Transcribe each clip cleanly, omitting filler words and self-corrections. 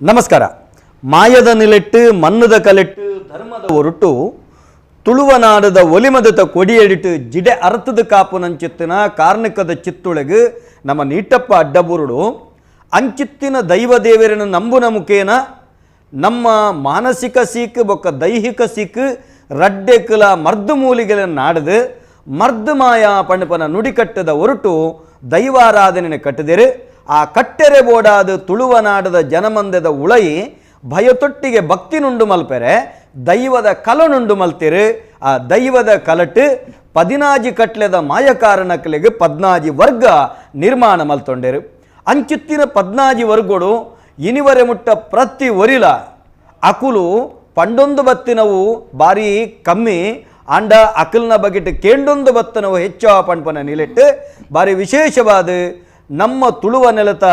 ನಮಸ್ಕಾರ. ಮಾಯದ ನಿಲೆಟ್ಟು ಮನ್ನದ ಕಲೆಟ್ಟು ಧರ್ಮದ ಒರಟು ತುಳುವನಾಡದ ಒಲಿಮದತ ಕೊಡಿಯಡಿಟ್ಟು ಜಿಡೆ ಅರ್ಥದ ಕಾಪುನಂಚಿತ್ತಿನ ಕಾರ್ಣಿಕದ ಚಿತ್ತೊಳಗು ನಮ್ಮ ನೀಟಪ್ಪ ಅಡ್ಡಬುರುಡು ಅಂಚಿತ್ತಿನ ದೈವ ದೇವರನ್ನು ನಂಬುನ ಮುಖೇನ ನಮ್ಮ ಮಾನಸಿಕ ಸೀಕು ಬೊಕ್ಕ ದೈಹಿಕ ಸೀಕು ರಡ್ಡೆಕುಲ ಮರ್ದು ಮೂಲಿಗೆಲ ನಾಡದು ಮರ್ದು ಮಾಯ ಪಣಪನ ನುಡಿಕಟ್ಟದ ಒರಟು ದೈವಾರಾಧನೆ ಕಟ್ಟದಿರು. ಆ ಕಟ್ಟೆರೆ ಬೋಡಾದ ತುಳುವನಾಡದ ಜನಮಂದದ ಉಳಯಿ ಭಯತೊಟ್ಟಿಗೆ ಭಕ್ತಿನುಂಡು ಮಲ್ಪೆರೆ ದೈವದ ಕಲನುಂಡು ಮಲ್ತಿರು. ಆ ದೈವದ ಕಲಟು ಪದಿನಾಜಿ ಕಟ್ಲೆದ ಮಾಯಕಾರಣಕ್ಲೆಗ್ ಪದ್ನಾಜಿ ವರ್ಗ ನಿರ್ಮಾಣ ಮಲ್ತೊಂಡೆರು. ಅಂಚಿತ್ತಿನ ಪದ್ನಾಜಿ ವರ್ಗೋಡು ಇನಿವರೆ ಮುಟ್ಟ ಪ್ರತಿ ಒರಿಲ ಅಕುಲು ಪಂಡೊಂದು ಬತ್ತಿನವು ಬಾರಿ ಕಮ್ಮಿ ಆಂಡ ಅಕಲ್ನ ಬಗೆಟ್ ಕೇಂಡೊಂದು ಬತ್ತನವು ಹೆಚ್ಚು ಪಣ್ಪನ ನಿಲೆಟ್ಟು ಬಾರಿ ವಿಶೇಷವಾದ ನಮ್ಮ ತುಳುವ ನೆಲತ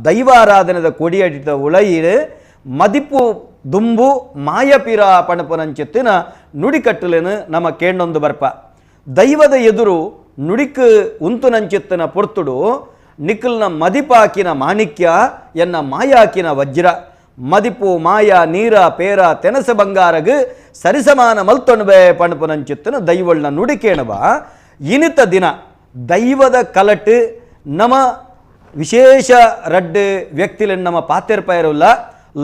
ದೈವಾರಾಧನೆದ ಕೊಡಿಯಡಿತ ಉಳಯಿಡು ಮದಿಪು ದುಂಬು ಮಾಯಪಿರ ಪಣಪನಂಚಿತ್ತಿನ ನುಡಿಕಟ್ಟಲೇನು ನಮ್ಮ ಕೇಂಡೊಂದು ಬರ್ಪ. ದೈವದ ಎದುರು ನುಡಿಕ್ ಉಂತುನಂಚಿತ್ತಿನ ಪೊರ್ತುಡು ನಿಖಲ್ನ ಮದಿಪಾಕಿನ ಮಾಣಿಕ್ಯ ಎನ್ನ ಮಾಯಾಕಿನ ವಜ್ರ ಮದಿಪು ಮಾಯ ನೀರ ಪೇರ ತೆನಸ ಬಂಗಾರಗ್ ಸರಿಸಮಾನ ಮಲ್ತೊಣಬೆ ಪಣಪನಂಚಿತ್ತಿನ ದೈವಳ್ನ ನುಡಿಕೇಣವ. ಇನಿತ ದಿನ ದೈವದ ಕಲಟು ನಮ್ಮ ವಿಶೇಷ ರಡ್ಡು ವ್ಯಕ್ತಿಲೆನ್ ನಮ್ಮ ಪಾತೆರ್ಪಾಯರುಲ್ಲ.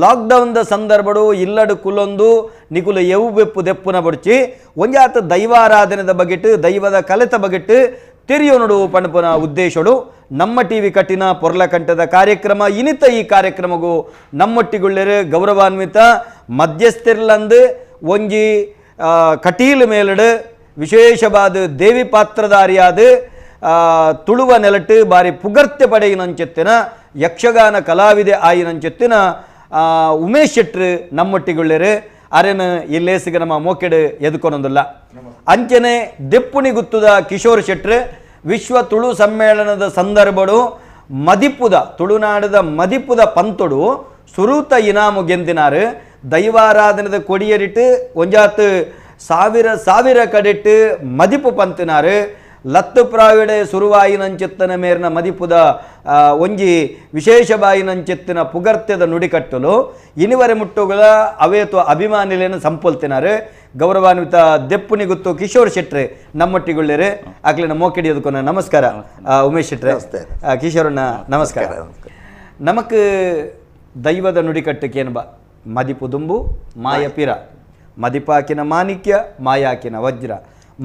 ಲಾಕ್ಡೌನ್ದ ಸಂದರ್ಭಡು ಇಲ್ಲಡು ಕುಲೊಂದು ನಿಕುಲ ಎವು ಬೆಪ್ಪು ದೆಪ್ಪುನ ಬಡ್ಚಿ ಒಂಜಾತ ದೈವಾರಾಧನೆದ ಬಗೆಟ್ ದೈವದ ಕಲೆತ ಬಗೆಟ್ ತೆರಿಯೋನುಡು ಪಣಪುನ ಉದ್ದೇಶಡು ನಮ್ಮ ಟಿವಿ ಕಟ್ಟಿನ ಪೊರ್ಲಕಂಠದ ಕಾರ್ಯಕ್ರಮ. ಇನಿತ ಈ ಕಾರ್ಯಕ್ರಮಗೂ ನಮ್ಮೊಟ್ಟಿಗುಳ್ಳೆರು ಗೌರವಾನ್ವಿತ ಮಧ್ಯಸ್ಥಿರ್ಲಂದು ಒಂಜಿ ಕಟೀಲು ಮೇಲಡು ವಿಶೇಷವಾದ ದೇವಿ ಪಾತ್ರಧಾರಿಯಾದ ತುಳುವ ನೆಲಟ್ಟು ಬಾರಿ ಪುಗರ್ತೆ ಪಡೆಯಿನಂಚೆತ್ತಿನ ಯಕ್ಷಗಾನ ಕಲಾವಿದೆ ಆಯಿನಂಚೆತ್ತಿನ ಉಮೇಶ್ ಶೆಟ್ರು ನಮ್ಮೊಟ್ಟಿಗುಳ್ಳೆರು. ಅರೆನು ಇಲ್ಲೇಸಿಗೆ ನಮ್ಮ ಮೋಕೆಡು ಎದುಕೊನೊಂದಿಲ್ಲ. ಅಂಚನೆ ದೆಪ್ಪುಣಿ ಗುತ್ತುದ ಕಿಶೋರ್ ಶೆಟ್ರು ವಿಶ್ವ ತುಳು ಸಮ್ಮೇಳನದ ಸಂದರ್ಭಡು ಮದಿಪುದ ತುಳುನಾಡದ ಮದಿಪುದ ಪಂತೊಡು ಸುರೂತ ಇನಾಮು ಗೆಂದಿನಾರು. ದೈವಾರಾಧನದ ಕೊಡಿಯರಿಟ್ಟು ಒಂಜಾತ್ ಸಾವಿರ ಸಾವಿರ ಕಡೆಟ್ಟು ಮದಿಪು ಪಂತಿನಾರು. ಲತ್ತು ಪ್ರಾವಿಡೆ ಸುರುವಾಯಿನಂಚಿತ್ತನ ಮೇರಿನ ಮದಿಪುದ ಒಂಜಿ ವಿಶೇಷ ಬಾಯಿನಂಚಿತ್ತಿನ ಪುಗರ್ತ್ಯದ ನುಡಿಕಟ್ಟಲು ಇನಿವರೆ ಮುಟ್ಟುಗಳ ಅವೇತು ಅಭಿಮಾನಿಲೇನು ಸಂಪೊಲ್ತಿನಾರು. ಗೌರವಾನ್ವಿತ ದೆಪ್ಪುನಿ ಗುತ್ತು ಕಿಶೋರ್ ಶೆಟ್ರೆ ನಮ್ಮೊಟ್ಟಿಗುಳ್ಳೇರು. ಅಕ್ಲಿನ ಮೋಕೆಡಿ ಅದಕ್ಕೊನ ನಮಸ್ಕಾರ. ಉಮೇಶ್ ಶೆಟ್ರೆ, ಕಿಶೋರಣ್ಣ ನಮಸ್ಕಾರ. ನಮಕ್ ದೈವದ ನುಡಿಕಟ್ಟಕ್ಕೇನು ಬಾ ಮದಿಪು ದುಂಬು ಮಾಯ ಪಿರ ಮದಿಪಾಕಿನ ಮಾಣಿಕ್ಯ ಮಾಯಾಕಿನ ವಜ್ರ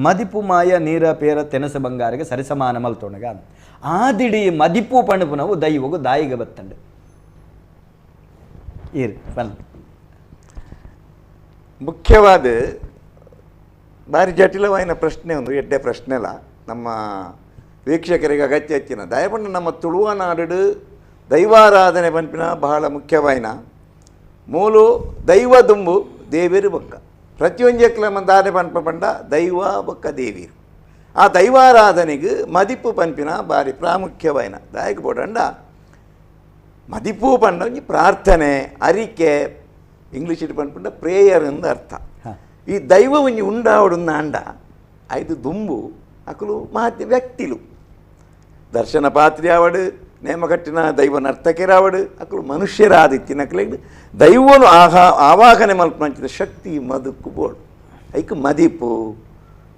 ಮದಿಪು ಮಾಯ ನೀರ ಪೇರ ತೆನಸ ಬಂಗಾರಿಗೆ ಸರಿಸಮಾನ ಮಲ್ತೋಣಗ ಆದಿಡಿ ಮದಿಪು ಪಣಪು ನಾವು ದೈವಗು ದಾಯಿಗ ಬತ್ತಂಡು ಈರ್ ಬನ್. ಮುಖ್ಯವಾದ ಭಾರಿ ಜಟಿಲವಾಯಿನ ಪ್ರಶ್ನೆ ಒಂದು ಎಡ್ಡೆ ಪ್ರಶ್ನೆ ಅಲ್ಲ, ನಮ್ಮ ವೀಕ್ಷಕರಿಗೆ ಅಗತ್ಯ ಹೆಚ್ಚಿನ ದಯಪಂಡ ನಮ್ಮ ತುಳುವ ನಾಡು ದೈವಾರಾಧನೆ ಪನ್ಪಿನ ಬಹಳ ಮುಖ್ಯವಾಯಿನ ಮೂಲು ದೈವ ದುಂಬು ದೇವಿರು ಬೊಕ್ಕ ಪ್ರತಿಯೊಂಜಕ್ಲ ದಾನೆ ಪನ್ಪ ಪಂಡ ದೈವ ಬೊಕ್ಕ ದೇವಿರು. ಆ ದೈವಾರಾಧನೆಗೆ ಮದಿಪು ಪನ್ಪಿನ ಭಾರಿ ಪ್ರಾಮುಖ್ಯವಾಯಿನ ದಾಯಕ ಬೋಡಂಡ ಮದಿಪು ಪಂಡ ಒಂಜಿ ಪ್ರಾರ್ಥನೆ ಅರಿಕೆ ಇಂಗ್ಲೀಷ್ ಪನ್ಪುಂಡ ಪ್ರೇಯರ್ ಎಂದು ಅರ್ಥ. ಈ ದೈವ ಒಂಜಿ ಉಂಡಾವಡುಂದ ಅಂಡ ಐದು ದುಂಬು ಅಕುಲು ಮಹಾತ್ಮ ವ್ಯಕ್ತಿಲು ದರ್ಶನ ಪಾತ್ರಿ ಆವಡು ನೇಮಕಟ್ಟಿನ ದೈವ ನರ್ತಕರಾವಡು ಅಕುಲು ಮನುಷ್ಯರಾದಿತ್ತಿನಕ್ಲೆ ದೈವನು ಆವಾಹನೆ ಮಲ್ಪಂಚಿದ ಶಕ್ತಿ ಮದುಕು ಬೋಡು ಐಕ್ ಮದಿಪು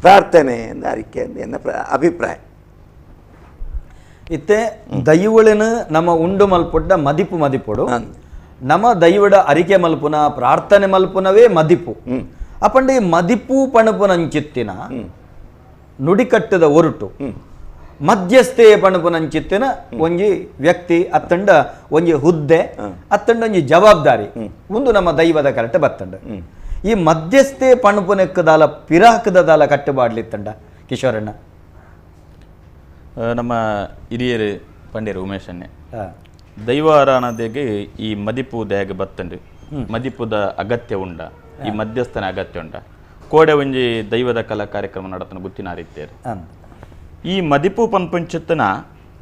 ಪ್ರಾರ್ಥನೆ ಎಂದು ಅರಿಕೆ ಎನ್ನ ಅಭಿಪ್ರಾಯ. ಇತ್ತೆ ದೈವಳಿನ ನಮ್ಮ ಉಂಡು ಮಲ್ಪೊಡ್ಡ ಮದಿಪು ಮದಿಪೊಡು ನಮ್ಮ ದೈವಡ ಅರಿಕೆ ಮಲ್ಪುನ ಪ್ರಾರ್ಥನೆ ಮಲ್ಪುನವೇ ಮದಿಪು. ಅಪಂಡ ಈ ಮದಿಪು ಪಣಪುನಂಚಿತ್ತಿನ ನುಡಿಕಟ್ಟದ ಒರಟು ಮಧ್ಯಸ್ಥೆ ಪಣಪುನಂಚಿತ್ತಿನ ಒಂಜಿ ವ್ಯಕ್ತಿ ಅತ್ತಂಡ ಒಂಜಿ ಹುದ್ದೆ ಅತ್ತಂಡ ಒಂಜಿ ಜವಾಬ್ದಾರಿ ಒಂದು ನಮ್ಮ ದೈವದ ಕರೆಕ್ಟ್ ಬತ್ತಂಡ. ಈ ಮಧ್ಯಸ್ಥೆ ಪಣಪುನೆಕ್ಕದಾಲ ಪಿರಾಕದದಾಲ ಕಟ್ಟುಬಾಡ್ಲಿತ್ತಂಡ ಕಿಶೋರಣ್ಣ. ನಮ್ಮ ಹಿರಿಯರು ಪಂಡ್ಯರು ಉಮೇಶನ್ನೇ ದೈವಾರಾಧನೆಗೆ ಈ ಮದಿಪು ದೇಗ ಬತ್ತಂಡು ಮದಿಪುದ ಅಗತ್ಯ ಉಂಡ ಈ ಮಧ್ಯಸ್ಥನ ಅಗತ್ಯ ಉಂಡ ಕೋಡೆ ಒಂಜಿ ದೈವದ ಕಲಾ ಕಾರ್ಯಕ್ರಮ ನಡತನ ಗುತ್ತಿನ ರೀತಿಯರು ಈ ಮದಿಪು ಪನ್ಪಂಚತ್ತನ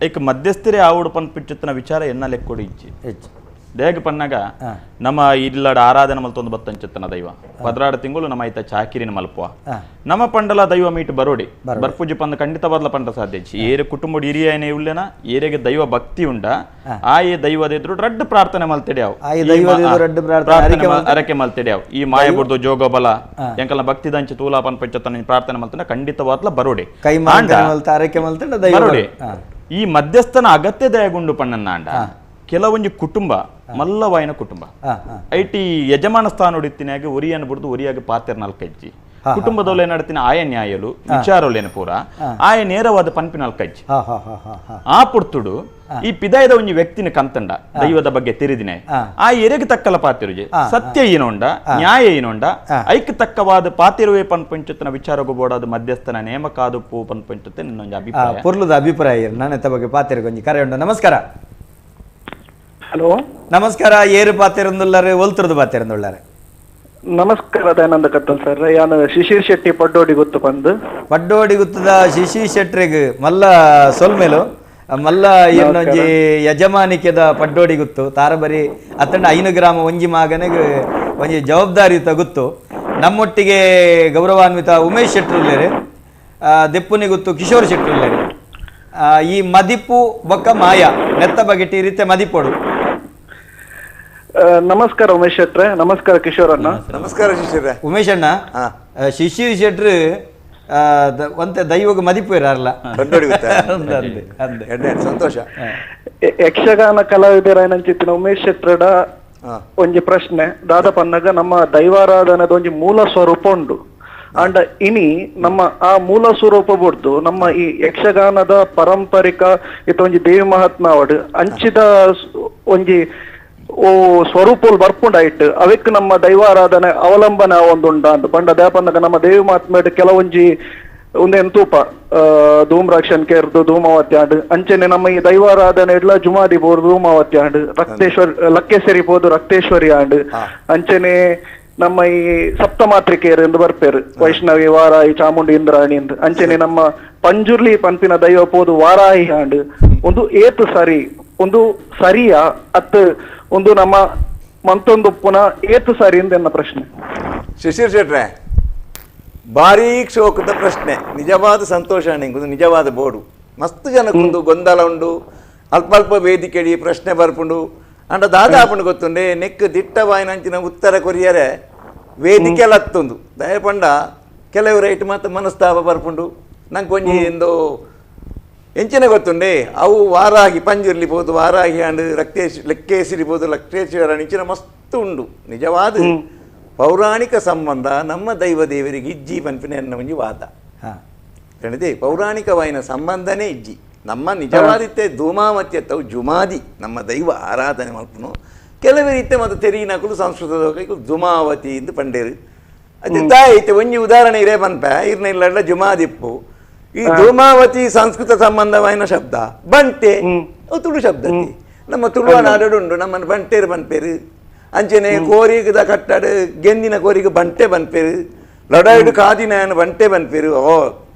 ಏಕ ಮಧ್ಯಸ್ಥರೇ ಆವುಡು ಪನ್ಪಂಚತ್ತನ ವಿಚಾರ ಎನ್ನ ಲೆಕ್ಕೊಡು ಇಜ್ಜಿ. ಹೆಚ್ಚು ದೇಗ ಪನ್ನಾಗ ನಮ್ಮ ಇಲ್ಲಡ ಆರಾಧನೆ ಮಲ್ತೊಂದು ಬತ್ತಂಚಿತ್ತನ ದೈವ 12 ತಿಂಗಳು ನಮ್ಮ ಐತ ಚಾಕಿರಿನ ಮಲ್ಪುವ ನಮ್ಮ ಪಂಡಲ ದೈವ ಮೀಟ್ ಬರೋಡಿ ಬರ್ಪೂಜಿ ಪಂದ ಖಂಡಿತವಾದ್ಲ ಪಂಡ ಸಾಧ್ಯ ಏರೆ ಕುಟುಂಬ ಹಿರಿಯನೇ ಉಲ್ಲೇನ ಏರೆಗೆ ದೈವ ಭಕ್ತಿ ಉಂಡ ಆ ಏ ದೈವದ ಎದುರು ರಡ್ಡು ಪ್ರಾರ್ಥನೆ ಮಲ್ತೆಡೆ ಅವು ಅರಕೆ ಮಲ್ತೆಡೆ ಅವು ಈ ಮಾಯ ಬುಡ್ದು ಜೋಗಬಲ ಎಂಕಲ್ನ ಭಕ್ತಿ ದಂಚಿ ತೂಲಾ ಪನ್ಪಂಚತನ ಪ್ರಾರ್ಥನೆ ಮಲ್ತನ ಖಂಡಿತವಾದ್ಲ ಬರೋಡಿ ಬರೋಡಿ. ಈ ಮಧ್ಯಸ್ಥನ ಅಗತ್ಯ ದಯಗುಂಡು ಪಣ್ಣನ್ನಾಂಡ ಕೆಲವೊಂಜಿ ಕುಟುಂಬ ಮಲ್ಲವಾಯಿನ ಕುಟುಂಬ IT ಯಜಮಾನ ಸ್ಥಾನ ಹೊಡಿತಿನಾಗ ಒರಿಯನ್ನು ಬಿಡ್ದು ಒರಿಯಾಗಿ ಪಾತ್ರ ನಾಲ್ಕಜ್ಜಿ ಕುಟುಂಬದೊಳೆ ನಡತಿನ ಆಯ ನ್ಯಾಯಲು ವಿಚಾರೊಲೇನ ಪೂರ ಆಯ ನೇರವಾದ ಪನ್ಪಿ ನಾಲ್ಕಜ್ಜಿ ಆ ಪುರ್ತುಡು ಈ ಪಿದಾಯದ ಒಂಜಿ ವ್ಯಕ್ತಿನ ಕಂತಂಡ ದೈವದ ಬಗ್ಗೆ ತಿರಿದಿನ ಆ ಎರೆಗೆ ತಕ್ಕಲ ಪಾತಿರುಜೆ ಸತ್ಯ ಏನೋಂಡ ನ್ಯಾಯ ಏನೋಂಡ ಐಕ್ ತಕ್ಕವಾದ ಪಾತಿರುವೆ ಪನ್ಪಂಚತನ ವಿಚಾರಗೂ ಬೋಡಾದ ಮಧ್ಯಸ್ಥನ ನೇಮಕಾದು ಪೂ ಪನ್ಪಂಚತೆ ನಿನ್ನೊಂದು ಅಭಿಪ್ರಾಯ ಪೊರ್ಲುದ ಅಭಿಪ್ರಾಯ ನಾನು ಬಗ್ಗೆ ಪಾತಿರು ಕೊಂಚ ಕರೆ ಉಂಡು. ನಮಸ್ಕಾರ. ಹಲೋ ನಮಸ್ಕಾರ. ಏರು ಪಾತಿರಂದುಲ್ಲಾರೆ ಒಲ್ತರದು ಪಾತಿರಂದುಲ್ಲಾರೆ. ನಮಸ್ಕಾರ ದಯಾನಂದ ಕತ್ತಲ್ ಸರ್. ಯಾನು ಶಿಶಿರ್ ಶೆಟ್ಟಿ ಪಡ್ಡೋಡಿ ಗೊತ್ತು ಬಂದು ಪಡ್ಡೋಡಿ ಗೊತ್ತದ ಶಿಶಿರ್ ಶೆಟ್ರಿಗೆ ಮಲ್ಲ ಸೊಲ್ಮೇಲು ಮಲ್ಲ ಇನ್ನೊಂಜಿ ಯಜಮಾನಿಕೆದ ಪಡ್ಡೋಡಿ ಗೊತ್ತು ತಾರಬರಿ ಅತ್ತಂಡ 5 ಗ್ರಾಮ ಒಂಜಿ ಮಾಗನಿಗೆ ಒಂಜಿ ಜವಾಬ್ದಾರಿಯುತ ಗೊತ್ತು. ನಮ್ಮೊಟ್ಟಿಗೆ ಗೌರವಾನ್ವಿತ ಉಮೇಶ್ ಶೆಟ್ರುಲ್ಲೇರು, ದೆಪ್ಪುನಿ ಗೊತ್ತು ಕಿಶೋರ್ ಶೆಟ್ರುಲ್ಲೇರು. ಈ ಮದಿಪು ಬೊಕ್ಕ ಮಾಯ ನೆತ್ತ ಬಗೆಟಿ ಈ ರೀತಿ ಮದಿಪೋಡು. ನಮಸ್ಕಾರ ಉಮೇಶ್ ಶೆಟ್ರೆ. ನಮಸ್ಕಾರ ಕಿಶೋರ್ ಅಣ್ಣ. ನಮಸ್ಕಾರ ಶಿಶಿರ. ಉಮೇಶ್ ಅಣ್ಣ, ಶಿಶಿರ್ ಶೆಟ್ರು ಒಂತೆ ದೈವಗ ಮದಿಪು ಇರಲ್ಲ. ಸಂತೋಷ. ಯಕ್ಷಗಾನ ಕಲಾವಿದರಾಯನಂಚಿತ್ತಿನ ಉಮೇಶ್ ಶೆಟ್ರಡ ಒಂಜಿ ಪ್ರಶ್ನೆ ದಾದ ಪನ್ನಗ ನಮ್ಮ ದೈವಾರಾಧನದ ಒಂಜಿ ಮೂಲ ಸ್ವರೂಪ ಉಂಡು ಅಂಡ ಇನಿ ನಮ್ಮ ಆ ಮೂಲ ಸ್ವರೂಪ ಬುಡ್ದು ನಮ್ಮ ಈ ಯಕ್ಷಗಾನದ ಪಾರಂಪರಿಕ ಇತ್ತೊಂಜಿ ದೇವಿ ಮಹಾತ್ಮಾವಡ್ ಅಂಚಿದ ಒಂಜಿ ಓ ಸ್ವರೂಪಲ್ ಬರ್ಪುಂಡಾಯ್ತು ಅವಕ್ಕೆ ನಮ್ಮ ದೈವಾರಾಧನೆ ಅವಲಂಬನೆ ಒಂದುಂಡ ಅಂತ ಪಂಡ ದೇಪಂದಾಗ ನಮ್ಮ ದೇವಿ ಮಹಾತ್ಮೆ ಕೆಲವೊಂಜಿ ಒಂದೇನು ತೂಪ ಧೂಮ್ರಾಕ್ಷನ್ ಕೇರ್ದು ಧೂಮಾವತಿ ಆಂಡ್ ಅಂಚನೆ ನಮ್ಮ ಈ ದೈವಾರಾಧನೆ ಇಡ್ಲ ಜುಮಾದಿ ಬೋರ್ ಧೂಮಾವತಿ ಆಂಡ್ ರಕ್ತೇಶ್ವರಿ ಲಕ್ಕೇಶ್ವರಿ ಬೋದು ರಕ್ತೇಶ್ವರಿ ಆಂಡ್ ಅಂಚನೆ ನಮ್ಮ ಈ ಸಪ್ತಮಾತ್ರಿಕೆಯರು ಎಂದು ಬರ್ಪೇರು ವೈಷ್ಣವಿ ವಾರಾಯಿ ಚಾಮುಂಡಿ ಇಂದ್ರಾಣಿ ಎಂದು ಅಂಚನೆ ನಮ್ಮ ಪಂಜುರ್ಲಿ ಪಂಪಿನ ದೈವ ಪೋದು ವಾರಾಯಿ ಆಂಡ್ ಒಂದು ಏತು ಸರಿ ಒಂದು ಸರಿಯಾ ಅತ್ ಒಂದು ನಮ್ಮ ಮಂತೊಂದು ಪುನಃ ಏತು ಸರಿ ಎಂದು ಎನ್ನ ಪ್ರಶ್ನೆ. ಶಿಶಿರ್ ಶೆಟ್ರೆ, ಭಾರೀ ಶೋಕದ ಪ್ರಶ್ನೆ. ನಿಜವಾದ ಸಂತೋಷ ನಿಂಗುದು ನಿಜವಾದ ಬೋರ್ಡು ಮಸ್ತ್ ಜನಕ್ಕೊಂದು ಗೊಂದಲ ಉಂಡು, ಅಲ್ಪ ಅಲ್ಪ ವೇದಿಕೆಡಿ ಪ್ರಶ್ನೆ ಬರ್ಪುಂಡು ಅಂಡ ದಾದಾಪುಂಡು ಗೊತ್ತುಂಡೆ ನೆಕ್ ದಿಟ್ಟವಾಯಿನಂಚಿನ ಉತ್ತರ ಕೊರಿಯರೆ ವೇದಿಕೆ ಲತ್ತೊಂದು ದಯಪಂಡ ಕೆಲವು ರೈಟ್ ಮಾತ್ರ ಮನಸ್ತಾಪ ಬರ್ಪುಂಡು ನಂಗೆ ಒಂಜಿ ಎಂದೋ ಎಂಚಿನ ಗೊತ್ತುಂಡೆ ಅವು ವಾರಾಗಿ ಪಂಜುರ್ಲಿ ಪೋದು ವಾರಾಗಿ ಅಂಡ್ ರಕ್ತೇಶ್ ಲೆಕ್ಕೇಸಿರಿ ಪೋದು ಲಕ್ತೇಶ್ವರ ಇಂಚಿನ ಮಸ್ತ್ ಉಂಡು. ನಿಜವಾದ ಪೌರಾಣಿಕ ಸಂಬಂಧ ನಮ್ಮ ದೈವ ದೇವರಿಗೆ ಇಜ್ಜಿ ಪನ್ಪಿನ ಎನ್ನ ಒಂಜಿ ವಾದ ಕಣಿದೆ. ಪೌರಾಣಿಕವಾಯಿನ ಸಂಬಂಧನೇ ಇಜ್ಜಿ. ನಮ್ಮ ನಿಜವಾದಿತ್ತೆ ಧೂಮಾವತಿ ಅತ್ತವು ಜುಮಾದಿ ನಮ್ಮ ದೈವ ಆರಾಧನೆ ಮಲ್ಪುನು ಕೆಲವು ರೀತಿ ಮತ್ತು ತೆರೀನಕುಲು ಸಂಸ್ಕೃತದ ಧುಮಾವತಿ ಎಂದು ಪಂಡೇರು ಅದೇ ತಾಯಿತೆ ಒಂಜಿ ಉದಾಹರಣೆ ಇರೇ ಪನ್ಪ ಇರ್ನ ಇಲ್ಲ ಜುಮಾದಿಪ್ಪು ಈ ಧೂಮಾವತಿ ಸಂಸ್ಕೃತ ಸಂಬಂಧವಾಯಿನ ಶಬ್ದ ಬಂಟೆ ತುಳು ಶಬ್ದ ನಮ್ಮ ತುಳುವ ನಾಡುಂಡು ನಮ್ಮನ್ನು ಬಂಟೇರು ಬನ್ಪೇರು ಅಂಚನೆ ಕೋರಿಗದ ಕಟ್ಟಡು ಗೆಂದಿನ ಕೋರಿಗೆ ಬಂಟೆ ಬನ್ಪೇರು ಲಡಾಯಿಡು ಕಾದಿನ ಬಂಟೆ ಬನ್ಪೇರು ಓ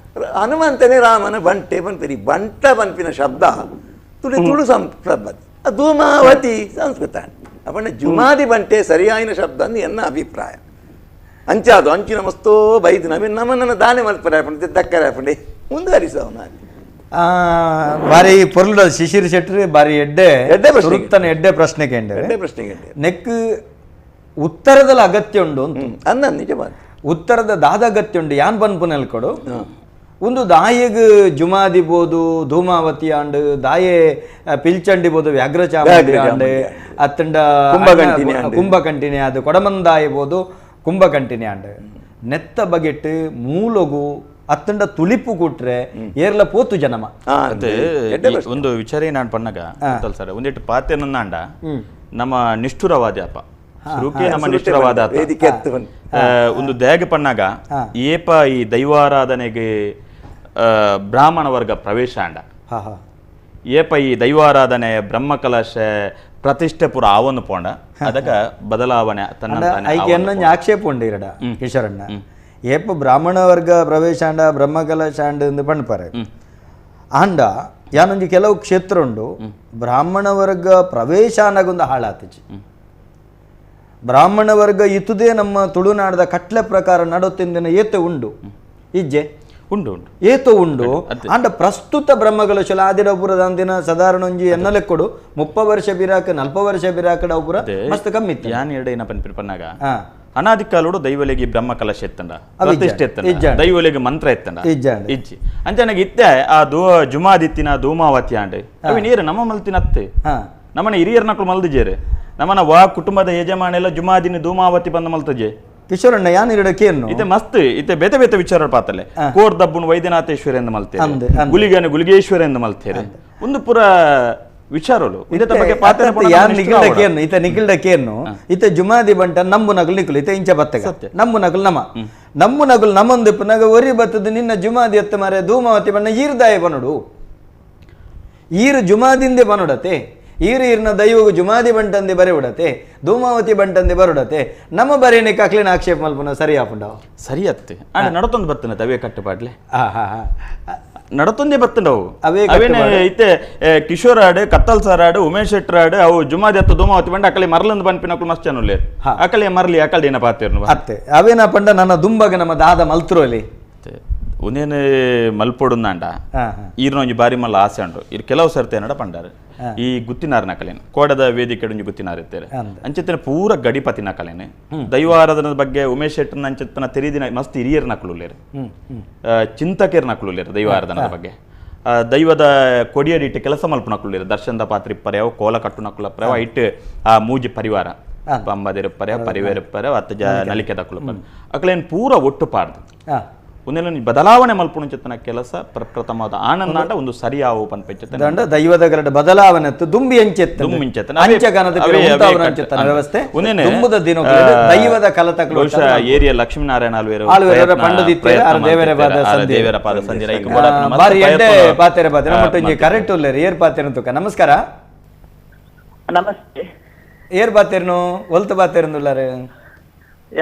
ಹನುಮಂತನೇ ರಾಮನ ಬಂಟೆ ಬನ್ಪೇರು. ಈ ಬಂಟ ಬನ್ಪಿನ ಶಬ್ದ ತುಳು ತುಳು ಸಂಶಬ್ದ ಧೂಮಾವತಿ ಸಂಸ್ಕೃತ ಅಪ್ಪಣ್ಣ ಜುಮಾದಿ ಬಂಟೆ ಸರಿಯಾಯಿನ ಶಬ್ದ ಅಂದು ಎನ್ನ ಅಭಿಪ್ರಾಯ. ಅಂಚಾದು ಅಂಚಿನ ಮಸ್ತೋ ಬೈದು ನಮಗೆ ನಮ್ಮನ್ನ ದಾನೆ ಮಲ್ಪರೆ ಹಾಪಂಡೆ ದಕ್ಕರೆ ಹಾಪಂಡೆ ಮುಂದುವರಿಸವನ ಬಾರಿ ಪೊರ್ಲು ಶಿಶಿರ್ ಶೆಟ್ರಿ ಬಾರಿ ಎಡ್ಡೆ ಎಡ್ಡೆ ಸುರುತ್ತನ ಎಡ್ಡೆ ಪ್ರಶ್ನೆ ಕೇಂದ್ರ ಎಡ್ಡೆ ಪ್ರಶ್ನೆ ಕೇಂದ್ರ ನೆಕ್ ಉತ್ತರದಲ್ಲಿ ಅಗತ್ಯ ಉಂಡು ಅಂತ ಅಂದ ನಿಜವಾದ ಉತ್ತರದ ದಾದ ಅಗತ್ಯ ಉಂಡು ಯಾನ್ ಪನ್ಪುನೆಲ್ ಕೊಡು ಒಂದು ದಾಯಗ್ ಜುಮಾದಿಬೋದು ಧೂಮಾವತಿ ಆಂಡ್ ದಾಯೆ ಪಿಲ್ಚಂಡಿಬೋದು ವ್ಯಾಘ್ರ ಚಾಮುಂಡಿ ಆಂಡ್ ಅತ್ತಂಡ ಕುಂಭಕಂಟಿನಿ ಅದು ಕೊಡಮಂದಾಯಬೋದು ಕುಂಭಕಂಟಿನಿ ಆಂಡ್ ನೆತ್ತ ಬಗೆಟ್ ಮೂಲೊಗು ಅತ್ತಂಡ ತುಳಿಪು ಕೂಟ್ರೆ ಏರ್ಲ ಪೋತು ಜನಮ. ಒಂದು ವಿಚಾರ ನಾನು ಪಣ್ಣಗ ಸರ್ ಒಂದಿಟ್ಟು ಪಾತೆನಂಡ ನಮ್ಮ ನಿಷ್ಠುರವಾದಿ ಅಪ್ಪ ಸುರುಕೆ ನಮ್ಮ ನಿಷ್ಠುರವಾದ ಒಂದು ದೇಗ ಪಣ್ಣಾಗ ಏಪ ಈ ದೈವಾರಾಧನೆಗೆ ಬ್ರಾಹ್ಮಣ ವರ್ಗ ಪ್ರವೇಶ ಅಂಡ ಏಪ ಈ ದೈವಾರಾಧನೆ ಬ್ರಹ್ಮಕಲಶ ಪ್ರತಿಷ್ಠೆ ಪೂರ ಆವನ್ನು ಪೋಂಡ ಅದಕ್ಕ ಬದಲಾವಣೆ ತನ್ನ ಆಕ್ಷೇಪ ಉಂಡು ಇರಡ ಕಿಶೋರಣ್ಣ ಏಪ ಬ್ರಾಹ್ಮಣ ವರ್ಗ ಪ್ರವೇಶ ಅಂಡ ಬ್ರಹ್ಮಕಲಶ ಅಂಡ ಎಂದು ಪಣ್ಪಾರೆ ಆಂಡ ಯಾನೊಂಜಿ ಕೆಲವು ಕ್ಷೇತ್ರ ಉಂಡು ಬ್ರಾಹ್ಮಣ ವರ್ಗ ಪ್ರವೇಶ ಅನ್ನಗೊಂದು ಹಾಳಾತಿಜಿ. ಬ್ರಾಹ್ಮಣ ವರ್ಗ ಇತುದೇ ನಮ್ಮ ತುಳುನಾಡದ ಕಟ್ಲೆ ಪ್ರಕಾರ ನಡೋತಿಂದಿನ ಏತೆ ಉಂಡು ಇಜ್ಜೆ ಉಂಡು ಉಂಡು ಏತೋ ಉಂಡು. ಅಂಡ ಪ್ರಸ್ತುತ ಬ್ರಹ್ಮಕಲಶಲ ಆದಿಡಪುರದ ಅಂದಿನ ಸಾಧಾರಣ ಒಂಜಿ ಎನ್ನಲೆಕ್ಕೊಡು 30 ವರ್ಷ ಬಿರಾಕ 40 ವರ್ಷ ಬಿರಾಕಡ ಪುರ ಮಸ್ತ್ ಕಮ್ಮಿ ಇತ್ತು. ಯಾನ್ ಎರಡ ಏನ ಪನ್ಪಿನ ಪನ್ನಾಗ ಅನಾದಿ ಕಾಲೋಡು ದೈವಲೆಗೆ ಬ್ರಹ್ಮ ಕಲಶ ಎತ್ತಂಡ, ಪ್ರತಿಷ್ಠೆ ಎತ್ತಂಡ, ದೈವಲೆಗೆ ಮಂತ್ರ ಎತ್ತಂಡ ಇಜ್ಜಿ ಅಂಚನಾಗ ಇತ್ತೆ ಆ ಜುಮಾದಿತ್ತಿನ ಧೂಮಾವತಿ ಆಂಡ್ ಅವಿ ನೀರು ನಮ್ಮ ಮಲ್ತಿನ ಅತ್ತೆ ನಮ್ಮನ ಹಿರಿಯರ್ ನಕಲು ಮಲ್ದಿಜೇರು ನಮ್ಮನ ವಾ ಕುಟುಂಬದ ಯಜಮಾನ ಎಲ್ಲ ಜುಮಾದಿನ ಧೂಮಾವತಿ ಬಂದ ಮಲ್ತಜೆ. ಕಿಶೋರಣ್ಣ ಯಾನ್ ಎರಡಕ್ಕೇನು ಇತ್ತೆ ಮಸ್ತ್ ಇತ್ತೆ ಬೇತೆ ಬೇತೆ ವಿಚಾರ ಪಾತಲೆ ಕೋರ್ ದಬ್ಬುನ್ ವೈದ್ಯನಾಥೇಶ್ವರ ಎಂದು ಮಲ್ತೇವೆ, ಗುಲಿಗನ ಗುಲಿಗೇಶ್ವರ ಎಂದು ಮಲ್ತೇವೆ, ಒಂದು ಪುರ ವಿಚಾರಲು ಇತ ನಿಖಿಲ್ಡಕ್ಕೇನು ಇತ ಜುಮಾದಿ ಬಂಟ ನಂಬು ನಗಲು ನಿಖಲು ಇತ ಇಂಚ ಬತ್ತಗ ನಂಬು ನಗಲು ನಮ ನಂಬು ನಗಲು ನಮ್ಮೊಂದು ನಗ ಒರಿ ಬತ್ತದ ನಿನ್ನ ಜುಮಾದಿ ಎತ್ತ ಮಾರೆ ಧೂಮಾವತಿ ಬಣ್ಣ ಈರ್ದಾಯ ಬನಡು ಈರು ಜುಮಾದಿಂದೆ ಬನುಡತೆ ಈರು ಈರ್ನ ದೈವಗು ಜುಮಾದಿ ಬಂಟಂದೆ ಬರೆ ಉಡತೆ ಧೂಮಾವತಿ ಬಂಟಂದೆ ಬರುಡತೆ ನಮ್ಮ ಬರೇನೆ ಕಕ್ಲಿನ ಆಕ್ಷೇಪ ಮಲ್ಪನ ಸರಿ ಆಪುಂಡ ಸರಿ ಅತ್ತೆ ಅಂಡ ನಡತೊಂದು ಬತ್ತನ ಅವೇ ಕಟ್ಟುಪಾಡ್ಲೆ ನಡತೊಂದೇ ಬತ್ತಂಡವು ಅವೇನೆ ಇತ್ತೆ ಕಿಶೋರ್ ಆಡು ಕತ್ತಲ್ ಸರ್ ಆಡು ಉಮೇಶ್ ಶೆಟ್ಟರ್ ಆಡು ಅವು ಜುಮಾದಿ ಅತ್ತ ಧೂಮಾವತಿ ಬಂಡ ಅಕಲೆ ಮರಲಂದು ಪನ್ಪಿನಕುಲು ಮಸ್ತ್ ಜನ ಅಕಲೆ ಮರಲಿ ಅಕಲೆ ಏನ ಪಾತೇರ್ನು ಅತ್ತೆ ಅವೇನ ಪಂಡ ನನ್ನ ದುಂಬಾಗ ನಮ್ಮ ದಾದ ಮಲ್ತ್ರೋಲಿ ಒಂದೇನು ಮಲ್ಪೊಡುಂದಾಂಡ ಈರ್ನ ಒಂಜಿ ಬಾರಿ ಮಲ್ಲ ಆಸೆ ಉಂಡು ಇರ್ ಕೆಲವು ಸರ್ತಿ ಏನಡ ಪಂಡಾರು ಈ ಗುತ್ತಿನಾರನ ಕಲೆನು ಕೋಡದ ವೇದಿಕೆ ಒಂಜಿ ಗುತ್ತಿನಾರ ಇರ್ತಾರೆ ಅಂಚೆತ್ತನ ಪೂರ ಗಡಿಪತಿನ ಕಲೆನೆ ದೈವಾರಾಧನದ ಬಗ್ಗೆ ಉಮೇಶ್ ಶೆಟ್ಟರ್ನ ಅಂಚೆತ್ತನ ತೆರಿದಿನ ಮಸ್ತ್ ಹಿರಿಯರ್ ನಕಲುಲ್ಲೇರು ಚಿಂತಕೇರ್ ನಕಲುಲ್ಲೇರು ದೈವಾರಾಧನದ ಬಗ್ಗೆ ದೈವದ ಕೊಡಿಯಡಿಟ್ಟು ಕೆಲಸ ಮಲ್ಪನಕುಲ್ಲೇರು ದರ್ಶನದ ಪಾತ್ರ ಇಪ್ಪರೆ ಕೋಲ ಕಟ್ಟು ನಕುಲಪ್ಪರೆ ಇಟ್ಟು ಆ ಮೂಜಿ ಪರಿವಾರ ಪಂಬದಿರುಪ್ಪರೆ ಪರಿವೇರಿಪ್ಪರೆ ಅತ್ತ ಜ ನಲಿಕೆ ದಕ್ಕುಲಪ್ಪರೆ ಅಕಲೇನು ಪೂರ ಒಟ್ಟು ಪಾಡ್ದು ಒಂದೆಲ್ಲ ಬದಲಾವಣೆ ಮಲ್ಪುಣಂಚತನ ಕೆಲಸ ಪ್ರಪ್ರಥಮವಾದ ಆನಂದಾಂಡ ಒಂದು ಸರಿಯಾವು ಪನ್ಪೆಂಚತನ ದೈವದ ಗರಡ ಬದಲಾವಣೆ ದುಂಬಿ ಅಂಚೆತ್ತ ವ್ಯವಸ್ಥೆ ದುಂಬುದ ದಿನ ದೈವದ ಕಲತಕಲು ಬಹುಶಃ ಏರಿಯಾ ಲಕ್ಷ್ಮೀನಾರಾಯಣ ಆಳ್ವೇರು ದೇವರ ದೇವರ ಪಾದ ಸಂಧಿ ಬಾರಿ ಎಡ್ಡೆ ಪಾತೆರೆ ಪಾತೆರೆ ಮತ್ತೊಂಜಿ ಕರೆಂಟ್ ಉಲ್ಲೇರು ಏರ್ ಪಾತೆರೆ ತುಕ. ನಮಸ್ಕಾರ. ನಮಸ್ತೆ. ಏರ್ ಪಾತೆರ್ನು ಒಲ್ತು ಪಾತೆರ್ನುಲ್ಲಾರೆ?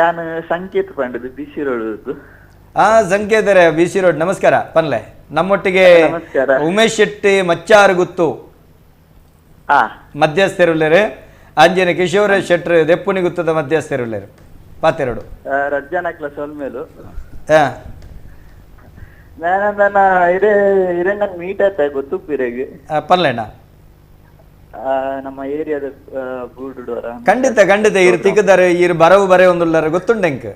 ಯಾನು ಸಂಕೇತ್ ಪಂಡದು ಬಿಸಿ ರೋಡ್. ಆ ಸಂಕೇತರೆ B C road. ನಮಸ್ಕಾರ ಪನ್ಲೆ. ನಮ್ಮೊಟ್ಟಿಗೆ ಉಮೇಶ್ ಶೆಟ್ಟಿ ಮಚ್ಚಾರು ಗುತ್ತು ಮಧ್ಯಸ್ಥರುಳ್ಳೇರು, ಅಂಜನ ಕಿಶೋರ ಶೆಟ್ರು ದೆಪ್ಪುನಿ ಗುತ್ತದ ಮಧ್ಯಸ್ಥರುಳ್ಳೇರು ಪಾತೆರಡು. ಪನ್ಲೆಣ್ಣ ನಮ್ಮ ಏರಿಯಾದ ಖಂಡಿತ ಖಂಡಿತ ಇರು ತಿಕ್ಕದಾರೆ ಇರು ಬರವು ಬರೆ ಒಂದುಲ್ಲಾರೆ ಗೊತ್ತುಂಡೆಂಕ್.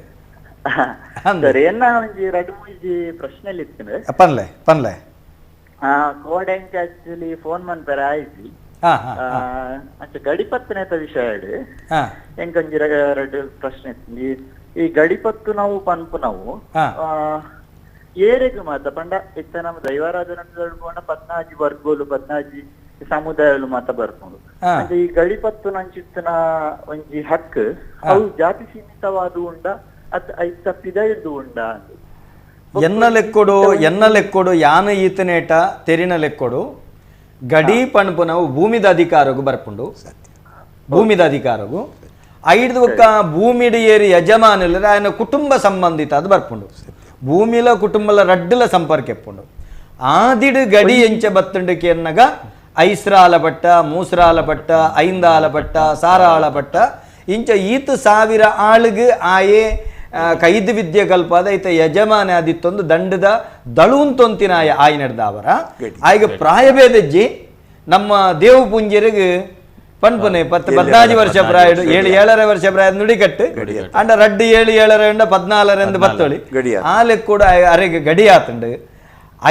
ಸರಿ ಎನ್ನ ಒಂಜಿ ರಡ್ಡ್ ಮೂಜಿ ಪ್ರಶ್ನೆ ಇತ್ತಿನ ಪನ್ಲೆ ಪನ್ಲೆ. ಕೋಡೆಂಕ್ ಆಕ್ಚುಲಿ ಫೋನ್ ಮನ್ಪೆರೆ ಆಯ್ತಿ ಅಂಚ ಗಡಿಪತ್ತನೇತ ವಿಷಯ ಹೇಳಿ ಎಂಕೊಂಜಿ ರಡ್ಡ್ ಪ್ರಶ್ನೆ ಇತ್ತು. ಈ ಗಡಿಪತ್ತು ನಾವು ಪನ್ಪು ನಾವು ಏರೆಗ್ ಮಾತ ಪಂಡ ಇತ್ತ ನಮ್ಮ ದೈವಾರಾಧನೆ ಪಂಡ ಪದ್ನಾಜಿ ವರ್ಗೋಲು ಪದ್ನಾಜಿ ಸಮುದಾಯಲು ಮಾತ ಬರ್ಪುಂಡು. ಅಂಚ ಈ ಗಡಿಪತ್ತು ನಂಚಿತ್ತಿನ ಒಂಜಿ ಹಕ್ಕು ಅವು ಜಾತಿ ಸೀಮಿತವಾದ ಉಂಡ ಎನ್ನ ಲೆಕ್ಕೊಡು ಎನ್ನ ಲೆಕ್ಕೊಡು ಯಾನ ಈತನೇಟ ತೆರಿನ ಲೆಕ್ಕೊಡು ಗಡಿ ಪಣಪು ನಾವು ಭೂಮಿದ ಅಧಿಕಾರಗು ಬರ್ಪುಂಡು. ಭೂಮಿದ ಅಧಿಕಾರಗು ಐದು ಒಕ್ಕ ಭೂಮಿಡಿ ಏರಿ ಯಜಮಾನಲ್ಲ ఆయన ಕುಟುಂಬ ಸಂಬಂಧಿತ ಅದು ಬರ್ಪುಂಡು. ಭೂಮಿಲ ಕುಟುಂಬಲ ರಡ್ಡುಲ ಸಂಪರ್ಕ ಎಪ್ಪುಂಡು. ಆದಿಡು ಗಡಿ ಎಂಚ ಬತ್ತುಂಡುಕೆ ಎನ್ನಗ ಐಸ್ರಾಲ ಪಟ್ಟ ಮೂಸ್ರಾಲ ಪಟ್ಟ ಐಂದಾಲ ಪಟ್ಟ ಸಾರಾಳ ಪಟ್ಟ ಇಂಚ ಈತ ಸಾವಿರ ಆಳುಗು ಆಯೇ ಕೈದು ವಿದ್ಯೆ ಕಲ್ಪಾದ ಈತ ಯಜಮಾನ ಆದಿತ್ತೊಂದು ದಂಡದ ದಳುಂತೊಂತಿನ ಆಯ ಆಯ್ ನಡೆದ ಅವರ ಆಯ್ಗ ಪ್ರಾಯಭೇದಜ್ಜಿ ನಮ್ಮ ದೇವು ಪುಂಜರಿಗೆ ಪನ್ಪನೆ 10 14 ವರ್ಷ ಪ್ರಾಯ 7 7.5 ವರ್ಷ ಪ್ರಾಯ ನುಡಿಕಟ್ಟು ಅಂಡ ರಡ್ಡು 7 7.5 14 ಬತ್ತೊಳಿ ಆಲೆ ಕೂಡ ಅರೆಗೆ ಗಡಿ ಆತಂಡು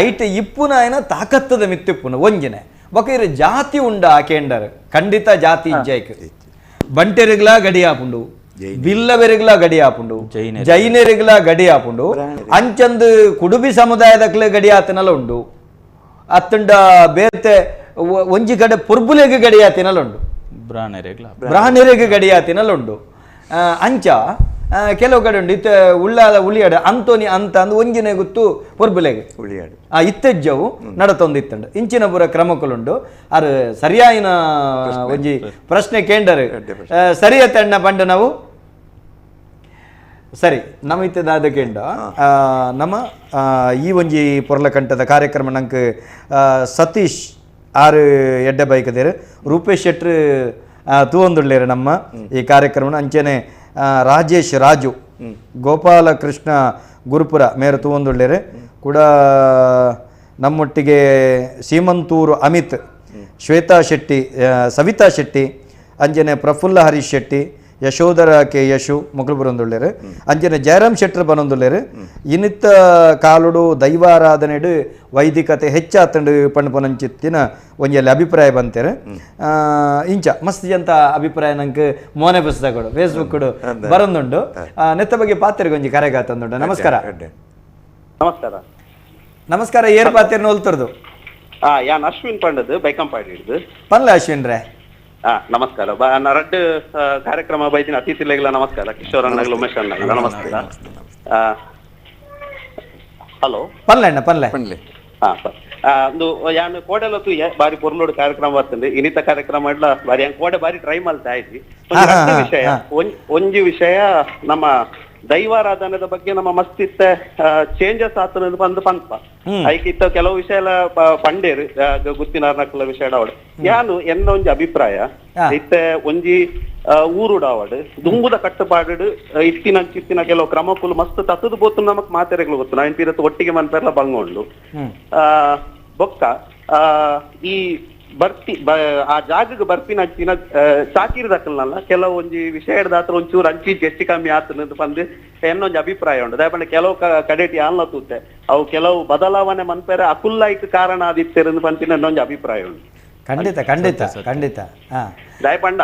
ಐಟ ಇಪ್ಪುನ ಆಯನ ತಾಕತ್ತದ ಮಿತ್ತಿಪ್ಪುನ ಒಂಜಿನೆ ಬೊಕ ಇರು ಜಾತಿ ಉಂಡ ಕೇಂಡರ್ ಖಂಡಿತ ಜಾತಿ ಇಜ್ಜಾಯ್ಕ ಬಂಟೆರಿಗ್ಲಾ ಗಡಿ ಆಪುಂಡು, ಬಿಲ್ಲವೆರಿಗ್ಲಾ ಗಡಿ ಆಪುಂಡು, ಜೈನರಿಗ್ಲಾ ಗಡಿ ಆಪುಂಡು, ಅಂಚಂದು ಕುಡುಬಿ ಸಮುದಾಯದಕ್ಲೆ ಗಡಿ ಆತನಲ ಉಂಡು, ಅತ್ತಂಡ ಬೇತೆ ಒಂಜಿ ಕಡೆ ಪುರ್ಬುಲೆಗ್ ಗಡಿ ಆತಿನಲ ಉಂಡು, ಬ್ರಾಹ್ಮಣರಿಗೆ ಗಡಿ ಆತಿನಲ ಉಂಡು. ಅಂಚ ಕೆಲವು ಕಡೆ ಉಂಡು ಇತ್ತೆ ಉಳ್ಳಾದ ಉಳಿಯಾಡು ಅಂತೋನಿ ಅಂತ ಅಂದು ಒಂಜಿನೆ ಗೊತ್ತು ಪೊರ್ಬುಲೆಗ್ ಉಳಿಯಾಡು ಆ ಇತ್ತೆಜ್ಜವು ನಡತೊಂದು ಇತ್ತಂಡು ಇಂಚಿನ ಪೂರ ಕ್ರಮಕ್ಕುಲುಂಡು. ಅರು ಸರಿಯಾಯಿನ ಒಂಜಿ ಪ್ರಶ್ನೆ ಕೇಂಡರು ಸರಿಯ ತಣ್ಣ ಪಂಡ ನಾವು ಸರಿ ನಮ್ಮ ಇತ್ತದಾದಕ್ಕೆಂಡ ನಮ್ಮ ಈ ಒಂಜಿ ಪೊರ್ಲಕಂಠದ ಕಾರ್ಯಕ್ರಮ ನಂಗೆ ಸತೀಶ್ ಆರು ಎಡ್ಡೆ ಬೈಕದೇರು ರೂಪೇಶ್ ಶೆಟ್ರು ತೂವೊಂದುಳ್ಳೇರು ನಮ್ಮ ಈ ಕಾರ್ಯಕ್ರಮನ ಅಂಚೆನೆ ರಾಜೇಶ್ ರಾಜು ಗೋಪಾಲಕೃಷ್ಣ ಗುರುಪುರ ಮೇರು ತೂವೊಂದುಳ್ಳೇರು ಕೂಡ ನಮ್ಮೊಟ್ಟಿಗೆ ಸೀಮಂತೂರು ಅಮಿತ್ ಶ್ವೇತಾ ಶೆಟ್ಟಿ ಸವಿತಾ ಶೆಟ್ಟಿ ಅಂಜನೆ ಪ್ರಫುಲ್ಲ ಹರೀಶ್ ಶೆಟ್ಟಿ ಯಶೋಧರ ಕೆ ಯಶು ಮೊಕಲು ಬರೊಂದುಳ್ಳೇರು ಅಂಜನೆ ಜಯರಾಮ್ ಶೆಟ್ಟರ್ ಬರೊಂದುಳ್ಳೇರು ಇನ್ನಿತ್ತ ಕಾಲುಡು ದೈವಾರಾಧನೆಡು ವೈದಿಕತೆ ಹೆಚ್ಚಾತಂಡು ಪಣ್ಪೊನಂಚಿತ್ತಿನ ಒಂಜಲ್ಲಿ ಅಭಿಪ್ರಾಯ ಬಂತೇರು ಇಂಚ ಮಸ್ತ್ ಜಂತ ಅಭಿಪ್ರಾಯ ನಂಗೆ ಮೋನೆ ಪುಸ್ತಕಡು ಫೇಸ್ಬುಕ್ ಬರೊಂದುಂಡು ನೆತ್ತ ಬಗ್ಗೆ ಪಾತ್ರೆಗೆ ಒಂಜಿ ಕರೆಗಾತಂದುಂಡು. ನಮಸ್ಕಾರ. ನಮಸ್ಕಾರ. ನಮಸ್ಕಾರ. ಏರ್ ಪಾತ್ರೆ ಹೋಲ್ತರ್ದು ಯಾನ್ ಅಶ್ವಿನ್ ಪಂಡದು ಬೈಕಂಪಾಡಿ ಹಿಡ್ದು ಪನ್ಲ ಅಶ್ವಿನ್ ರೇ. ನಮಸ್ಕಾರ. ರಡ್ಡು ಕಾರ್ಯಕ್ರಮ ಬೈದಿನ ಅತಿಥಿಗಳಿಗೆಲ್ಲ ನಮಸ್ಕಾರ. ಕಿಶೋರ್ ಅಣ್ಣಗಳು ಉಮೇಶ್ ಅಣ್ಣಗಳ ನಮಸ್ಕಾರ. ಹಲೋ ಪನ್ಲೆ ಅಣ್ಣ ಪನ್ಲೆ ಪನ್ಲೆ. ಒಂದು ಯಾನ್ ಕೋಡೆಲ ತೂಯೆ ಬಾರಿ ಪೊರ್ಲೋಡು ಕಾರ್ಯಕ್ರಮ ಬರ್ತದೆ ಇನ್ನಿತ ಕಾರ್ಯಕ್ರಮ ಇಡ್ಲ ಬಾರಿ ಯಾನ್ ಕೋಡೆ ಬಾರಿ ಟ್ರೈ ಮಾಡ್ತಾ ಇದ್ವಿ. ವಿಷಯ ಒಂಜಿ ವಿಷಯ ನಮ್ಮ ದೈವಾರಾಧನೆದ ಬಗ್ಗೆ ನಮ್ಮ ಮಸ್ತಿತ್ತ ಚೇಂಜಸ್ ಆತನ ಬಂದು ಪಂಪ ಐಕಿತ್ತ ಕೆಲವು ವಿಷಯ ಎಲ್ಲ ಪಂಡೇರು ಗುತ್ತಿನಾರ್ನಕುಲ ವಿಷಯ ಅವಡು ಯಾನು ಎನ್ನ ಒಂಜಿ ಅಭಿಪ್ರಾಯ ಇತ್ತೆ ಒಂಜಿ ಊರುಡಾವಡು ದುಂಬುದ ಕಟ್ಟುಪಾಡು ಇತ್ತಿನ ಚಿತ್ತಿನ ಕೆಲವು ಕ್ರಮಕ್ಕುಲು ಮಸ್ತ್ ತತ್ತದ ಬೋತು ನಮಕ್ ಮಾತೆರೆಗಳು ಗೊತ್ತು ನಾನ್ ತೀರತ್ತು ಒಟ್ಟಿಗೆ ಮನ್ಪೆರ್ಲ ಬಂಗೊಂಡು ಬೊಕ್ಕ ಈ ಬರ್ತಿ ಆ ಜಾಗಕ್ಕೆ ಬರ್ಪಿನ ಅಂಚಿನ ಚಾಕಿರಿ ದಕ್ಕಲ್ನಲ್ಲ ಕೆಲವು ಒಂಜಿ ವಿಷಯ ಹಿಡ್ದಾತ್ರ ಒಂಚೂರು ಅಂಚಿ ಹೆಚ್ಚು ಕಮ್ಮಿ ಆತನ ಬಂದು എന്നೊಂದು ಅಭಿಪ್ರಾಯ ಉಂಟು. ದಯಪಂಡ ಕೆಲವು ಕಡೆಟಿ ಆನ್ಲ ತೂತೆ ಅವು ಕೆಲವು ಬದಲಾವಣೆ ಮನ್ಪೆರೆ ಅಕುಲ್ಲೈಕ್ ಕಾರಣ ಆದಿತ್ತೆರಂದು ಪಂಪಿನ എന്നೊಂದು ಅಭಿಪ್ರಾಯ ಉಂಟು. ಖಂಡಿತ ಖಂಡಿತ ಖಂಡಿತ. ದಯಪಂಡ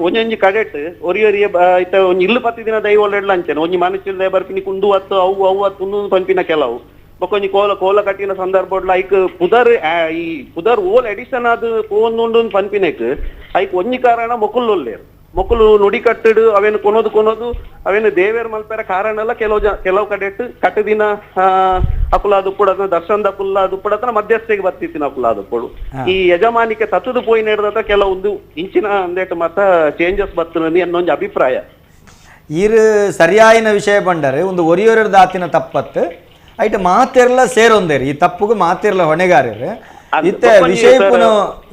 ಒಂಜೊಂಜಿ ಕಡೆಟ್ ಒರಿ ಒರಿಯ ಇತ್ತ ಒಂಜಿ ಇಲ್ಲು ಪತ್ತಿ ದಿನ ದೈವ ಒಳ್ಳೆಡ್ಲ ಅಂಚೆನೆ ಒಂಜಿ ಮನುಷ್ಯ ಬರ್ಪಿನಿ ಕುಂದು ಹತ್ತು ಅವು ಅವು ಹತ್ತು ಪಂಪಿನ ಕೆಲವು ಬೊಕೊಂಜಿ ಕೋಲ ಕೋಲ ಕಟ್ಟಿನ ಸಂದರ್ಭ ಐಕ್ ಪುದರ್ ಈ ಪುದರ್ ಓಲ್ ಎಡಿಷನ್ ಅದು ಪೋಂದುಂಡು ಪನ್ಪಿನೆಕ್ ಐಕ್ ಒಂಜಿ ಕಾರಣ ಮೊಕುಲ್ಲೊಲ್ಲೇರು ಮೊಕುಲು ನುಡಿ ಕಟ್ಟಡು ಅವೇನು ಕೊನೋದು ಕೊನೋದು ಅವೇನು ದೇವೇರ್ ಮಲ್ಪೆರ ಕಾರಣ ಎಲ್ಲ ಕೆಲವು ಕೆಲವು ಕಡೆಟ್ ಕಟ್ಟದಿನ ಅಕುಲ ದುಪ್ಪುಡ ದರ್ಶನದ ಕುಲ್ಲ ದುಪ್ಪುಡ ಮಧ್ಯಸ್ಥೆಗೆ ಬರ್ತಿತ್ತಿನ ಅಕುಲ ದುಪ್ಪುಡು ಈ ಯಜಮಾನಿಕೆ ತತ್ತದು ಪೋಯಿ ನೆಡ್ದತ್ತ ಕೆಲವೊಂದು ಇಂಚಿನ ಅಂದೇಟ ಮತ್ತ ಚೇಂಜಸ್ ಬರ್ತದೆ ಅನ್ನೊಂದು ಅಭಿಪ್ರಾಯ. ಈರು ಸರಿಯಾಯಿನ ವಿಷಯ ಬಂಡರೆ ಒಂದು ಒರಿಯೊರ ದಾತಿನ ತಪ್ಪತ್ತು ಐಟ್ ಮಾತೆರ್ಲ ಸೇರೊಂದೇರಿ ಈ ತಪ್ಪುಗು ಮಾತೆರ್ಲ ಹೊಣೆಗಾರರು ಇತ್ತೆ ವಿಷಯಕ್ಕೂ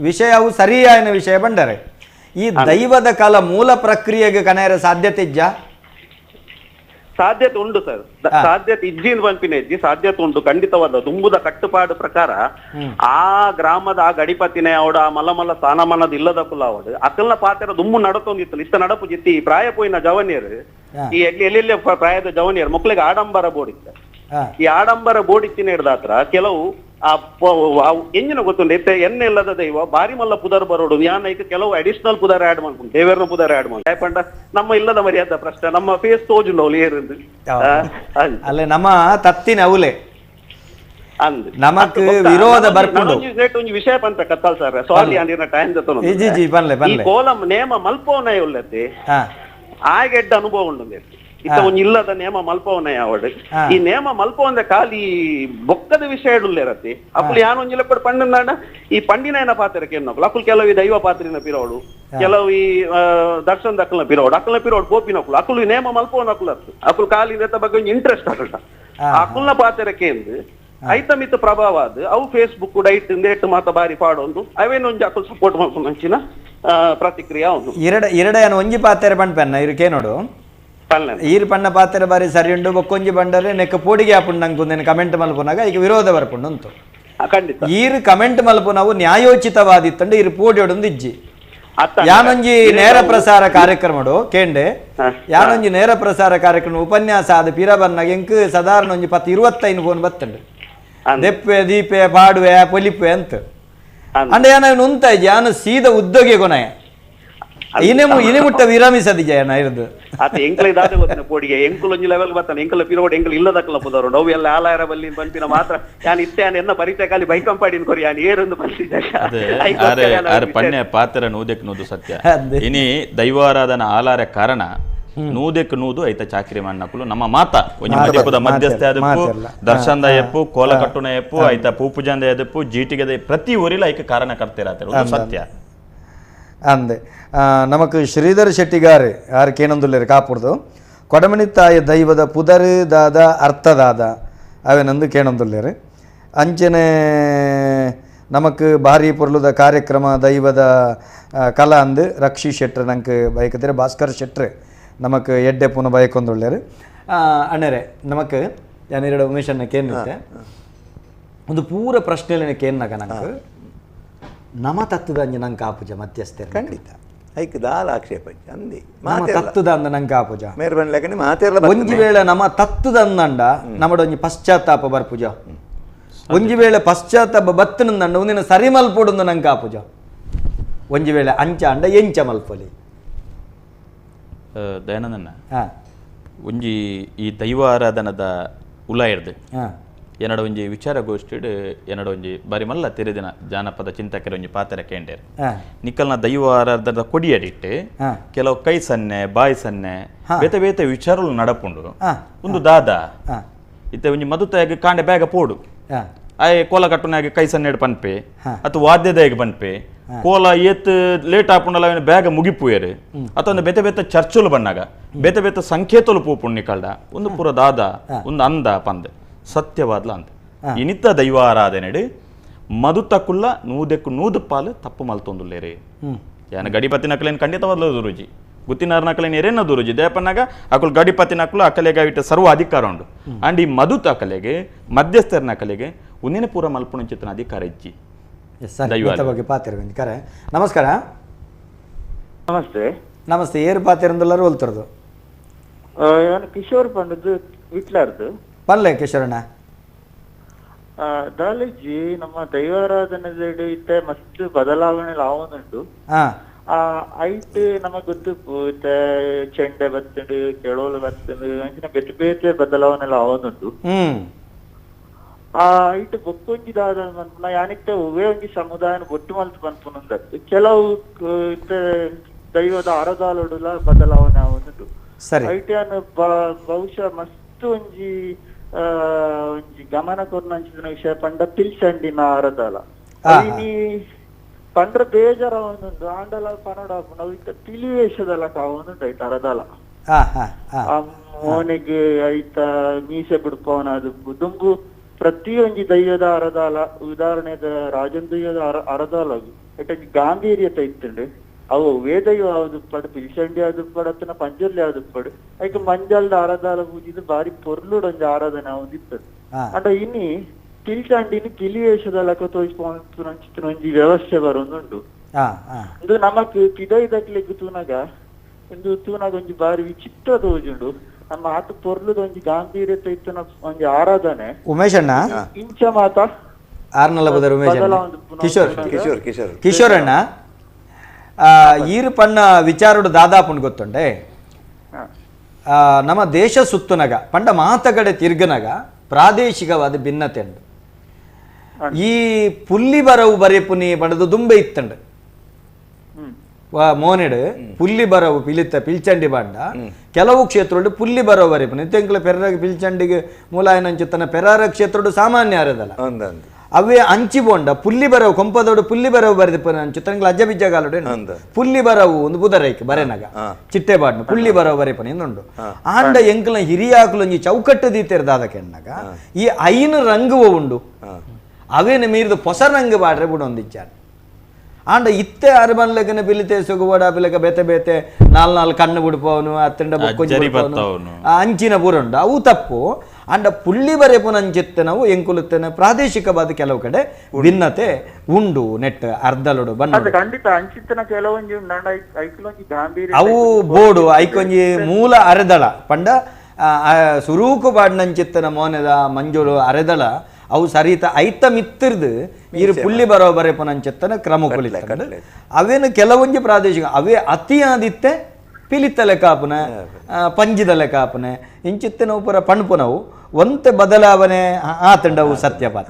ವಿಷಯವು ಸರಿಯಾಯಿನ ವಿಷಯ ಬಂಡರೆ ಈ ದೈವದ ಕಾಲ ಮೂಲ ಪ್ರಕ್ರಿಯೆಗೆ ಕನೆಯರ ಸಾಧ್ಯತೆ ಇಜ್ಜಾ? ಸಾಧ್ಯತೆ ಉಂಟು ಸರ್, ಸಾಧ್ಯತೆ ಇಜ್ಜಿನ್ ಪನ್ಪಿನ ಇಜ್ಜಿ, ಸಾಧ್ಯತೆ ಉಂಟು ಖಂಡಿತವಾದ. ದುಂಬುದ ಕಟ್ಟುಪಾಡು ಪ್ರಕಾರ ಆ ಗ್ರಾಮದ ಆ ಗಡಿಪತಿನೇ ಅವಡ ಆ ಮಲ್ಲ ಮಲ್ಲ ಸ್ಥಾನಮಾನದ ಇಲ್ಲದ ಕುಲ ಅವಡು ಅಕಲ್ನ ಪಾತ್ರ ದುಂಬು ನಡತೊಂದಿತ್ತು ಇತ್ತ ನಡಪು ಜಿತ್ತಿ ಈ ಪ್ರಾಯ ಪೋಯಿನ ಜವನಿಯರು ಈ ಎಲ್ಲಿ ಎಲ್ಲೆಲ್ಲಿ ಪ್ರಾಯದ ಜವನಿಯರು ಮಕ್ಕಳಿಗೆ ಆಡಂಬರ ಬೋಡಿತ್ತ ಈ ಆಡಂಬರ ಬೋಡಿತ್ತಿನ ಹಿಡ್ದಾತ್ರ ಕೆಲವು ಆ ಎಂಜಿನ ಗೊತ್ತುಂಟು ಇತ್ತೆ ಎಣ್ಣೆ ಇಲ್ಲದ ದೈವ ಬಾರಿ ಮಲ್ಲ ಪುದರ್ ಬರೋಡು ಯಾನ್ ಕೆಲವು ಅಡಿಷನಲ್ ಪುದರ್ ಆಡ್ ಮಾಡ್ಕೊಂಡು ದೇವೇರ್ನ ಪುದರ್ ಆಡ್ ಮಾಡ್ಕೊಂಡು ಯಾಕಂಡ ನಮ್ಮ ಇಲ್ಲದ ಮರ್ಯಾದ ಪ್ರಶ್ನೆ ನಮ್ಮ ಫೇಸ್ ತೋಜುಂಡು ಅವಳು ಏರಿಂದು ಅಲ್ಲೇ ನಮ್ಮ ತತ್ತಿನ ಅವಲೆ ಅಂದ್ ನಮಕ್ ವಿರೋಧ ಬರ್ಪುಂಡು. ಒಂಜಿ ವಿಷಯ ಪಂತ ಕತ್ತಾಲ್ ಸರ್ ಸಾರಿ ಅಂದಿನ ಟೈಮ್ ಈ ಕೋಲಂ ನೇಮ ಮಲ್ಪೋನ ಉಲ್ಲತ್ತೆ ಆಗೆಡ್ಡ ಅನುಭವ ಉಂಡು ಇತ್ತ ಒಂಜಿ ಇಲ್ಲದ ನೇಮ ಮಲ್ಪವನ ಯಾವಡು ಈ ನೇಮ ಮಲ್ಪವಂದ ಖಾಲಿ ಬೊಕ್ಕದ ವಿಷಯ ಇರತ್ತೆ ಅಕುಲು ಯಾನ್ ಒಂಜಿ ಲೆಪ್ಪಡು ಪಂಡನಾಡ ಈ ಪಂಡಿನ ಏನ ಪಾತ್ರಕ್ಕೆ ಎನ್ನಕುಲು ಅಕುಲು ಕೆಲವು ಈ ದೈವ ಪಾತ್ರಿನ ಪಿರೋಡು ಕೆಲವು ಈ ದರ್ಶನ ಅಕಲ್ನ ಪಿರೋಡು ಅಕಲ್ನ ಪಿರೋಡು ಗೋಪಿನಕುಲು ಅಕುಲು ಈ ನೇಮ ಮಲ್ಪವನ ಅಕುಲು ಅಕುಲು ಖಾಲಿ ನೆತ್ತ ಬಗ್ಗೆ ಒಂಜಿ ಇಂಟ್ರೆಸ್ಟ್ ಅಕಲ್ಟ ಅಕುಲ್ನ ಪಾತ್ರಕ್ಕೆ ಎಂದು ಐತ ಮಿತ್ತ ಪ್ರಭಾವ ಅದು ಅವು ಫೇಸ್ಬುಕ್ ಡೈಟ್ ನೇಟ್ ಮಾತ ಬಾರಿ ಪಾಡೊಂದು ಅವೇನೊಂಜಿ ಅಕುಲು ಸಪೋರ್ಟ್ ಮಲ್ಪುನ ಅಂಚಿನ ಪ್ರತಿಕ್ರಿಯೆ ಉಂಡು. ಎರಡ ಒಂಜಿ ಪಾತ್ರ ಪಂಡ್ಪೆನ್ನ ಇರುಕೇ ನೋಡು ಈರ್ ಪಣ್ಣ ಪಾತ್ರ ಬಾರಿ ಸರಿ ಉಂಡು ಬೊಕ್ಕೊಂಜಿ ಬಂಡರೆ ನೆಕ್ ಪೋಡಿಗೆ ಆಪುಂಡು ನಂಗೆ ಕಮೆಂಟ್ ಮಲ್ಪುನಾಗ ಈಗ ವಿರೋಧ ಬರ್ಪುಂಡು ಅಂತು. ಈರ್ ಕಮೆಂಟ್ ಮಲ್ಪುನವು ನ್ಯಾಯೋಚಿತವಾದಿತ್ತಂಡು ಈರ್ ಪೋಡಿಯೊಡೊಂದು ಇಜ್ಜಿ. ಯಾನೊಂಜಿ ನೇರ ಪ್ರಸಾರ ಕಾರ್ಯಕ್ರಮಡು ಕೇಂಡೆ ಯಾನೊಂಜಿ ನೇರ ಪ್ರಸಾರ ಕಾರ್ಯಕ್ರಮ ಉಪನ್ಯಾಸ ಆದ ಪಿರ ಬನ್ನಾಗ ಎಂಕ್ ಸಾಧಾರಣ ಒಂಜಿ 10-25 ಫೋನ್ ಬತ್ತಂಡು ದೆಪ್ಪೆ ದೀಪೆ ಪಾಡುವೆ ಪೊಲಿಪೆ ಅಂತ ಅಂಡ ಯಾನ ನುಂತ ಯಾನು ಸೀದ ಉದ್ಯೋಗಿ ಕೊನೆಯ ಇನೇ ಮುಟ್ಟ ವಿರಮಿಸದಿ ಜಯನ ಇರುದು ಆತ ಎಂಕ್ಲ ಇದಾದ ಗೊತ್ತಿನ ಪೋಡಿಗೆ ಎಂಕುಲ್ ಒಂಜಿ ಲೆವೆಲ್ ಬರ್ತಾನೆ ಎಂಕುಲ ಪಿರೋಡ್ ಎಂಕುಲ್ ಇಲ್ಲದಕ್ಕಲ್ಲ ಪುದರು ನೋವು ಎಲ್ಲ ಆಲಾಯರ ಬಲ್ಲಿ ಪಂಪಿನ ಮಾತ್ರ ಯಾನ್ ಇತ್ತೆ ಯಾನ್ ಎನ್ನ ಪರಿಚಯ ಖಾಲಿ ಬೈಕಂಪಾಡಿನ ಕೊರಿ ಯಾನ್ ಏರೊಂದು ಪಂಪಿದ್ದೆ ಪಣ್ಣೆ ಪಾತ್ರ ನೂದೆಕ್ ನೂದು ಸತ್ಯ ಇನಿ ದೈವಾರಾಧನ ಆಲಾರ ಕಾರಣ ನೂದೆಕ್ ನೂದು ಐತ ಚಾಕ್ರಿ ಮಣ್ಣಕುಲು ನಮ್ಮ ಮಾತ ಒಂಜಿ ಮದಿಪುದ ಮಧ್ಯಸ್ಥೆ ಆದಪ್ಪು ದರ್ಶನದ ಎಪ್ಪು ಕೋಲ ಕಟ್ಟುನ ಎಪ್ಪು ಐತ ಪೂಪುಜಂದ ಎದಪ್ಪು ಜೀಟಿಗೆದ ಪ್ರತಿ ಊರಿಲ ಐಕ ಕಾರಣ ಕರ್ತಿರತ್ತೆ ಸತ್ಯ ಅಂದೆ ನಮಕ್ ಶ್ರೀಧರ್ ಶೆಟ್ಟಿಗಾರ್ ಆರ್ ಕೇನೊಂದುಲ್ಲೇರು ಕಾಪುಡ್ದು ಕೊಡಮಣಿತ್ತಾಯ ದೈವದ ಪುದರ್ ದಾದ ಅರ್ಥದಾದ ಅವೇನಂದು ಕೇಣೊಂದುಲ್ಲೇರು. ಅಂಚನೆ ನಮಕ್ ಭಾರಿ ಪೊರ್ಲುದ ಕಾರ್ಯಕ್ರಮ ದೈವದ ಕಲಾ ಅಂದು ರಕ್ಷಿ ಶೆಟ್ರ್ ನಂಗೆ ಬಯಕದಿರ ಭಾಸ್ಕರ್ ಶೆಟ್ರ್ ನಮಕ್ ಎಡ್ಡೆ ಪೂನ ಬಯಕೊಂದುಳ್ಳೇರು. ಅಣ್ಣರೇ ನಮಕ್ ಯಾನೆರಡು ಉಮೇಶನ್ನ ಕೇನಿತ್ತೆ ಒಂದು ಪೂರ ಪ್ರಶ್ನೆಲೇನೆ ಕೇನ್ನಾಗ ನಂಗೆ ನಮ ತತ್ತದ ಅಂಜಿ ನಂಗೆ ಆಪುಜ ಮಧ್ಯಸ್ಥೆ ಖಂಡಿತ ಐಕ್ ದಾಲ ಆಕ್ಷೇಪ ಅಂದಿ ನಮ ತತ್ತದ ಅಂದ ನಂಗೆ ಆಪುಜ ಮೇರ್ಬನ್ ಲೆಕ್ಕನೆ ಮಾತೆರ್ಲ ಒಂಜಿ ವೇಳೆ ನಮ ತತ್ತದ ಅಂದಂಡ ನಮಡೊಂಜಿ ಪಶ್ಚಾತ್ತಾಪ ಬರ್ಪುಜ, ಒಂಜಿ ವೇಳೆ ಪಶ್ಚಾತ್ತಾಪ ಬತ್ತನಂದಂಡ ಒಂದಿನ ಸರಿ ಮಲ್ಪೊಡುಂದು ನಂಗೆ ಆಪುಜ, ಒಂಜಿ ವೇಳೆ ಅಂಚ ಅಂಡ ಎಂಚ ಮಲ್ಪೊಲಿ. ದಯಾನಂದಣ್ಣ ಒಂಜಿ ಈ ದೈವ ಆರಾಧನದ ಉಲ ಇರ್ದು ಎನ್ನಡ ಒಂಜಿ ವಿಚಾರಗೋಷ್ಠಿಡ್ ಎನ್ನಡ ಒಂಜಿ ಬಾರಿ ಮಲ್ಲ ತೆರೆದಿನ ಜಾನಪದ ಚಿಂತಕರ ಒಂಜಿ ಪಾತ್ರ ಕೇಂಡೇರು. ನಿಕ್ಕಲ್ನ ದೈವ ಆರಾಧನದ ಕೊಡಿಯಡಿಟ್ಟು ಕೆಲವು ಕೈ ಸನ್ನೆ ಬಾಯಿ ಸನ್ನೆ ಬೇತೆ ಬೇತೆ ವಿಚಾರಗಳು ನಡಪುಂಡು. ಒಂದು ದಾದ ಇತ್ತೆ ಒಂಜಿ ಮದುತಾಗಿ ಕಾಂಡೆ ಬ್ಯಾಗ ಪೋಡು ಆಯ್ ಕೋಲ ಕಟ್ಟುನಾಗೆ ಕೈ ಸನ್ನೆ ಪನ್ಪೆ ಅಥವಾ ವಾದ್ಯದಾಗಿ ಪನ್ಪೆ ಕೋಲ ಏತ್ ಲೇಟ್ ಆಪುಂಡಲ ಅವನ ಬ್ಯಾಗ ಮುಗಿಪುಯರು ಅಥವಾ ಒಂದು ಬೇತೆ ಬೇತೆ ಚರ್ಚುಲು ಬಣ್ಣಾಗ ಬೇತೆ ಬೇತೆ ಸಂಕೇತಲು ಪೋಪುಂಡು ನಿಕಲ್ಡ ಒಂದು ಪೂರ ದಾದ ಒಂದು ಅಂದ ಪಂದ್ ಸತ್ಯವಾದ್ಲ ಅಂತ. ಇನಿತ ದೈವಾರಾಧನೆಡು ಮದುತಕುಲ್ಲ ನೂದೆಕ್ಕು ನೂದು ಪಾಲು ತಪ್ಪು ಮಲ್ತೊಂದುಲ್ಲೇರಿ. ಯಾನ ಗಡಿಪತಿ ನಕಲೇನು ಖಂಡಿತವಾದ್ಲ ದುರುಜಿ ಗುತ್ತಿನಾರ ನಕಲೇನು ಎರೇನ ದುರುಜಿ ದೇಪನಾಗ ಅಕುಲು ಗಡಿಪತಿ ನಕಲು ಅಕಲೆಗೆ ಇಟ್ಟ ಸರ್ವ ಅಧಿಕಾರ ಉಂಡು. ಅಂಡ್ ಈ ಮದುತ ಅಕಲೆಗೆ ಮಧ್ಯಸ್ಥರ ನಕಲೆಗೆ ಒಂದಿನ ಪೂರ ಮಲ್ಪುಣಂಚಿತನ ಅಧಿಕಾರ ಇಜ್ಜಿ. ಬಗ್ಗೆ ಪಾತಿರ ಕರೆ. ನಮಸ್ಕಾರ. ನಮಸ್ತೆ. ನಮಸ್ತೆ. ಏರು ಪಾತಿರಂದುಲ್ಲಾರು ಹೋಲ್ತಿರೋದು ಕಿಶೋರ್ ಪಂಡದ್ದು ವಿಟ್ಲಾರ್ದು ಪಲ್ಲೆ ಕಿಶೋರಣ್ಣ. ದಾಲೇಜಿ ನಮ್ಮ ದೈವಾರಾಧನೆ ಇತ್ತೆ ಮಸ್ತ್ ಬದಲಾವಣೆ ಆವೊಂದುಂಡು. ಐಟ್ ನಮಗ್ ಗೊತ್ತು ಇತ್ತೆ ಚೆಂಡೆ ಬತ್ತುಂಡು, ಕೆಳೋಲು ಬತ್ತುಂಡು, ಅಂಚಿನ ಬೇತೆ ಬೇತೆ ಬದಲಾವಣೆ ಆವೊಂದುಂಡು. ಆ ಐಟ್ ಬೊಕ್ಕೊಂಜಿ ದಾದ ಪನ್ಪುನ ಯಾನಿತ್ತೆ ಒವ್ವೇ ಒಂಜಿ ಸಮುದಾಯನ ಒಟ್ಟು ಮಲ್ತ್ ಪನ್ಪುನಂದತ್ತು ಕೆಲವು ಇತ್ತೆ ದೈವದ ಅರದಾಲುಡುಲ ಬದಲಾವಣೆ ಆವೊಂದುಂಡು. ಐಟ್ ಯಾನ್ ಬಹುಶಃ ಮಸ್ತ್ ಒಂಜಿ ಒಂಜಿ ಗಮನ ಕೊರ್ನಂಚಿನ ವಿಷಯ ಪಂಡ ಪಿಲ್ಸಂಡಿನ ಅರದಾಲ ಇನಿ ಪಂಡ್ರ ಬೇಜಾರ ಒಂದೊಂದು ಆಂಡಲ ಪನೋಡ ನಾವು ಇತ್ತ ಪಿಲಿ ವೇಷದಲ್ಲ ಕಾವೊಂದುಂಡು ಐತ ಅರದಾಲ. ಆ ಮೋನೆಗೆ ಐತ ಮೀಸೆ ಬಿಡ್ಪವನ ಅದು ದುಂಬು ಪ್ರತಿಯೊಂಜಿ ದೈವದ ಅರದಾಲ ಉದಾಹರಣೆದ ರಾಜನ್ ದೈವದ ಅರದಾಲ ಐಟ ಗಾಂಭೀರ್ಯತೆ ಇತ್ತುಂಡು. ಅವು ವೇದೈವ ಯಾವ್ದು ಪಿಲ್ಸಂಡಿ ಯಾವ್ದು ಪಡ ಪಂಜುರ್ಲಿ ಯಾವ್ದು ಪಡು ಐಕ ಮಂಜಲ್ದ ಆರಾಧಾಲ ಪೂಜಿದ್ ಬಾರಿ ಪೊರ್ಲುಡ್ ಒಂಜಿ ಆರಾಧನೆ ಆವೊಂದಿತ್ತದು. ಅಂಡ ಇನಿ ಪಿಲ್ಸಂಡಿನ ಪಿಲಿ ವೇಷದ ಲೆಕ್ಕ ತೋಜಿಪುನಂಚಿತ್ತಿನ ಒಂಜಿ ವ್ಯವಸ್ಥೆ ಬರೊಂದುಂಡು. ಇಂದು ನಮಕ್ ಪಿದೈದಕ್ಲೆಗ್ ತೂನಗ ಇಂದು ತೂನಗ ಒಂಜಿ ಬಾರಿ ವಿಚಿತ್ರ ತೋಜುಂಡು. ನಮ್ಮ ಆತ ಪೊರ್ಲುದ ಒಂಜಿ ಗಾಂಭೀರ್ಯತೆ ಇತ್ತಿನ ಒಂಜಿ ಆರಾಧನೆ. ಉಮೇಶ್ ಅಣ್ಣ ಇಂಚ ಮಾತ ಆರ್ನಲ್ಲ ಬದರ್ ಉಮೇಶ್ ಕಿಶೋರ್ ಕಿಶೋರ್ ಕಿಶೋರ್ ಕಿಶೋರ್ ಅಣ್ಣ ಈರು ಪಣ್ಣ ವಿಚಾರಡು ದಾದಾಪುಂಡು ಗೊತ್ತುಂಡೆ. ನಮ್ಮ ದೇಶ ಸುತ್ತುನಗ ಪಂಡ ಮಾತಗಡೆ ತಿರ್ಗನಗ ಪ್ರಾದೇಶಿಕವಾದ ಭಿನ್ನತೆ ಉಂಡು. ಈ ಪುಲ್ಲಿ ಬರವು ಬರೆಪುನಿ ಪಂಡದು ದುಂಬೆ ಇತ್ತಂಡು ಮೋನೆಡು ಪುಲ್ಲಿ ಬರವು ಪಿಲಿತ ಪಿಲ್ಚಂಡಿ ಬಾಂಡ ಕೆಲವು ಕ್ಷೇತ್ರಡು ಪುಲ್ಲಿ ಬರವು ಬರೆಪುನಿ ತೆಂಕಲ ಪೆರ್ರ ಪಿಲ್ಚಂಡಿಗೆ ಮೂಲಾಯನಂಚಿತ್ತನ ಪೆರಾರ ಕ್ಷೇತ್ರಡು ಸಾಮಾನ್ಯ ಅರದಲ್ಲ ಅವೇ ಅಂಚಿ ಬೋಂಡ ಪುಲ್ಲಿ ಬರವು ಕೊಂಪದೋಡು ಪುಲ್ಲಿ ಬರವು ಬರೆದ ಅಂಚು ಅಜ್ಜ ಬಿಜ್ಜಗಾಲುಡು ಪುಲ್ಲಿ ಬರವು ಒಂದು ಬುದರೈಕ್ ಬರೆನಗ ಚಿಟ್ಟೆ ಬಾಡ್ನು ಪುಲ್ಲಿ ಬರವು ಬರೆಪನಿ ಉಂಡು. ಆಂಡ ಎಂಕಲ ಹಿರಿಯಾಕುಲು ಒಂಜಿ ಚೌಕಟ್ಟು ದೀತೆರ್ದಾದ ಕೆಣ್ಣಗ ಈ ಐನು ರಂಗುವ ಉಂಡು ಅವೇನು ಮೀರಿದ ಹೊಸ ರಂಗು ಬಾಡ್ರೆ ಬುಡೊಂದಿಚ್ಚಾರ. ಆಂಡ ಇತ್ತೆ ಅರಬನ್ಲೆಗನ ಪಿಲಿತೆ ಸುಗುವಡ ಪಿಲಕ ಬೇತೆ ಬೇತೆ ನಾಲ್ ನಾಲ್ ಕಣ್ಣು ಬಿಡ್ಪವನು ಅತ್ತಂಡ ಅಂಚಿನ ಪೂರುಂಡು ಅವು ತಪ್ಪು. ಅಂಡ ಪುಳ್ಳಿ ಬರೆಪುನ ಅಂಚಿತ್ತನವು ಎಂಕುಲುತ್ತನ ಪ್ರಾದೇಶಿಕವಾದ ಕೆಲವು ಕಡೆ ಭಿನ್ನತೆ ಉಂಡು ನೆಟ್ ಅರ್ಧಲುಡು ಬಣ್ಣ ಖಂಡಿತ ಅಂಚಿತ್ತನ ಕೆಲವೊಂಜಿ ಅವು ಬೋಡು ಐಕೊಂಜಿ ಮೂಲ ಅರೆದಳ ಪಂಡ ಸುರೂಕು ಬಾಡ್ನಂಚಿತ್ತನ ಮೋನೆದ ಮಂಜುಳು ಅರೆದಳ ಅವು ಸರಿತ ಐತ ಮಿತ್ತಿರ್ದು ಇರು ಪುಲ್ಲಿ ಬರೋ ಬರೆಪುನಂಚಿತ್ತನ ಕ್ರಮ ಕುಲಿತ ಅವೇನು ಕೆಲವೊಂಜಿ ಪ್ರಾದೇಶಿಕ ಅವೇ ಅತಿಯಾದಿತ್ತೆ ಪಿಲಿತ ಲೆಕ್ಕಾಪುನ ಪಂಜಿದ ಲೆಕ್ಕಾಪುನ ಇಂಚಿತ್ತನವು ಪುರ ಪಣ್ಪುನವು ಒಂತೆ ಬದಲಾವಣೆ ಆತಂಡವು ಸತ್ಯಪಾತ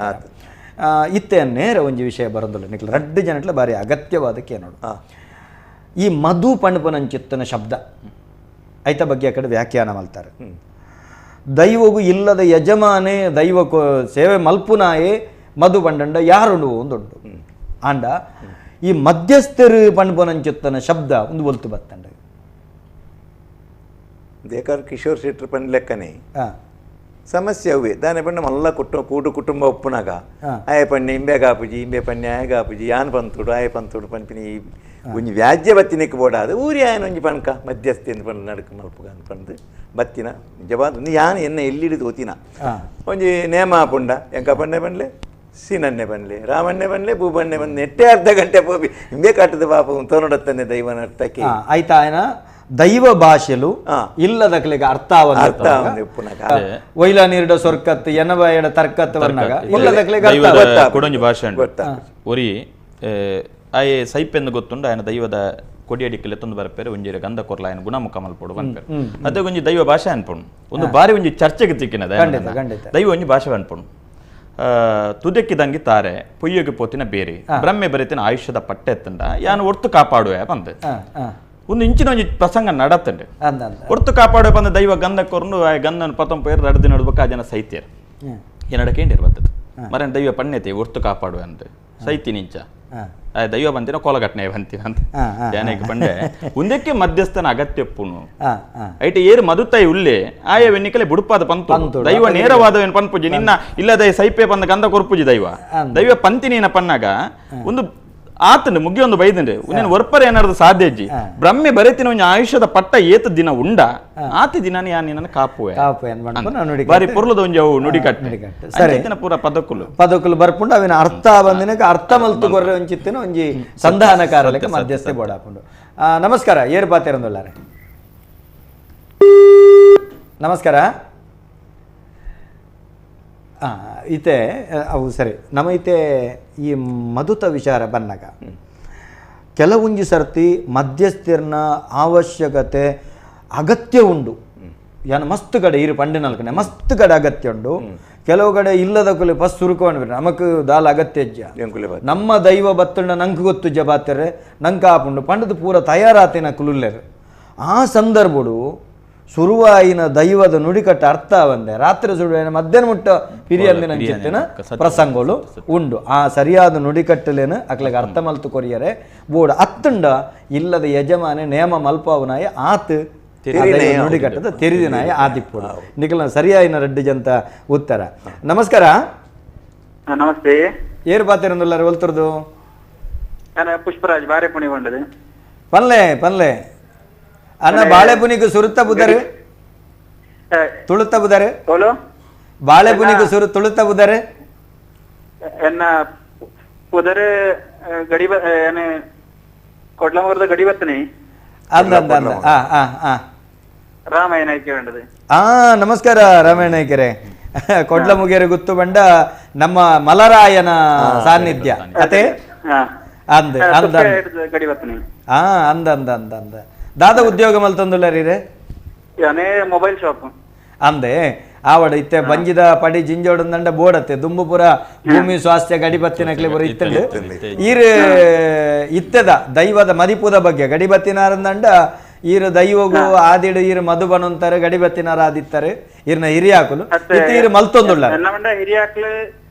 ಇತ್ತೆ ನೇರ ಒಂಜಿ ವಿಷಯ ಬರೋದಿಲ್ಲ ನಿಕ್ಲ ರಡ್ಡು ಜನಟ್ಲ ಬಾರಿ ಅಗತ್ಯವಾದಕ್ಕೆ ನೋಡು. ಈ ಮಧು ಪಣ್ಪುನಂಚಿತ್ತನ ಶಬ್ದ ಐತ ಬಗ್ಗೆ ಆ ಕಡೆ ವ್ಯಾಖ್ಯಾನ ಮಾಡ್ತಾರೆ. ದೈವಗೂ ಇಲ್ಲದ ಯಜಮಾನೆ ದೈವ ಸೇವೆ ಮಲ್ಪುನಾಯೇ ಮಧು ಪಂಡಂಡ ಯಾರುಂಡು ಒಂದುಂಡು. ಆಂಡ ಈ ಮಧ್ಯಸ್ಥರು ಪಣ್ಪುನಂಚಿತ್ತನ ಶಬ್ದ ಒಂದು ಒಲ್ತು ಬತ್ತಂಡ. ದೇಕಾರ ಕಿಶೋರ್ ಶೆಟ್ಟರ್ ಪಂಡ್ ಲೆಕ್ಕನೆ ಸಮಸ್ಯೆ ಅವೇ ದಾನೆ ಪಂಡ ಮಲ್ಲ ಕೂಟು ಕುಟುಂಬ ಒಪ್ಪುನಾಗ ಆಯ ಪಣ್ಣೆ ಇಂಬೆ ಕಾಪುಜಿ ಇಂಬೆ ಪಣ್ಣೆ ಆಯ ಕಾಪುಜಿ ಯಾನ್ ಪಂತುಡು ಆಯ ಪಂತುಡು ಪನ್ಪಿನಿ ಒಂಜಿ ವ್ಯಾಜ್ಯ ಬತ್ತಿನಕ್ಕೆ ಬೋಡಾದ ಊರಿ ಆಯನ ಒಂಜಿ ಪಣ್ಕ ಮಧ್ಯಸ್ಥೆ ಪಂಡ ನಡಕ ಮಲ್ಪುಗ ಪಂದು ಬತ್ತಿನ ನಿಜವಾದ ಯಾನ್ ಎನ್ನ ಎಲ್ಲಿಡಿದು ಓತಿನ ಒಂಜಿ ನೇಮ ಪುಂಡ ಎಂಕ ಪಣ್ಣೆ ಪಂಡ್ಲೆ ಸೀನನ್ನೆ ಪನ್ಲೆ ರಾಮನ್ನೆ ಪನ್ಲೆ ಭೂಪಣ್ಣೆ ಬಂದು ನೆಟ್ಟೆ ಅರ್ಧ ಗಂಟೆ ಪೋಪಿ ಇಂಬೆ ಕಟ್ಟದ ಪಾಪ ತೋನಡತ್ತನೆ ದೈವನ ಅರ್ಥಕ್ಕೆ ಆಯ್ತಾ ಆಯನ ದೈವ ಭಾಷೆಲು ಇಲ್ಲದಕ್ಲಿಗೆ ಅರ್ಥ ಅರ್ಥ ಒಯ್ಲ ನೀರ್ಡ ಸೊರ್ಕತ್ ಎನಬ ತರ್ಕತ್ ಇಲ್ಲದಕ್ಲಿಗೆ ಕೊಡೊಂಜಿ ಭಾಷೆ ಒರಿ ಆಯೆ ಸೈಪೆಂದು ಗೊತ್ತುಂಡು ಆಯನ ದೈವದ ಕೊಡಿಯಡಿಕ್ಕಲೆ ತೊಂದು ಬರಪೇರು ಒಂಜಿರ ಗಂಧ ಕೊರ್ಲ ಆಯನ ಗುಣಮುಖ ಮಲ್ಪೊಡು ಪನ್ಪೇರು ಅದೇ ಒಂಜಿ ದೈವ ಭಾಷೆ ಅನ್ಪುಂಡು ಒಂದು ಬಾರಿ ಒಂಜಿ ಚರ್ಚೆಗೆ ತಿಕ್ಕಿನ ದೈವ ಒಂಜಿ ಭಾಷೆ ಅನ್ಪುಂಡು ತುದಕ್ಕಿದಂಗಿ ತಾರೆ ಪೊಯ್ಯಗೆ ಪೋತಿನ ಬೇರೆ ಬ್ರಹ್ಮೆ ಬರೆತಿನ ಆಯುಷ್ಯದ ಪಟ್ಟೆ ಎತ್ತಂಡ ಯಾನು ಒರ್ತು ಕಾಪಾಡುವೆ ಬಂದೆ ಒಂದು ಇಂಚಿನ ಒಂಜಿ ಪ್ರಸಂಗ ನಡತ್ತಂಡೆ ಒರ್ತು ಕಾಪಾಡುವೆ ಬಂದ ದೈವ ಗಂಧ ಕೊರ್ನು ಆ ಗಂಧನ ಪತೊಂಪೇರು 2 ದಿನ ನಡ್ಬೇಕು ಆ ಜನ ಸೈತ್ಯರು ಏನಡ ಕೇಂಡಿರ್ ಬರ್ತದೆ ಮರನ್ ದೈವ ಪಣ್ಣೆತೆ ಒರ್ತು ಕಾಪಾಡುವೆ ಅಂತ ಸೈತಿ ನಿಂಚ ಆ ದೈವ ಬಂತಿನ ಕೋಲಘಟನೆ ಬಂತಿನ ಅಂತ ಜಾನಕ್ಕೆ ಪಂಡೆ ಒಂದಕ್ಕೆ ಮಧ್ಯಸ್ಥನ ಅಗತ್ಯಪ್ಪುನು ಐಟ ಏರು ಮದುತ್ತಾಯಿ ಉಲ್ಲೆ ಆಯ ವೆನ್ನಿಕಲೆ ಬುಡುಪಾದ ಪಂತು ದೈವ ನೇರವಾದವೇನು ಪನ್ಪುಜಿ ನಿನ್ನ ಇಲ್ಲದ ಸೈಪೆ ಬಂದ ಗಂಧ ಕೊರ್ಪುಜಿ ದೈವ ದೈವ ಪಂತಿನೇನ ಪನ್ನಾಗ ಒಂದು ಆತಂಡು ಮುಗಿಯೊಂದು ಬೈದಂಡೆ ನೀನು ಒರ್ಪರ ಏನಾದ್ರು ಸಾಧ್ಯ ಅಜ್ಜಿ ಬ್ರಹ್ಮೆ ಬರೆತಿನ ಒಂಜಿ ಆಯುಷ್ಯದ ಪಟ್ಟ ಏತ ದಿನ ಉಂಡ ಆತ ದಿನ ನಿನ್ನ ಕಾಪುವೆ ಬಾರಿ ಪೊರ್ಲದ ಒಂಜಿ ಅವು ನುಡಿಕಟ್ಟು ಸರಿ ಪೂರ ಪದಕುಲು ಪದಕುಲು ಬರ್ಪುಂಡು ಅವಿನ ಅರ್ಥ ಬಂದಿನಕ ಅರ್ಥ ಮಲ್ತು ಕೊರ್ರೆ ಒಂಚಿತ್ತಿನ ಒಂಜಿ ಸಂಧಾನಕಾರಲಕ್ಕೆ ಮಧ್ಯಸ್ಥೆ ಬೋಡಾಪುಂಡು. ನಮಸ್ಕಾರ, ಏರು ಪಾತೆರಂದುಲ್ಲಾರೆ. ನಮಸ್ಕಾರ. ಇತ್ತೆ ಅವು ಸರಿ ನಮ್ಮ ಇತ್ತೆ ಈ ಮಧುತ ವಿಚಾರ ಬಂದಾಗ ಕೆಲವೊಂಜಿ ಸರ್ತಿ ಮಧ್ಯಸ್ಥಿರ್ನ ಅವಶ್ಯಕತೆ ಅಗತ್ಯ ಉಂಡು. ಯಾನ ಮಸ್ತ್ ಕಡೆ ಇರು ಪಂಡೆ ನಾಲ್ಕನೆ ಮಸ್ತ್ ಕಡೆ ಅಗತ್ಯ ಉಂಡು. ಕೆಲವು ಕಡೆ ಇಲ್ಲದ ಕುಲೆ ಫಸ್ಟ್ ಸುರುಕೊಂಡು ನಮಕ್ ದಾಲ ಅಗತ್ಯ ಅಜ್ಜ ನಮ್ಮ ದೈವ ಬತ್ತಂಡ ನಂಗೆ ಗೊತ್ತು ಜಬಾತರೆ ನಂಗೆ ಆಪುಂಡು ಪಂಡದ ಪೂರ ತಯಾರಾತಿನ ಕುಲುಲ್ಲೇರು. ಆ ಸಂದರ್ಭಡು ಸುರುವಾಯಿನ ದೈವದ ನುಡಿಕಟ್ಟ ಅರ್ಥ ಬಂದೆ ರಾತ್ರಿ ಸುರುವಾಯಿನ ಮಧ್ಯಾಹ್ನ ಮುಟ್ಟ ಪಿರಿಯಲ್ಲಿನ ಚಿತ್ತಿನ ಪ್ರಸಂಗಗಳು ಉಂಡು. ಆ ಸರಿಯಾದ ನುಡಿಕಟ್ಟಲೇನು ಅಕ್ಲಿಗೆ ಅರ್ಥ ಮಲ್ತು ಕೊರಿಯರೆ ಬೋರ್ಡ್ ಅತ್ತುಂಡ ಇಲ್ಲದ ಯಜಮಾನೆ ನೇಮ ಮಲ್ಪವನಾಯ ಆತ್ ನುಡಿಕಟ್ಟದ ತೆರಿದಿನಾಯ ಆದಿಪ್ಪುಡು ನಿಖಲ ಸರಿಯಾಯಿನ ರೆಡ್ಡಿ ಜಂತ ಉತ್ತರ. ನಮಸ್ಕಾರ. ನಮಸ್ತೆ. ಏರು ಪಾತಿರಂದುಲ್ಲಾರ ಒಲ್ತುರ್ದು? ಪುಷ್ಪರಾಜ್ ಬಾರೆಪುಣಿ ಬಂಡದೆ. ಪನ್ಲೆ ಪನ್ಲೆ ಅಣ್ಣ ಬಾಳೆಪುನಿಗೆ ಸುರುತ್ತ ಬುದಾರೆ ತುಳುತ್ತ ಬುದಾರೆ ಬಾಳೆಪುನಿಗೆ ಸುರು ತುಳುತ್ತ ಬುದಾರೆ ಎನ್ನ ಪುದರೆ ಗಡಿ ಕೊಡ್ಲಮೂರದ ಗಡಿ ಬತ್ತನೆ ಅಂದ ಅಂದ ಅಂದ ಆ ಆ ಆ ರಾಮಾಯಣ ನಾಯ್ಕೆ. ಆ ನಮಸ್ಕಾರ ರಾಮಾಯಣ ನಾಯ್ಕರೇ. ಕೊಡ್ಲಮುಗೇರು ಗುತ್ತು ಬಂಡ ನಮ್ಮ ಮಲರಾಯನ ಸಾನ್ನಿಧ್ಯ ಅತೆ ಅಂದ ಅಂದ ಗಡಿ ಬತ್ತನೆ. ಆ ಅಂದ ಅಂದ ಅಂದ ಅಂದ ದಾದ ಉದ್ಯೋಗ ಮಲ್ತಂದುಲ್ಲ ರೀ ಮೊಬೈಲ್ ಶಾಪ್ ಅಂದೆ ಆವಡ ಇತ್ತೆ ಬಂಜಿದ ಪಡಿ ಜಿಂಜೋಡಂದಂಡ ಬೋಡತ್ತೆ ದುಂಬುಪುರ ಭೂಮಿ ಸ್ವಾಸ್ಥ್ಯ ಗಡಿಬತ್ತಿನಕ್ಲೆ ಬರೋ ಇತ್ತಂಡು ಈರು ಇತ್ತದ ದೈವದ ಮದಿಪುದ ಬಗ್ಗೆ ಗಡಿಬತ್ತಿನಾರಂದಂಡ ಈರು ದೈವಗು ಆದಿಡು ಈರು ಮಧುಬನ ಅಂತಾರೆ ಗಡಿಬತ್ತಿನಾರ ಆದಿತ್ತಾರೆ ಈರ್ನ ಹಿರಿಯಾಕುಲು ಇತ್ತೆ ಈರು ಮಲ್ತೊಂದುಳ್ಳ ಹಿರಿಯಾಕ್ಲು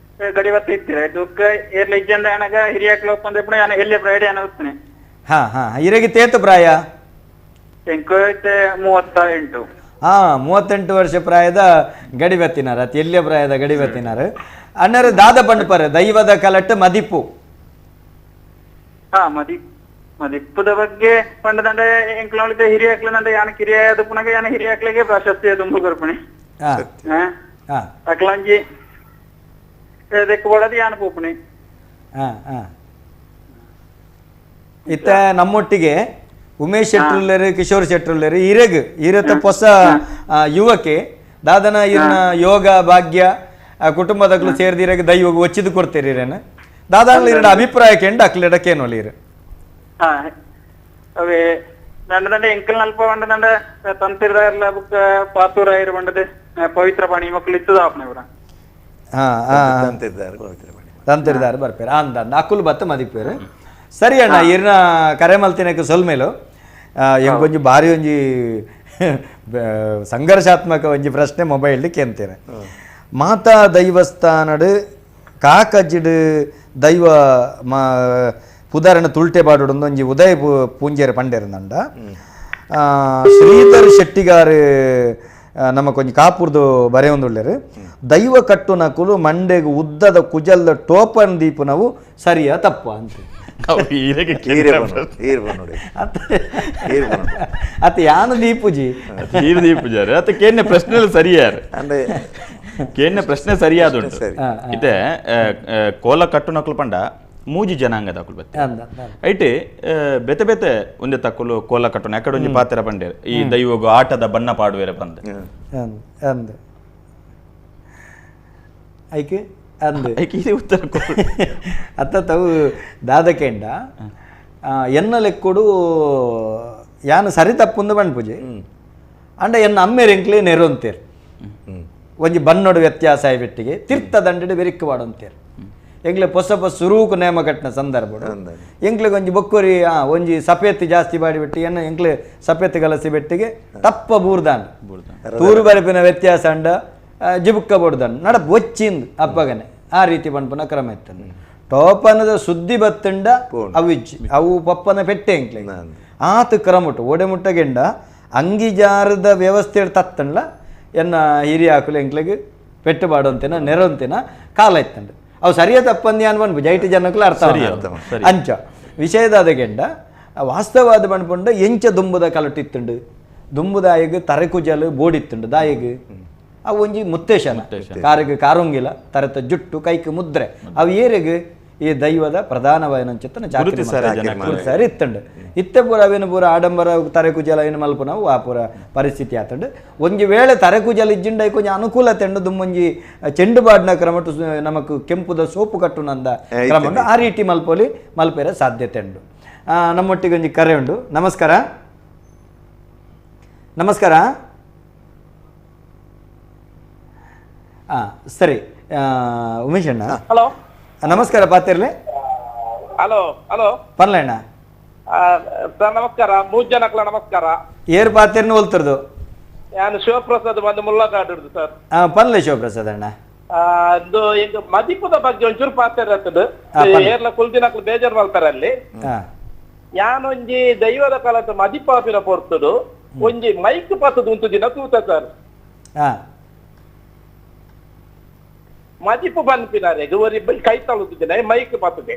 ಗಡಿಬತ್ತಿ ಇತ್ತೀರ ದುಃಖ ಏರ್ಲ ಇಜ್ಜಂದ ಅನಗ ಹಿರಿಯಾಕ್ಲು ಒಪ್ಪಂದ ಎಲ್ಲಿ ಪ್ರೈಡೆ ಅನಗುತ್ತಾನೆ. ಹಾ ಹಾ ಹಿರಿಯಗೆ ತೇತು ಪ್ರಾಯ 38. ಹಾ 38 ವರ್ಷ ಪ್ರಾಯದ ಗಡಿಬತ್ತಿನಾರ ಅತಿ ಎಲ್ಲಿಯ ಪ್ರಾಯದ ಗಡಿಬತ್ತಿನಾರ ಅಣ್ಣರು ದಾದ ಪಂಡ್ಪರ ದೈವದ ಕಲಟ್ಟು ಮದಿಪು. ಹಾ ಮದಿಪ್ಪುದ ಬಗ್ಗೆ ಪಂಡದಂಡ ಎಂಕ್ಲೋಳಿದ ಹಿರಿಯಾಕ್ಲಂಡ ಯಾನ ಕಿರಿಯಾದ ಪುನಗ ಯಾನ ಹಿರಿಯಾಕ್ಲಿಗೆ ಪ್ರಶಸ್ತಿ ದುಂಬು ಕೊರ್ಪಣೆ ಅಕ್ಲಂಜಿ ದೆಕ್ಕು ಯಾನ ಪೋಪಣೆ. ಹಾ ಹಾ ಇತ್ತ ನಮ್ಮೊಟ್ಟಿಗೆ ಉಮೇಶ್ ಶೆಟ್ರುಲ್ಲೇರು ಕಿಶೋರ್ ಶೆಟ್ರುಲ್ಲೇರು ಹಿರೇಗ್ ಹಿರೇತ ಹೊಸ ಯುವಕೆ ದಾದನ ಇರ್ನ ಯೋಗ ಭಾಗ್ಯ ಕುಟುಂಬದಕ್ಲು ಸೇರಿದಿರಾಗ ದೈವಗ ಒಚ್ಚಿದು ಕೊಡ್ತೀರಿ ಇರೇನು ದಾದಾಗ್ಲಿ ಇರಡ ಅಭಿಪ್ರಾಯ ಕೆಂಡ ಅಕ್ಲಿಡಕ್ಕೇನು ಇರು. ಅವೇ ನಂಡ ಎಂಕಲ್ ನಲ್ಪ ಬಂಡದಂಡ ತಂತಿರ್ದಾರ್ಲ ಬುಕ್ಕ ಪಾತೂರ ಇರು ಬಂಡದೆ ಪವಿತ್ರ ಪಾಣಿ ಮಕ್ಕಳು ಇತ್ತದ ಆಪ್ನೆ ಇವರ. ಹಾ ಹಾ ತಂತಿರ್ದಾರು ಬರ್ಪೇರು ಅಂದ ಅಂದ ಅಕ್ಕುಲ್ ಬತ್ತ ಮದಿಪೇರು. ಸರಿ ಅಣ್ಣ ಇರ್ನ ಕರೆ ಮಲ್ತಿನಕ್ಕೆ ಸೊಲ್ಮೇಲು ಎಂಕೊಂಜಿ ಭಾರಿ ಒಂಜಿ ಸಂಘರ್ಷಾತ್ಮಕ ಒಂಜಿ ಪ್ರಶ್ನೆ ಮೊಬೈಲ್ ಕೇಂತೇನೆ. ಮಾತಾ ದೈವಸ್ಥಾನಡು ಕಾಕಜ್ಜಿಡು ದೈವ ಮಾ ಪುದಾರಣ ತುಲ್ಟೆ ಬಾಡುಡು ಒಂಜಿ ಉದಯ ಪೂಂಜೆರ ಪಂಡೇರಂದಂಡ Sridhar Shettigar ನಮ್ಮ ಕೊಂಚ ಕಾಪುರ್ದು ಬರೆಯೊಂದುಳ್ಳೇರು ದೈವ ಕಟ್ಟುನಕುಲು ಮಂಡೆಗೆ ಉದ್ದದ ಕುಜಲ್ದ ಟೋಪನ್ ದೀಪು ನಾವು ಸರಿಯಾ ತಪ್ಪ ಅಂತ. ಅತ್ತ ಯಾನು ದೀಪುಜಿ ದೀಪುಜಾರು ಅತ್ತ ಕೇನ್ನೆ ಪ್ರಶ್ನೆ ಸರಿಯಾರು ಕೇನ್ನೆ ಪ್ರಶ್ನೆ ಸರಿಯಾದುಂಟು. ಇತ್ತೆ ಕೋಲ ಕಟ್ಟುನಕುಲು ಪಂಡ ಮೂಜಿ ಜನಾಂಗದ ಅಕುಲು ಬತ್ತೆ ಐಟೆ ಬೆತೆ ಬೆತೆ ಒಂದೇ ತಕ್ಕುಲು ಕೋಲ ಕಟ್ಟುನ ಎಕಡೆ ಒಂಜಿ ಪಾತ್ರ ಪಂಡೇರು ಈ ದೈವಗು ಆಟದ ಬಣ್ಣ ಪಾಡುವೆರೆ ಬಂದೆ ಐಕೆ ಅಂದು ಐಕೆ ಉತ್ತರ ಅತ್ತ ತಾವು ದಾದಕೆಂಡ ಎನ್ನ ಲೆಕ್ಕೊಡು ಯಾನು ಸರಿ ತಪ್ಪುಂದು ಪೂಜೆ ಅಂಡ ಎನ್ನ ಅಮ್ಮೇರೆಂಕ್ಲೆ ನೆರೊಂತೇರು ಒಂಜಿ ಬಣ್ಣೋಡು ವ್ಯತ್ಯಾಸ ಆಯ್ಬಿಟ್ಟಿಗೆ ತೀರ್ಥ ದಂಡಡು ಬೆರಿಕ್ ಪಾಡೊಂತೇರು ಎಂಗ್ಲೆ ಪೊಸ ಪೊಸ ಸುರೂಕು ನೇಮ ಕಟ್ಟಿನ ಸಂದರ್ಭ ಎಂಕ್ಲೆ ಒಂಜಿ ಬೊಕ್ಕೊರಿ ಒಂಜಿ ಸಪೇತ್ ಜಾಸ್ತಿ ಬಾಡಿ ಬಿಟ್ಟು ಎನ್ನ ಎಂಕ್ಲೆ ಸಪೇತ್ ಗಲಸಿ ಬೆಟ್ಟಿಗೆ ತಪ್ಪ ಬೂರ್ದಾನ್ ತೂರು ಬರಪಿನ ವ್ಯತ್ಯಾಸ ಅಂಡ ಜಿಬುಕ್ಕ ಬೋಡ್ದಾನ್ ನಡ ಬೊಚ್ಚಿಂದು ಅಪ್ಪಗನೆ ಆ ರೀತಿ ಪನ್ಪುನ ಕ್ರಮ ಇತ್ತಂದು ಟೋಪನದ ಸುದ್ದಿ ಬತ್ತಂಡ ಅವು ಇಜ್ಜಿ ಅವು ಪಪ್ಪನ ಪೆಟ್ಟೆ ಎಂಕ್ಲೆ ಆತ ಕ್ರಮುಟ್ಟು ಓಡೆ ಮುಟ್ಟಗೆಂಡ ಅಂಗಿಜಾರದ ವ್ಯವಸ್ಥೆ ತತ್ತಂಡ್ಲ ಎನ್ನ ಹಿರಿಯ ಹಾಕಲು ಎಂಕ್ಲೆಗ್ ಪೆಟ್ಟು ಬಾಡೊಂತಿನ ನೆರೊಂತಿನ ಕಾಲ ಇತ್ತಂಡು ಅವು ಸರಿಯ ತಪ್ಪಂದಿ ಅನ್ಬನ್ಪು ಜೈಟಿ ಜನಕ್ಕೂ ಅರ್ಥ ಅಂಚ ವಿಷಯದಾದ ಗೆಂಡ ವಾಸ್ತವಾದ ಪಂಡ ಎಂಚ ದುಂಬುದ ಕಲಟಿತ್ತುಂಡು ದುಂಬುದಾಯಿಗ್ ತರೆಕುಜಲು ಬೋಡಿತ್ತುಂಡು ದಾಯಿಗ್ ಅವು ಒಂಜಿ ಮುತ್ತೇಶನ ಕಾರಿಗೆ ಕಾರುಂಗಿಲ ತರೆತ ಜುಟ್ಟು ಕೈಕ್ ಮುದ್ರೆ ಅವು ಏರೆಗ್ ಈ ದೈವದ ಪ್ರಧಾನವಾಯಿನಂಚಿತ್ತನ ಸರಿ ಇತ್ತಂಡು ಇತ್ತೆ ಪೂರ ಅವೇನು ಪೂರ ಆಡಂಬರ ತರೆಕುಜಲ ಏನು ಮಲ್ಪುನವು ಆ ಪೂರ ಪರಿಸ್ಥಿತಿ ಆತಂಡು ಒಂಜಿ ವೇಳೆ ತರೆಕುಜಲ ಇಜ್ಜಿಂಡ ಕೊಂಚ ಅನುಕೂಲ ತೆಂಡು ದುಮ್ಮೊಂಜಿ ಚೆಂಡು ಬಾಡಿನ ಕ್ರಮಟು ನಮಕ್ ಕೆಂಪುದ ಸೋಪು ಕಟ್ಟುನಂದ ಕ್ರಮ ಆ ರೀತಿ ಮಲ್ಪೊಲಿ ಮಲ್ಪೆರ ಸಾಧ್ಯತೆ ಉಂಡು. ನಮ್ಮೊಟ್ಟಿಗೆ ಒಂಜಿ ಕರೆ ಉಂಡು. ನಮಸ್ಕಾರ. ನಮಸ್ಕಾರ. ಸರಿ ಉಮೇಶ್ ಅಣ್ಣ. ಹಲೋ ನಮಸ್ಕಾರ ಪಾತಿರ್ಲೆ. ಹಲೋ ಹಲೋ ಪನ್ಲೆ ಅಣ್ಣ. ಸರ್ ನಮಸ್ಕಾರ. ಮೂರು ಜನಕ್ಲ ನಮಸ್ಕಾರ. ಏರ್ ಪಾತಿರ್ನ ಹೋಲ್ತಿರ್ದು? ನಾನು ಶಿವಪ್ರಸಾದ್ ಬಂದು ಮುಲ್ಲಕಾಡು ಸರ್. ಪನ್ಲೆ ಶಿವಪ್ರಸಾದ್ ಅಣ್ಣ. ಇದು ಈಗ ಮದಿಪುದ ಬಗ್ಗೆ ಒಂಚೂರು ಪಾತ್ರ ಇರ್ತದೆ. ಏರ್ಲ ಕುಲ್ದಿನಕ್ಲು ಬೇಜಾರ್ ಮಾಡ್ತಾರೆ ಅಲ್ಲಿ. ಯಾನೊಂಜಿ ದೈವದ ಕಾಲದ ಮದಿಪಾಪಿನ ಪೊರ್ತುಡು ಒಂಜಿ ಮೈಕ್ ಪತ್ತದ ಉಂಟು ದಿನ ತೂತ ಸರ್. ಮದಿಪು ಬಂದ್ಪಿನಾರೆ ಒರಿ ಕೈ ತಳುತ್ತಿದ್ದೇನೆ ಮೈಕ್ ಪತ್ತದೆ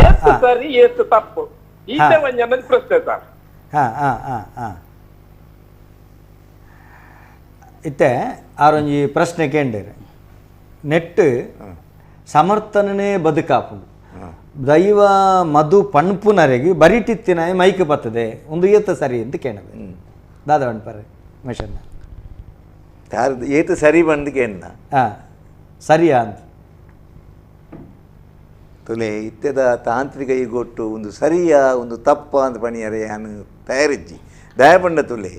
ಏತು ಸರಿ ಏತು ತಪ್ಪು ಈತ ಒಂಜಿ ಪ್ರಶ್ನೆ ಸರ್. ಇತ್ತೆ ಆರೊಂಜಿ ಪ್ರಶ್ನೆ ಕೇಂಡಿರೆ ನೆಟ್ ಸಮರ್ಥನೇ ಬದುಕಾಪು ದೈವ ಮಧು ಪಣ್ಪುನರೆಗೆ ಬರಿಟಿತ್ತಿನ ಮೈಕ್ ಬರ್ತದೆ ಒಂದು ಏತ ಸರಿ ಅಂತ ಕೇಳವೆ ದಾದ ಪಣ್ಪರೆ ಮಿಷನ್ ಏತು ಸರಿ ಬಂದು ಕೇಳ ಸರಿಯಾ ಅಂತ ತುಲೆ ಇತ್ತೆದ ತಾಂತ್ರಿಕ ಈಗೊಟ್ಟು ಒಂದು ಸರಿಯಾ ಒಂದು ತಪ್ಪ ಅಂತ ಪಣಿಯರೆ ನಾನು ತಯಾರಿಜ್ಜಿ ದಯಪಂಡ ತುಲೆ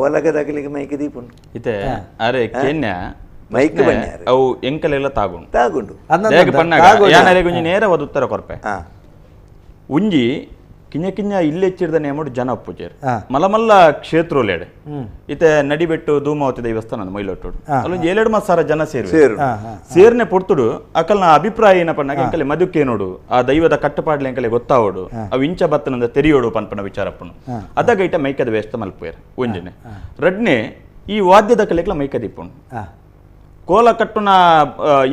ಓಲಗದಗಲಿಗೆ ಮೈಕ್ ದೀಪುಂಡು ಇತ್ತೆ ಅರೆ ಕೇನ್ಯ ಮೈಕ್ ಬಣ್ಣ ಅವು ಎಂಕಲೆಲ್ಲ ತಾಗುಂಡು ತಾಗುಂಡು ಪಣ್ಣಾಗ ಯಾನರೆಗೆ ಒಂಜಿ ನೇರವಾದ ಉತ್ತರ ಕೊರ್ಪೆ ಉಂಜಿ ಕಿಂಜ ಕಿಂಜ ಇಲ್ಲೆಚ್ಚಿಡ್ದ ನೇಮಡು ಜನ ಒಪ್ಪುಜೇರು ಮಲಮಲ್ಲ ಕ್ಷೇತ್ರೋಲೇಡೆ ಇತ್ತೆ ನಡಿಬೆಟ್ಟು ಧೂಮಾವತಿ ದೇವಸ್ಥಾನ ಮೈಲೊಟ್ಟು ಅಲ್ಲೊಂದು ಏಳೆರಡು ಮಾಸ ಸಾವಿರ ಜನ ಸೇರು ಸೇರ್ನೆ ಪೊರ್ತುಡು ಅಕಲ್ನ ಅಭಿಪ್ರಾಯ ಏನಪ್ಪನಾಗ ಎಂಕಲೆ ಮದುಕೇನೋಡು ಆ ದೈವದ ಕಟ್ಟುಪಾಡ್ಲೆ ಎಂಕಲೆ ಗೊತ್ತಾವೋಡು ಅವು ಇಂಚ ಬತ್ತನಂದ ತೆರಿಯೋಡು ಪನ್ಪನ ವಿಚಾರಪ್ಪನು ಅದಾಗ ಐಟ ಮೈಕದ ವ್ಯವಸ್ಥೆ ಮಲ್ಪೇರು ಒಂಜಿನೆ ರಡ್ನೆ ಈ ವಾದ್ಯದ ಕಲೆಕ್ಲ ಮೈಕ ದೀಪುಂಡು ಕೋಲ ಕಟ್ಟುನ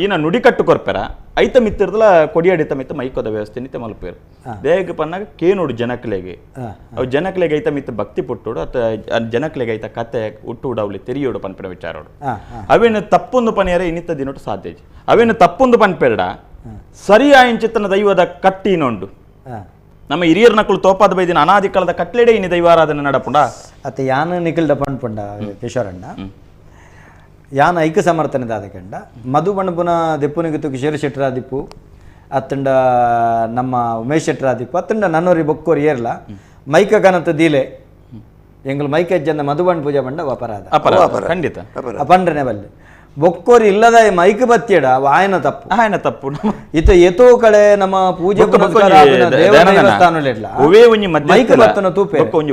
ಈನ ನುಡಿಕಟ್ಟು ಕೊರ್ಪೆರ ಐತ ಮಿತ್ತಿರ್ದಲ ಕೊಡಿಯಡಿತ ಮಿತ್ತ ಮೈಕೋದ ವ್ಯವಸ್ಥೆ ನಿತ್ಯ ಮಲ್ಪೇರು ದೇಗ ಪನ್ನಾಗ ಕೇನೋಡು ಜನಕ್ಲೆಗೆ ಅವು ಜನಕ್ಲೆಗೆ ಐತ ಮಿತ್ತ ಭಕ್ತಿ ಪುಟ್ಟೋಡು ಅತ್ತ ಜನಕ್ಲೆಗೆ ಐತ ಕತೆ ಹುಟ್ಟು ಉಡಾವ್ಲಿ ತೆರಿಯೋಡು ಪನ್ಪಿನ ವಿಚಾರೋಡು ಅವೇನು ತಪ್ಪೊಂದು ಪನಿಯರೆ ಇನ್ನಿತ್ತ ದಿನೊಟ್ಟು ಸಾಧ್ಯ ಅವೇನು ತಪ್ಪೊಂದು ಪನ್ಪೆರಡ ಸರಿ ಆಯಿಂಚಿತ್ತನ ದೈವದ ಕಟ್ಟಿನೊಂಡು ನಮ್ಮ ಹಿರಿಯರ್ ನಕಲು ತೋಪಾದ ಬೈದಿನ ಅನಾದಿ ಕಾಲದ ಕಟ್ಲೆಡೆ ಇನಿ ದೈವಾರಾಧನೆ ನಡಪುಂಡ ಅತ್ತ ಯಾನ ನಿಖಿಲ್ದ ಪನ್ಪುಂಡ ಕಿಶೋರಣ್ಣ ಯಾನ ಐಕ್ಯ ಸಮರ್ಥನೆ ದಾದಕಂಡ ಮಧು ಬಣ್ಣಪುನ ದೆಪ್ಪುನಿಗೆ ಕಿಶೋರ್ ಶೆಟ್ಟರಾದಿಪ್ಪು ಅತ್ತಂಡ ನಮ್ಮ ಉಮೇಶ್ ಶೆಟ್ಟರಾದಿಪ್ಪು ಅತ್ತಂಡ ನನ್ನೋರಿ ಬೊಕ್ಕೋರಿ ಏರ್ಲ ಮೈಕ ಕನತ ದೀಲೆ ಎಂಗಳು ಮೈಕ ಜನ ಮಧುಬಣ್ಣ ಪೂಜೆ ಬಂಡ ಅಪರಾಧ ಅಪರಾಧ ಖಂಡಿತ ಅಪಂಡ್ರನೆ ಬಲ್ಲೆ ಬೊಕ್ಕೋರಿ ಇಲ್ಲದ ಮೈಕ್ ಬತ್ತಿಯಡ ಆಯನ ತಪ್ಪು ಆಯನ ತಪ್ಪು ಇತ ಏತೋ ಕಡೆ ನಮ್ಮ ಪೂಜೆ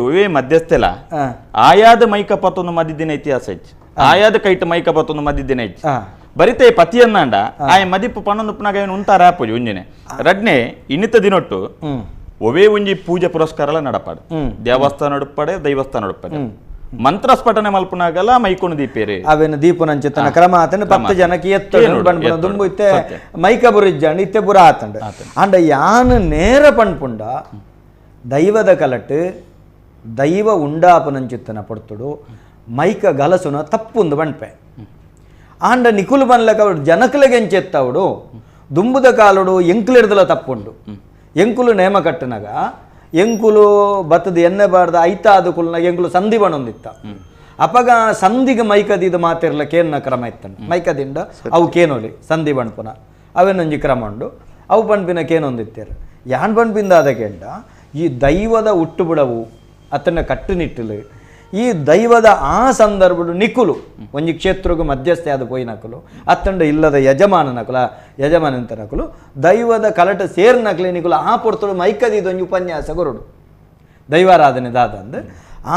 ಒವೇ ಮಧ್ಯಸ್ಥೆಲ ಆಯಾದ ಮೈಕ ಪತ್ತೊಂದು ಮದ್ದಿನ ಇತಿಹಾಸ ಹೆಚ್ಚು ಆಯಾದ ಕೈಟ್ ಮೈಕ ಪತ್ತೊಂದು ಮದ್ದಿನ ಹೆಚ್ಚು ಬರಿತೆ ಪತಿಯನ್ನಾಂಡ ಆಯ ಮದಿಪ್ಪು ಪನ್ನೊಂದು ಪುನಾಗ ಉಂತಾರ ಪೂಜೆ ಉಂಜಿನೆ ರಡ್ನೆ ಇನ್ನಿತ ದಿನೊಟ್ಟು ಒವೇ ಒಂಜಿ ಪೂಜೆ ಪುರಸ್ಕಾರ ನಡಪಾಡು ದೇವಸ್ಥಾನ ಉಡ್ಪಡೆ ದೈವಸ್ಥಾನ ಉಡ್ಪಡೆ ಮಂತ್ರ ಸ್ಫಟನೆ ಮಲ್ಪನಾಗಲ್ಲ ಮೈಕೊಂಡು ದೀಪೇರಿ ಅವೇನು ದೀಪನಂಚಿತನ ಕ್ರಮ ಆತಂಡ 10 ಜನಕ್ಕೆ ಎತ್ತಡು ಪನ್ಪುನ ದುಂಬು ಇತ್ತೆ ಮೈಕ ಬುರಿಜ್ಜಾಂಡ್ ಇತ್ತೆ ಬುರ ಆತಂಡ ಅಂಡ ಯಾನ್ ನೇರ ಪನ್ಪುಂಡ ದೈವದ ಕಲಟ್ ದೈವ ಉಂಡಾಪನಂಚಿತ್ತನ ಪಡ್ತುಡು ಮೈಕ ಗಲಸುನ ತಪ್ಪುಂದು ಪನ್ಪೆ ಆಂಡ ನಿಕುಲು ಬನ್ಲಕ ಜನಕಲೆಗೆ ಎಂಚೆತ್ತವಡು ದುಂಬುದ ಕಾಲುಡು ಎಂಕುಲಿಡ್ದಲ ತಪ್ಪುಂಡು ಎಂಕುಲು ನೇಮ ಕಟ್ಟನಾಗ ಎಂಕುಲು ಬತ್ತದ ಎಣ್ಣೆ ಬಾರ್ದ ಐತ ಅದು ಕುಲ್ನ ಎಂಕುಲು ಸಂಧಿ ಬಣ್ಣೊಂದಿತ್ತ ಅಪಗ ಸಂಧಿಗೆ ಮೈಕದಿದ ಮಾತಿರ್ಲ ಕೇನ್ನ ಕ್ರಮ ಇತ್ತಂಡ ಮೈಕದಿಂದ ಅವು ಕೇನೋಲಿ ಸಂಧಿ ಬಣ್ಪುನ ಅವೇನೊಂಜಿ ಕ್ರಮ ಉಂಡು ಅವು ಪನ್ಪಿನ ಕೇನೊಂದಿತ್ತೇರು ಯಾನ್ ಪನ್ಪಿಂದ ಅದಕ್ಕೆಂಡ ಈ ದೈವದ ಹುಟ್ಟುಬುಡವು ಅತನ ಕಟ್ಟುನಿಟ್ಟಲು ಈ ದೈವದ ಆ ಸಂದರ್ಭಡು ನಿಕುಲು ಒಂಜಿ ಕ್ಷೇತ್ರಗೂ ಮಧ್ಯಸ್ಥೆ ಆದ ಪೋಯಿನಕುಲು ಅತ್ತಂಡ ಇಲ್ಲದ ಯಜಮಾನನಕುಲ ಯಜಮಾನಂತನಕುಲು ದೈವದ ಕಲಟ ಸೇರ್ನಕಲೆ ನಿಕುಲು ಆ ಪೊರ್ತುಡು ಮೈಕದಿದ್ದು ಒಂಜಿ ಉಪನ್ಯಾಸ ಕೊರಡು ದೈವಾರಾಧನೆ ದಾದ ಅಂದ್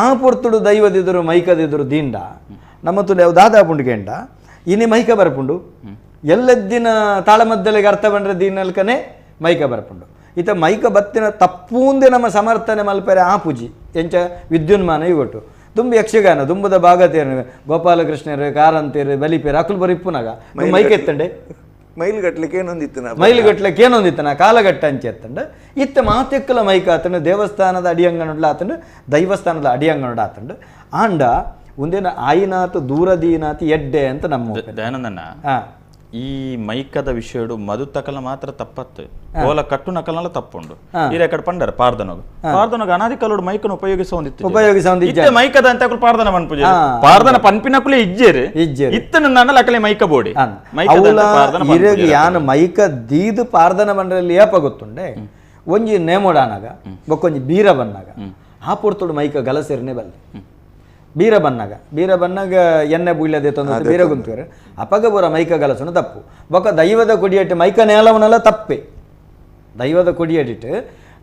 ಆ ಪೊರ್ತುಡು ದೈವದಿದ್ರು ಮೈಕದಿದ್ರು ದಿಂಡ ನಮ್ಮ ತುಲೆ ಅವು ದಾದ ಪುಂಡುಗೆಂಡ ಇನಿ ಮೈಕ ಬರಪುಂಡು ಎಲ್ಲದ್ದಿನ ತಾಳಮದ್ದಲೆಗೆ ಅರ್ಥ ಬಂದ್ರೆ ದೀನಲ್ಕನೆ ಮೈಕ ಬರಪುಂಡು ಇತ ಮೈಕ ಬತ್ತಿನ ತಪ್ಪೂಂದೆ ನಮ್ಮ ಸಮರ್ಥನೆ ಮಲ್ಪೆರೆ ಆ ಪೂಜಿ ಎಂಚ ವಿದ್ಯುನ್ಮಾನ ಇಗೊಟ್ಟು ದುಂಬು ಯಕ್ಷಗಾನ ದುಂಬುದ ಭಾಗತೇರು ಗೋಪಾಲಕೃಷ್ಣರು ಕಾರಂತೇರು ಬಲಿಪೇರು ಅಕುಲು ಬರಿಪ್ಪುನಾಗ ಮೈಕ್ ಎತ್ತಂಡೆ ಮೈಲುಗಟ್ಲಿಕ್ಕೆ ಏನೊಂದಿತ್ತು ಮೈಲುಗಟ್ಲಿಕ್ಕೆ ಏನೊಂದಿತ್ತು ನಾ ಕಾಲಗಟ್ಟ ಅಂಚೆ ಎತ್ತಂಡೆ ಇತ್ತ ಮಾತೆಕ್ಕಲ ಮೈಕ್ ಆತಂಡು ದೇವಸ್ಥಾನದ ಅಡಿಯಂಗನುಡ್ಲ ಆತಂಡು ದೈವಸ್ಥಾನದ ಅಡಿಯಂಗನುಡ ಆತಂಡು ಆಂಡ ಒಂದೇನ ಆಯಿನಾತು ದೂರದೀನಾತು ಎಡ್ಡೆ ಅಂತ ನಮ್ಮ ದಯಾನಂದಣ್ಣ ಈ ಮೈಕದ ವಿಷಯಡು ಮಧು ತಕಲ ಮಾತ್ರ ತಪ್ಪತ್ತು ಓಲ ಕಟ್ಟು ನಕಲಲ್ಲ ತಪ್ಪುಂಡು ಈ ರೆಕಾರ್ಡ್ ಪಂಡರ ಪಾರ್ದನೋಗ ಪಾರ್ದನೋಗ ಅನಾದಿ ಕಲೋಡು ಮೈಕನ್ನು ಉಪಯೋಗಿಸ ಉಪಯೋಗಿಸ ಮೈಕದ ಅಂತ ಪಾರ್ದನ ಪನ್ಪುಜೆ ಪಾರ್ದನ ಪನ್ಪಿನಕುಲೆ ಇಜ್ಜೇರು ಇತ್ತನ ನಾನಲ್ಲ ಅಕಲೆ ಮೈಕ ಬೋಡಿ ಯಾನ್ ಮೈಕ ದೀದು ಪಾರ್ದನ ಬಂಡ್ರಲ್ಲಿ ಏಪ ಗೊತ್ತುಂಡೆ ಒಂಜಿ ನೇಮೋಡಾನಾಗ ಬೊಕ್ಕೊಂಜಿ ಬೀರ ಬನ್ನಾಗ ಆ ಪೊರ್ತುಡು ಮೈಕ ಗಲಸೇರನೆ ಬಲ್ಲೆ ಬೀರ ಬನ್ನಾಗ ಬೀರ ಬನ್ನಾಗ ಎಣ್ಣೆ ಬುಯ್ಲದೆ ತಂದು ಬೀರ ಗುಂತುವರು ಅಪಗ ಬುರ ಮೈಕ ಗಲಸನು ತಪ್ಪು ಬೊಕ್ಕ ದೈವದ ಕೊಡಿಯಟ್ಟು ಮೈಕ ನೇಲವನಲ್ಲ ತಪ್ಪೆ ದೈವದ ಕೊಡಿಯಡಿಟ್ಟು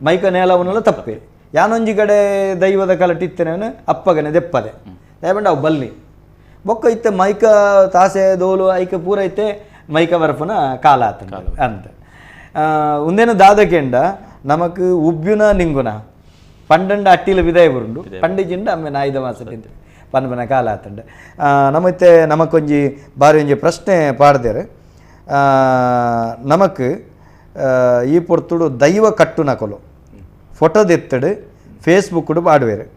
ಮೈಕ ನೇಲವನಲ್ಲ ತಪ್ಪೆ ಯಾನೊಂಜಿ ಕಡೆ ದೈವದ ಕಲಟಿತ್ತೇನೆ ಅಪ್ಪಗನೆ ದೆಪ್ಪದೆ ದಯಬಂಡ ಅವು ಬಲ್ಲಿ ಬೊಕ್ಕ ಇತ್ತೆ ಮೈಕ ತಾಸೆ ದೋಲು ಐಕ ಪೂರ ಐತೆ ಮೈಕ ಬರಪುನ ಕಾಲ ಆತ ಅಂತ ಒಂದೇನು ದಾದಕೆಂಡ ನಮಕ್ ಉಬ್ಬಿನ ನಿಂಗುನ ಪಂಡಂಡ ಅಟ್ಟಿಲ ವಿದಾಯ ಬರುಂಡು ಪಂಡಿಜಿಂಡ ಅಮ್ಮೆ ನಾಯಿದ ಮಾಸ ತಿಂತು ಪನ್ಪನ ಕಾಲ ಆತಂಡು ನಮ್ಮತ್ತೆ ನಮಕೊಂಜಿ ಬಾರಿ ಒಂಜಿ ಪ್ರಶ್ನೆ ಪಾಡ್ದೇರು ನಮಕ್ ಈ ಪೊರ್ತುಡು ದೈವ ಕಟ್ಟು ನಕಲು ಫೋಟೋ ದೆತ್ತಡು ಫೇಸ್ಬುಕ್ಕುಡು ಪಾಡುವೇರು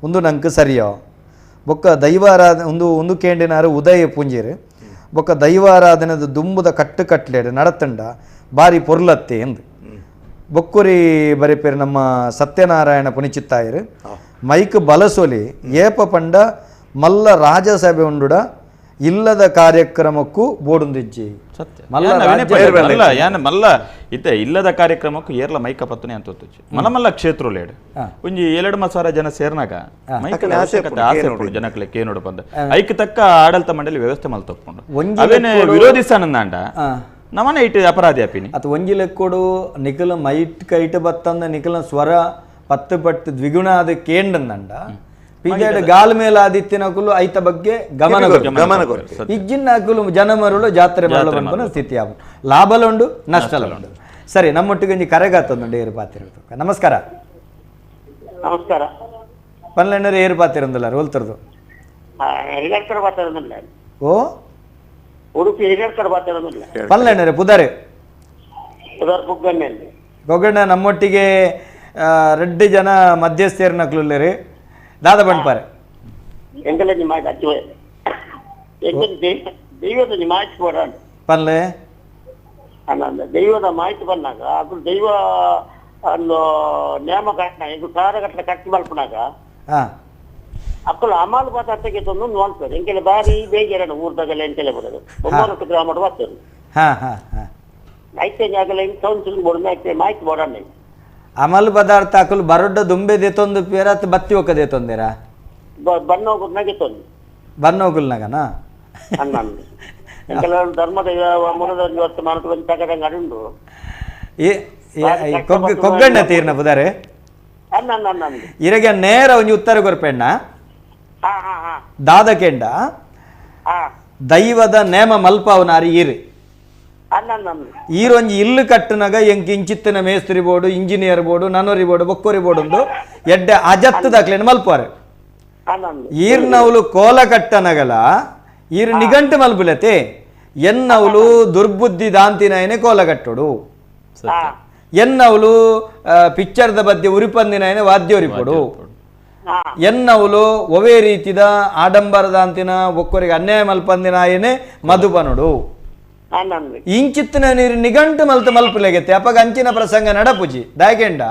ಒಂದು ನಂಗೆ ಸರಿಯೋ ಬೊಕ್ಕ ದೈವಾರಾಧನೆ ಒಂದು ಒಂದು ಕೇಂಡಿನಾರು ಉದಯ ಪುಂಜಿರು ಬೊಕ್ಕ ದೈವಾರಾಧನೆದ ದುಂಬುದ ಕಟ್ಟು ಕಟ್ಲೇಡು ನಡತಂಡ ಬಾರಿ ಪೊರ್ಲತ್ತೆ ಎಂದು ಬೊಕ್ಕುರಿ ಬರಿಪೇರು ನಮ್ಮ ಸತ್ಯನಾರಾಯಣ ಪುನಿಚಿತ್ತಾಯರು ಮೈಕ್ ಬಲಸೊಲಿ ಏಪ ಪಂಡ ಮಲ್ಲ ರಾಜಸಭೆ ಉಂಡುಡ ಇಲ್ಲದ ಕಾರ್ಯಕ್ರಮಕ್ಕೂ ಬೋಡುಂದಿಜ್ಜಿ ಸತ್ಯ ಮಲ್ಲ ಇತ್ತೆ ಇಲ್ಲದ ಕಾರ್ಯಕ್ರಮಕ್ಕೂ ಏರ್ಲ ಮೈಕ ಪತ್ತನೆ ಅಂತ ಮಲ್ಲ ಮಲ್ಲ ಕ್ಷೇತ್ರ ಲೇಡು ಒಂಜಿ ಏಳೆರಡು ಮಸಾರ ಜನ ಸೇರ್ನಾಗ ಮೈಕ್ ಆಸೆ ಪಡು ಜನಕ್ಲೆ ಕೇನೋಡು ಬಂದ ಐಕ್ ತಕ್ಕ ಆಡಳಿತ ಮಂಡಳಿ ವ್ಯವಸ್ಥೆ ಮಲ್ತೊಪ್ಪುಂಡು ಅವೇನೆ ವಿರೋಧಿಸಾನಂದಾಂಡ ನಮನೆ ಇಟ್ಟು ಅಪರಾಧಿ ಅಪಿನಿ ಅದು ಒಂಜಿ ಲೆಕ್ಕೊಡು ನಿಖಲ ಮೈಟ್ ಕೈಟ್ ಬತ್ತಂದ ನಿಖಲ ಸ್ವರ ಪತ್ತು ಪಟ್ಟು ದ್ವಿಗುಣ ಅದು ಕೇಂಡಂದಂಡ ಪಿಜಾಡ್ ಗಾಲ್ ಮೇಲೆ ಆದಿತ್ಯನಕುಲು ಐತ ಬಗ್ಗೆ ಗಮನ ಗಮನ ಇಜ್ಜಿನ ಜನಮರುಳು ಜಾತ್ರೆ ಮರಳು ಬಂದ್ಕೊಂಡು ಸ್ಥಿತಿ ಆಗ ಲಾಭಲುಂಡು ನಷ್ಟಲುಂಡು. ಸರಿ, ನಮ್ಮೊಟ್ಟಿಗೆ ಒಂಜಿ ಕರೆಗಾತೊಂದುಂಡು ಏರು ಪಾತಿರೋದು. ನಮಸ್ಕಾರ. ನಮಸ್ಕಾರ. ಪನ್ಲೆಣ್ಣರು ಏರು ಪಾತಿರಂದಿಲ್ಲ ಹೋಲ್ತರದು. ಓ ಉಡುಪಿ ಹಿರಿಯರ್ಕಡ್ ಪಾತಿರೋದಿಲ್ಲ. ಪನ್ಲೆಣ್ಣರು ಪುದಾರೆ ಪುದಾರ್ ಬುಗ್ಗಣ್ಣಲ್ಲಿ ಗೊಗ್ಗಣ್ಣ ನಮ್ಮೊಟ್ಟಿಗೆ ರೆಡ್ಡಿ ಜನ ಮಧ್ಯಸ್ಥೇರ್ನಕ್ಲುಲ್ಲೇರಿ ದಾದ ಬಂಡ್ಪಾರೆ ಎಂಕಲ ನಿಮ್ಮ ಅಚ್ಚು ದೈವದ ಮಾಹಿತಿ ಕೊಡೋಣ ಪನ್ಲೆ ಅಲ್ಲ ದೈವದ ಮಾಹಿತಿ ಬಂದಾಗ ಅದು ದೈವ ಒಂದು ನೇಮ ಕಟ್ಟಣ ಇದು ಕಾರಗಟ್ಟಲೆ ಕಟ್ಟಿ ಮಲ್ಪನಾಗ ಅಕ್ಕಲು ಅಮಾಲು ಪದಾರ್ಥಕ್ಕೆ ತಂದು ನೋಡ್ತಾರೆ ಎಂಕೆಲ್ಲ ಬಾರಿ ಬೇಜಾರಣ ಊರ್ದಾಗೆಲ್ಲ ಎಂತೆಲ್ಲ ಬರೋದು ಒಂಬತ್ತು ಗ್ರಾಮ ಬರ್ತದೆ. ಐತೆ ಆಗಲ್ಲ ಕೌನ್ಸಿಲ್ ಬೋರ್ಡ್ ಮಾಹಿತಿ ಬೋಡೋಣ ಅಮಲ್ ಪದಾರ್ಥ ಅಕಲು ಬರೊಡ್ಡ ದುಂಬೆ ದೇತೊಂದು ಪೇರತ್ ಬತ್ತಿ ಒಕ್ಕದೆ ತೊಂದಿರಾ ಬಣ್ಣ ಹೋಗುದ್ನಾಗೆ ತೊಂದು ಬಣ್ಣ ಹೋಗುಲ್ನಾಗನಾ ಅನ್ನ ಕೆಲವರು ಧರ್ಮದ ಮೂಲದ ಇವತ್ತು ಮಾನವ ತಗದಂಗೆ ಅಡುಂಡು ಕೊಗ್ಗಣ್ಣ ತೀರ್ನ ಬುದಾರೆ ಅನ್ನ ಅನ್ನ ಇರಗೆ ನೇರ ಒಂಜಿ ಉತ್ತರ ಕೊರ್ಪೆಣ್ಣ ದಾದಕೆಂಡ ದೈವದ ನೇಮ ಮಲ್ಪಾವನಾರಿ ಇರಿ ಈರೊಂಜಿ ಇಲ್ಲು ಕಟ್ಟುನಾಗ ಎಂಕ್ ಇಂಚಿತ್ತಿನ ಮೇಸ್ತ್ರಿ board, engineer board, ನನೋರಿ board, ಬೊಕ್ಕೋರಿ board ಒಂದು ಎಡ್ಡೆ ಅಜತ್ತು ದಾಖಲೆಯನ್ನು ಮಲ್ಪುವಾರೆ. ಈರ್ನವ್ಲು ಕೋಲ ಕಟ್ಟನಗಲ ಈರು ನಿಗಂಟು ಮಲ್ಪುಲತೆ ಎನ್ನವಳು ದುರ್ಬುದ್ಧಿ ದಾಂತಿನಾಯನೆ ಕೋಲ ಕಟ್ಟೋಡು, ಎನ್ನವಳು ಪಿಕ್ಚರ್ದ ಬಗ್ಗೆ ಉರಿಪಂದಿನಾಯನೆ ವಾದ್ಯ ಉರಿಪೋಡು, ಎನ್ನವಳು ಒವೇ ರೀತಿದ ಆಡಂಬರದ ಅಂತಿನ ಒಕ್ಕೊರಿಗೆ ಅನ್ಯಾಯ ಮಲ್ಪಂದಿನಾಯನೆ ಮಧುಪನುಡು. ಇಂಚಿತ್ತಿನ ನೀರು ನಿಗಂಟು ಮಲ್ತ ಮಲ್ಪುಲೆಗೆತ್ತೆ ಅಪಗ ಅಂಚಿನ ಪ್ರಸಂಗ ನಡಪುಜಿ ದಾಯಕೆಂಡ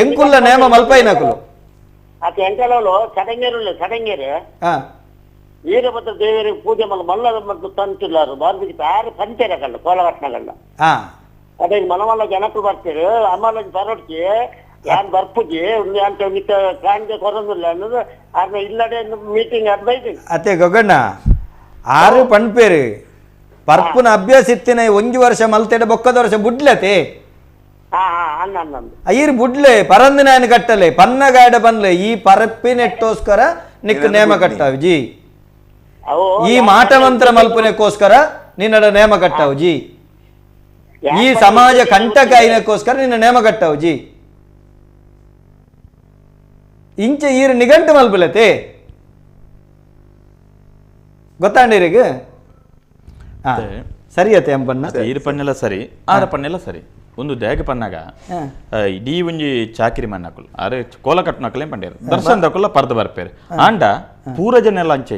ಎಂಕುಲ್ಲ ನೇಮ ಮಲ್ಪೈನಕುಲು. ವೀರಭದ್ರ ದೇವರಿಗೆ ಪೂಜೆ ಮಲ್ಲ ಮಲ್ಲ ಮತ್ತು ತಂತಿಲ್ಲಾರು ಬಾರ್ಬಿಗೆ ಯಾರು ಪಂಚರಗಲ್ಲ ಕೋಲಘಟ್ನಗಲ್ಲ. ಅದೇ ಮಲಮಲ್ಲ ಜನಕ್ಕೂ ಬರ್ತೀರಿ ಅಮ್ಮಲ್ಲ ಬರೋಡ್ಕಿ ಯಾನ್ ಬರ್ಪುಜಿ ಅಂತ ಕಾಂಜೆ ಕೊರೊಂದಿಲ್ಲ ಅನ್ನೋದು ಅರ್ನ ಇಲ್ಲಡೆ ಮೀಟಿಂಗ್ ಅಡ್ವೈಸ್ ಅತ್ತೆ ಗೊಗಣ್ಣ ಆರು ಪಣ್ಪೇರು ಪರ್ಪುನ ಅಭ್ಯಾಸ ಇತ್ತಿನ ಒಂಜಿ ವರ್ಷ ಮಲ್ತೆಡ ಬೊಕ್ಕದ ವರ್ಷ ಬುಡ್ಲತೆ ಐರ್ ಬುಡ್ಲೆ ಪರಂದಿನ ಕಟ್ಟಲೆ ಪನ್ನಗಾಡ ಬನ್ಲೆ ಈ ಪರಪ್ಪಿನೆಟ್ಟೋಸ್ಕರ ನಿಕ್ ನೇಮ ಕಟ್ಟಾವ್ಜಿ, ಈ ಮಾಟ ಮಂತ್ರ ಮಲ್ಪನೆಕ್ಕೋಸ್ಕರ ನಿನ್ನಡ ನೇಮ ಕಟ್ಟಾವ್ಜಿ, ಈ ಸಮಾಜ ಕಂಟಕಾಯಿನಕ್ಕೋಸ್ಕರ ನಿನ್ನ ನೇಮ ಕಟ್ಟಾವ್ಜಿ. ಇಂಚೆ ಈರು ನಿಗಂಟು ಮಲ್ಪಲತೆ ಗೊತ್ತಾಂಡೀರಿಗೆ ಸರಿ ಅತ್ತೆ ಅಂಪನ್ನ ಈರು ಪನ್ನೆಲ್ಲ ಸರಿ ಆರ ಪನ್ನೆಲ್ಲ ಸರಿ. ಒಂದು ದೇಗ ಪನ್ನಾಗ ಇಡೀ ಒಂಜಿ ಚಾಕಿರಿ ಮಣ್ಣಾಕುಲು ಅರೆ ಕೋಲ ಕಟ್ಟನಕಲೇ ಪಂಡೇರು ದರ್ಶನ ದಕುಲ ಪರ್ದ ಬರ್ಪೇರು ಆಂಡ ಪೂರ ಜನ ಎಲ್ಲ ಅಂಚೆ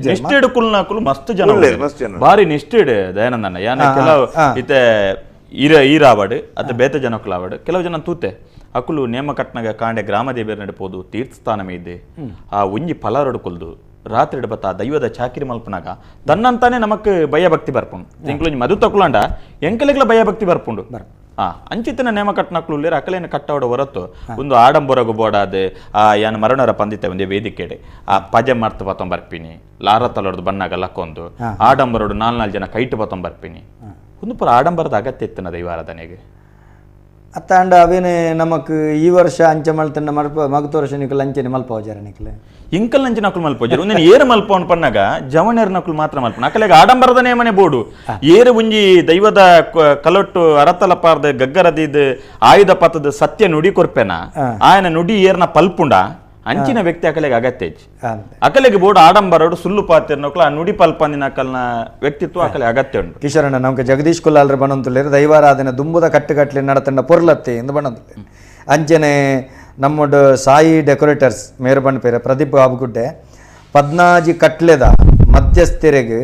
ನಿಷ್ಠೆಡ್ ಕುಲ್ನಾಕುಲು ಮಸ್ತ್ ಜನ ಬಾರಿ ನಿಷ್ಠೆಡ್ ದಯಾನಂದಣ್ಣ. ಯಾನ ಕೆಲವು ಇತ್ತೆ ಈರಾವಡು ಅತ್ತ ಬೇತೆ ಜನಕ್ಕುಲಾವಡು ಕೆಲವು ಜನ ತೂತೆ ಅಕುಲು ನೇಮ ಕಟ್ನಾಗ ಕಾಂಡೆ ಗ್ರಾಮ ದೇವಿಯರ ನಡಪೋದು ತೀರ್ಥಸ್ಥಾನ ಇದೆ ಆ ಒಂಜಿ ಫಲಾರಡು ಕೊಲ್ದು ರಾತ್ರಿ ಬತ್ತ ದೈವದ ಚಾಕಿರಿ ಮಲ್ಪನಾಗ ತನ್ನಂತಾನೆ ನಮಕ್ ಭಯಭಕ್ತಿ ಬರ್ಪುಂಡು. ತಿಂಕ್ಲು ಮಧು ತಕುಲಾಂಡ ಎಂಕಲೆಗ್ಲ ಭಯಭಕ್ತಿ ಬರ್ಪುಂಡು. ಅಂಚಿತನ ನೇಮ ಕಟ್ಟನಕ್ಲು ಅಕಲೇನ ಕಟ್ಟವಡ ಹೊರತು ಒಂದು ಆಡಂಬರಗು ಬೋಡಾದ ಆ ಯಾನ್ ಮರಣರ ಪಂದಿತ್ತೆ ಒಂದೇ ವೇದಿಕೆಡೆ ಆ ಪಜೆ ಮರ್ತು ಬತ್ತೊಂಬರ್ಪಿನಿ ಲಾರ ತಲೊಡ್ದು ಬಣ್ಣಾಗ ಲಕ್ಕೊಂದು ಆಡಂಬರೋಡು ನಾಲ್ ನಾಲ್ ಜನ ಕೈಟು ಬತ್ತೊಂಬರ್ಪಿನಿ ಒಂದು ಪುರ ಆಡಂಬರದ ಅಗತ್ಯ ಇತ್ತನ ದೈವಾರಾಧನೆಗೆ. ಅತ್ತಾಂಡ ಅವೇನೆ ನಮಕ್ ಈ ವರ್ಷ ಅಂಚೆ ಮಲ್ತಂಡ ಮಲ್ಪ ಮಗತ ವರ್ಷ ನಿಕಲ್ ಅಂಚೆನೆ ಮಲ್ಪವಜಾರ ನಿಕಲೆ ಇಂಕಲ್ ಅಂಚೆ ನಕಲು ಮಲ್ಪೋಜಾರ ಒಂದಿನ ಏರು ಮಲ್ಪವನ್ ಪನ್ನಾಗ ಜವಣೇರ್ ನಕಲು ಮಾತ್ರ ಮಲ್ಪ ನಕಲೆಗ ಆಡಂಬರದ ನೇಮನೆ ಬೋಡು ಏರು ಒಂಜಿ ದೈವದ ಕಲೊಟ್ಟು ಅರತಲಪಾರ್ದ ಗಗ್ಗರದಿದ್ ಆಯುಧ ಪತದ ಸತ್ಯ ನುಡಿ ಕೊರ್ಪೆನ ಆಯನ ನುಡಿ ಏರ್ನ ಪಲ್ಪುಂಡ ಅಂಚಿನ ವ್ಯಕ್ತಿ ಅಕಲೆಗೆ ಅಗತ್ಯ ಅಕಲೆಗೆ ಬೋರ್ಡ್ ಆಡಂಬರೋಡು ಸುಳ್ಳು ಪಾತಿರ್ನಕ್ಲು ಆ ನುಡಿ ಪಲ್ಪಂದಿನ ಅಕಲ್ನ ವ್ಯಕ್ತಿತ್ವ ಅಕಲೆ ಅಗತ್ಯ ಉಂಟು. ಕಿಶೋರಣ್ಣ ನಮ್ಗೆ ಜಗದೀಶ್ ಕುಲ್ಲಾಲ್ರ ಬಣಂತುಳ್ಳೇರು ದೈವಾರಾಧನೆ ದುಂಬುದ ಕಟ್ಟುಕಟ್ಲೆ ನಡತಂಡ ಪೊರ್ಲತ್ತೆ ಎಂದು ಬಣಂತುಳ್ಳೇರು. ಅಂಚನೆ ನಮ್ಮಡು ಸಾಯಿ ಡೆಕೋರೇಟರ್ಸ್ ಮೇರು ಪೇರೆ ಪ್ರದೀಪ್ ಬಾಬುಗುಡ್ಡೆ ಪದ್ನಾಜಿ ಕಟ್ಲೆದ ಮಧ್ಯಸ್ಥೆರೆಗೆ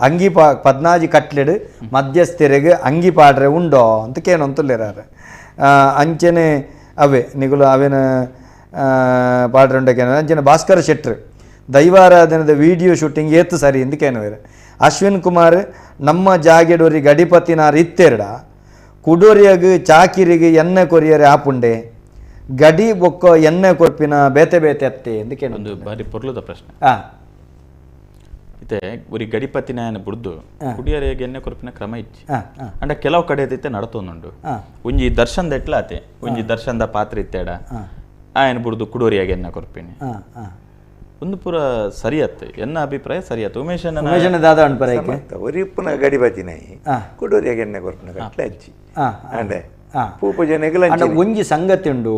ಅಂಗಿ ಪಾ ಪದ್ನಾಜಿ ಕಟ್ಲೆಡು ಮಧ್ಯಸ್ಥೆರೆಗೆ ಅಂಗಿ ಪಾಡ್ರೆ ಉಂಡೋ ಅಂತ ಕೇನಂತುಳ್ಳೇರಾರೆ. ಅಂಚನೆ ಅವೇ ನಿಗುಲು ಅವೇನ ಪಾಡ್ರೆ ಅಂಚನೆ ಭಾಸ್ಕರ ಶೆಟ್ರು ದೈವಾರಾಧನದ ವಿಡಿಯೋ ಶೂಟಿಂಗ್ ಏತು ಸರಿ ಎಂದು ಕೇನವೇರು. ಅಶ್ವಿನ್ ಕುಮಾರ್ ನಮ್ಮ ಜಾಗೆಡೋರಿ ಗಡಿಪತಿನಾರ್ ಇತ್ತೆರಡ ಕುಡೋರಿಯಾಗ ಚಾಕಿರಿಗೆ ಎಣ್ಣೆ ಕೊರಿಯರೆ ಆಪುಂಡೆ ಗಡಿ ಬೊಕ್ಕ ಎಣ್ಣೆ ಕೊರ್ಪಿನ ಬೇತೆ ಬೇತೆ ಅತ್ತೆ ಎಂದು ಕೇಳ ಒಂದು ಬಾರಿ ಪೊರ್ಲುದ ಪ್ರಶ್ನೆ. ಇತ್ತೆ ಉರಿ ಗಡಿಪತಿನ ಬುಡ್ದು ಕುಡಿಯರಿಗೆ ಎಣ್ಣೆ ಕೊರ್ಪಿನ ಕ್ರಮ ಇಚ್ಚಿ ಅಂಡ ಕೆಲವು ಕಡೆ ಇತ್ತೆ ನಡತೊಂದುಂಡು. ಒಂಜಿ ದರ್ಶನದ ಎಟ್ಲ ಆತೆ ಒಂಜಿ ದರ್ಶನದ ಪಾತ್ರ ಇತ್ತೇಡ ಆಯನ ಬುಡ್ದು ಕುಡೋರಿಯಾಗಿ ಎನ್ನ ಕೊರ್ಪಿನಿ ಒಂದು ಪೂರ ಸರಿ ಅತ್ತೆ ಎನ್ನ ಅಭಿಪ್ರಾಯ ಸರಿ ಅತ್ತೆ. ಉಮೇಶ್ ದಾದ ಒರಿಪ್ಪುನ ಗಡಿಪತಿನಾಯಿ ಕುಡೋರಿಯಾಗಿ ಎಣ್ಣೆ ಕೊರ್ಪಿನ ಕಟ್ಲೆ ಅಜ್ಜಿ ಅಂಡೆ ಪೂಪಜನೆಗಳ ಒಂಜಿ ಸಂಗತಿ ಉಂಡು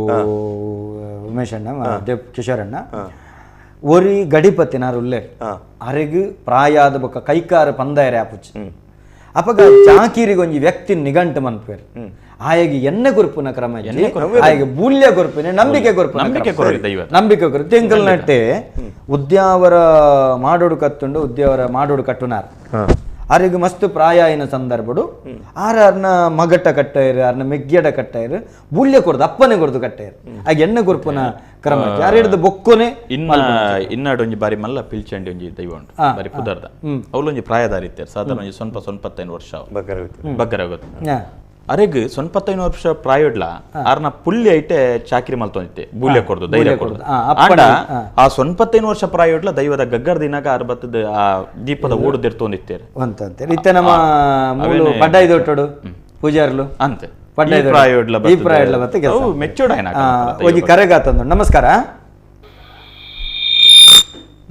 ಉಮೇಶಣ್ಣ ಕಿಶೋರಣ್ಣ ಒರಿ ಗಡಿಪತಿನಾರು ಉಲ್ಲೇರು ಅರೆಗ್ ಪ್ರಾಯಾದ ಬೊಕ್ಕ ಕೈಕಾರ ಪಂದಾಯರೆ ಆಪುಚಿ ಅಪಗ ಚಾಕಿರಿಗೆ ಒಂಜಿ ವ್ಯಕ್ತಿ ನಿಗಂಟು ಮನ್ಪೇರು ಆಯಗೆ ಎಣ್ಣೆ ಕೊರ್ಪುನ ಕ್ರಮ ಆಯಗೆ ಬೂಲ್ಯ ಕೊರ್ಪಿನ ನಂಬಿಕೆ ಕೊರ್ಪು ನಂಬಿಕೆ ಕೊರ್ಪು ತಿಂಕಲ್ ನಟ್ಟೆ ಉದ್ಯಾವರ ಮಾಡೋಡು ಕತ್ತುಂಡು ಉದ್ಯಾವರ ಮಾಡೋಡು ಕಟ್ಟುನಾರ್ ಅರೆಗ್ ಮಸ್ತ್ ಪ್ರಾಯ ಆಯಿನ ಸಂದರ್ಭಡು ಆರ ಅರ್ನ ಮಗಟ್ಟ ಕಟ್ಟಾಯಿರು ಅರ್ನ ಮೆಗ್ಗೆಡ ಕಟ್ಟಾಯಿರು ಬೂಲ್ಯ ಕೊರ್ದು ಅಪ್ಪನೆ ಕೊರ್ದು ಕಟ್ಟಾಯಿರು ಆಗ ಎಣ್ಣೆ ಕೊರ್ಪುನ ಕ್ರಮ ಯಾರು ಹಿಡಿದು ಬೊಕ್ಕೊನೆ ಇನ್ನ ಇನ್ನಾಡು ಒಂಜಿ ಬಾರಿ ಮಲ್ಲ ಪಿಲ್ಚಂಡಿ ಒಂಜಿ ದೈವ ಉಂಟು ಬಾರಿ ಪುದರ್ದ ಅವಳೊಂಜಿ ಪ್ರಾಯದಾರಿ ಇತ್ತಾರೆ ಸಾಧಾರಣ ಒಂಜಿ ಸ್ವಲ್ಪ 75 ವರ್ಷ ಬಗ್ಗರ ಗೊತ್ತು ಅರೆಗ್ 75 ವರ್ಷ ಪ್ರಾಯಡ್ಲ ಆರ್ನ ಪುಳ್ಳಿ ಐಟೆ ಚಾಕಿರಿ ಮಲ್ತೊಂದಿತ್ತೆ ಬೂಲ್ಯ ಕೊರ್ದು ಧೈರ್ಯ ಕೊರ್ದು ಆಂಡ ಆ 75 ವರ್ಷ ಪ್ರಾಯಡ್ಲ ದೈವದ ಗಗ್ಗರ ದಿನಾಗ ಆರ್ ಬತ್ತದ ಆ ದೀಪದ ಓಡುದಿರ್ತೊಂದಿತ್ತೇರು ಇತ್ತೆ ನಮ್ಮ ಪಡ್ಡಾಯಿ ದೊಟ್ಟಡು ಪೂಜಾರ್ಲು ಅಂತೆ ಈ ಪ್ರಾಯಡ್ಲ ಬತ್ತ ಮೆಚ್ಚೋಡ ಒಂಜಿ ಕರೆಗಾತಂದು. ನಮಸ್ಕಾರ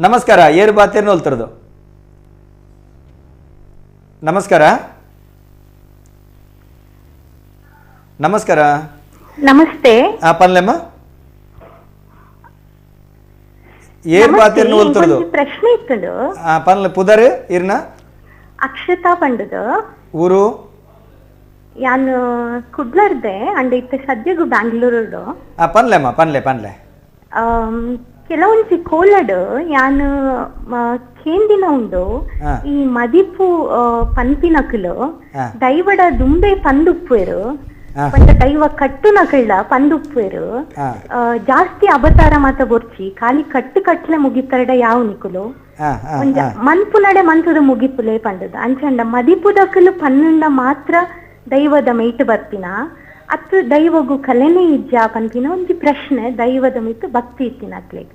ನಮಸ್ಕಾರ ಏರು ಬಾತೇರ್ನ ಹೋಲ್ತಿರೋದು. ನಮಸ್ಕಾರ. ನಮಸ್ಕಾರ. ನಮಸ್ತೆ. ಪನ್ಲೆಮ್ಮ ಏರ್ ಪಾತೆರ್ನ ಒಲ್ತುರ್ದು ಪ್ರಶ್ನೆ ಇತ್ತುಂಡು. ಪನ್ಲೆ ಪುದರ್ ಇರ್ನ? ಅಕ್ಷತಾ ಪಂಡುದು. ಊರು? ಯಾನ್ ಕುಡ್ಲರ್ದೆ ಅಂಡ್ ಇತ್ತೆ ಸದ್ಯಗು ಬ್ಯಾಂಗ್ಳೂರುಡು. ಪನ್ಲೆಮ್ಮ ಪನ್ಲೆ ಪನ್ಲೆ. ಕೆಲವೊಂಜಿ ಕೋಲಡ್ ಯಾನ್ ಕೇಂದಿನ ಉಂಡು ಈ ಮದಿಪು ಪನ್ಪಿನಕುಲು ದೈವಡ ದುಂಬೆ ಪಂದುಪ್ಪುವೆರು, ಪಂಡ ದೈವ ಕಟ್ಟುನಕುಳ್ಳ ಪಂದುಪ್ಪುವೆರು, ಜಾಸ್ತಿ ಅವತಾರ ಮಾತ ಬೊರ್ಚಿ ಖಾಲಿ ಕಟ್ಟು ಕಟ್ಲೆ ಮುಗಿತರಡ ಯಾವ ನಿಕುಲು ಒಂಜ ಮನ್ಪುನಡೆ ಮನ್ಸದ ಮುಗಿಪುಲೆ ಪಂಡದು ಅಂಚಂಡ ಮದಿಪುದಕುಲು ಪನ್ನುಂಡ ಮಾತ್ರ ದೈವದ ಮೈಟ್ ಬರ್ಪಿನ ಅತ್ತು ದೈವಗು ಕಲೆನೇ ಇಜ್ಜ ಪನ್ಪಿನ ಒಂಜಿ ಪ್ರಶ್ನೆ ದೈವದ ಮಿತ್ತು ಭಕ್ತಿ ಇತ್ತಿನ ಅಕ್ಲೆಗ್.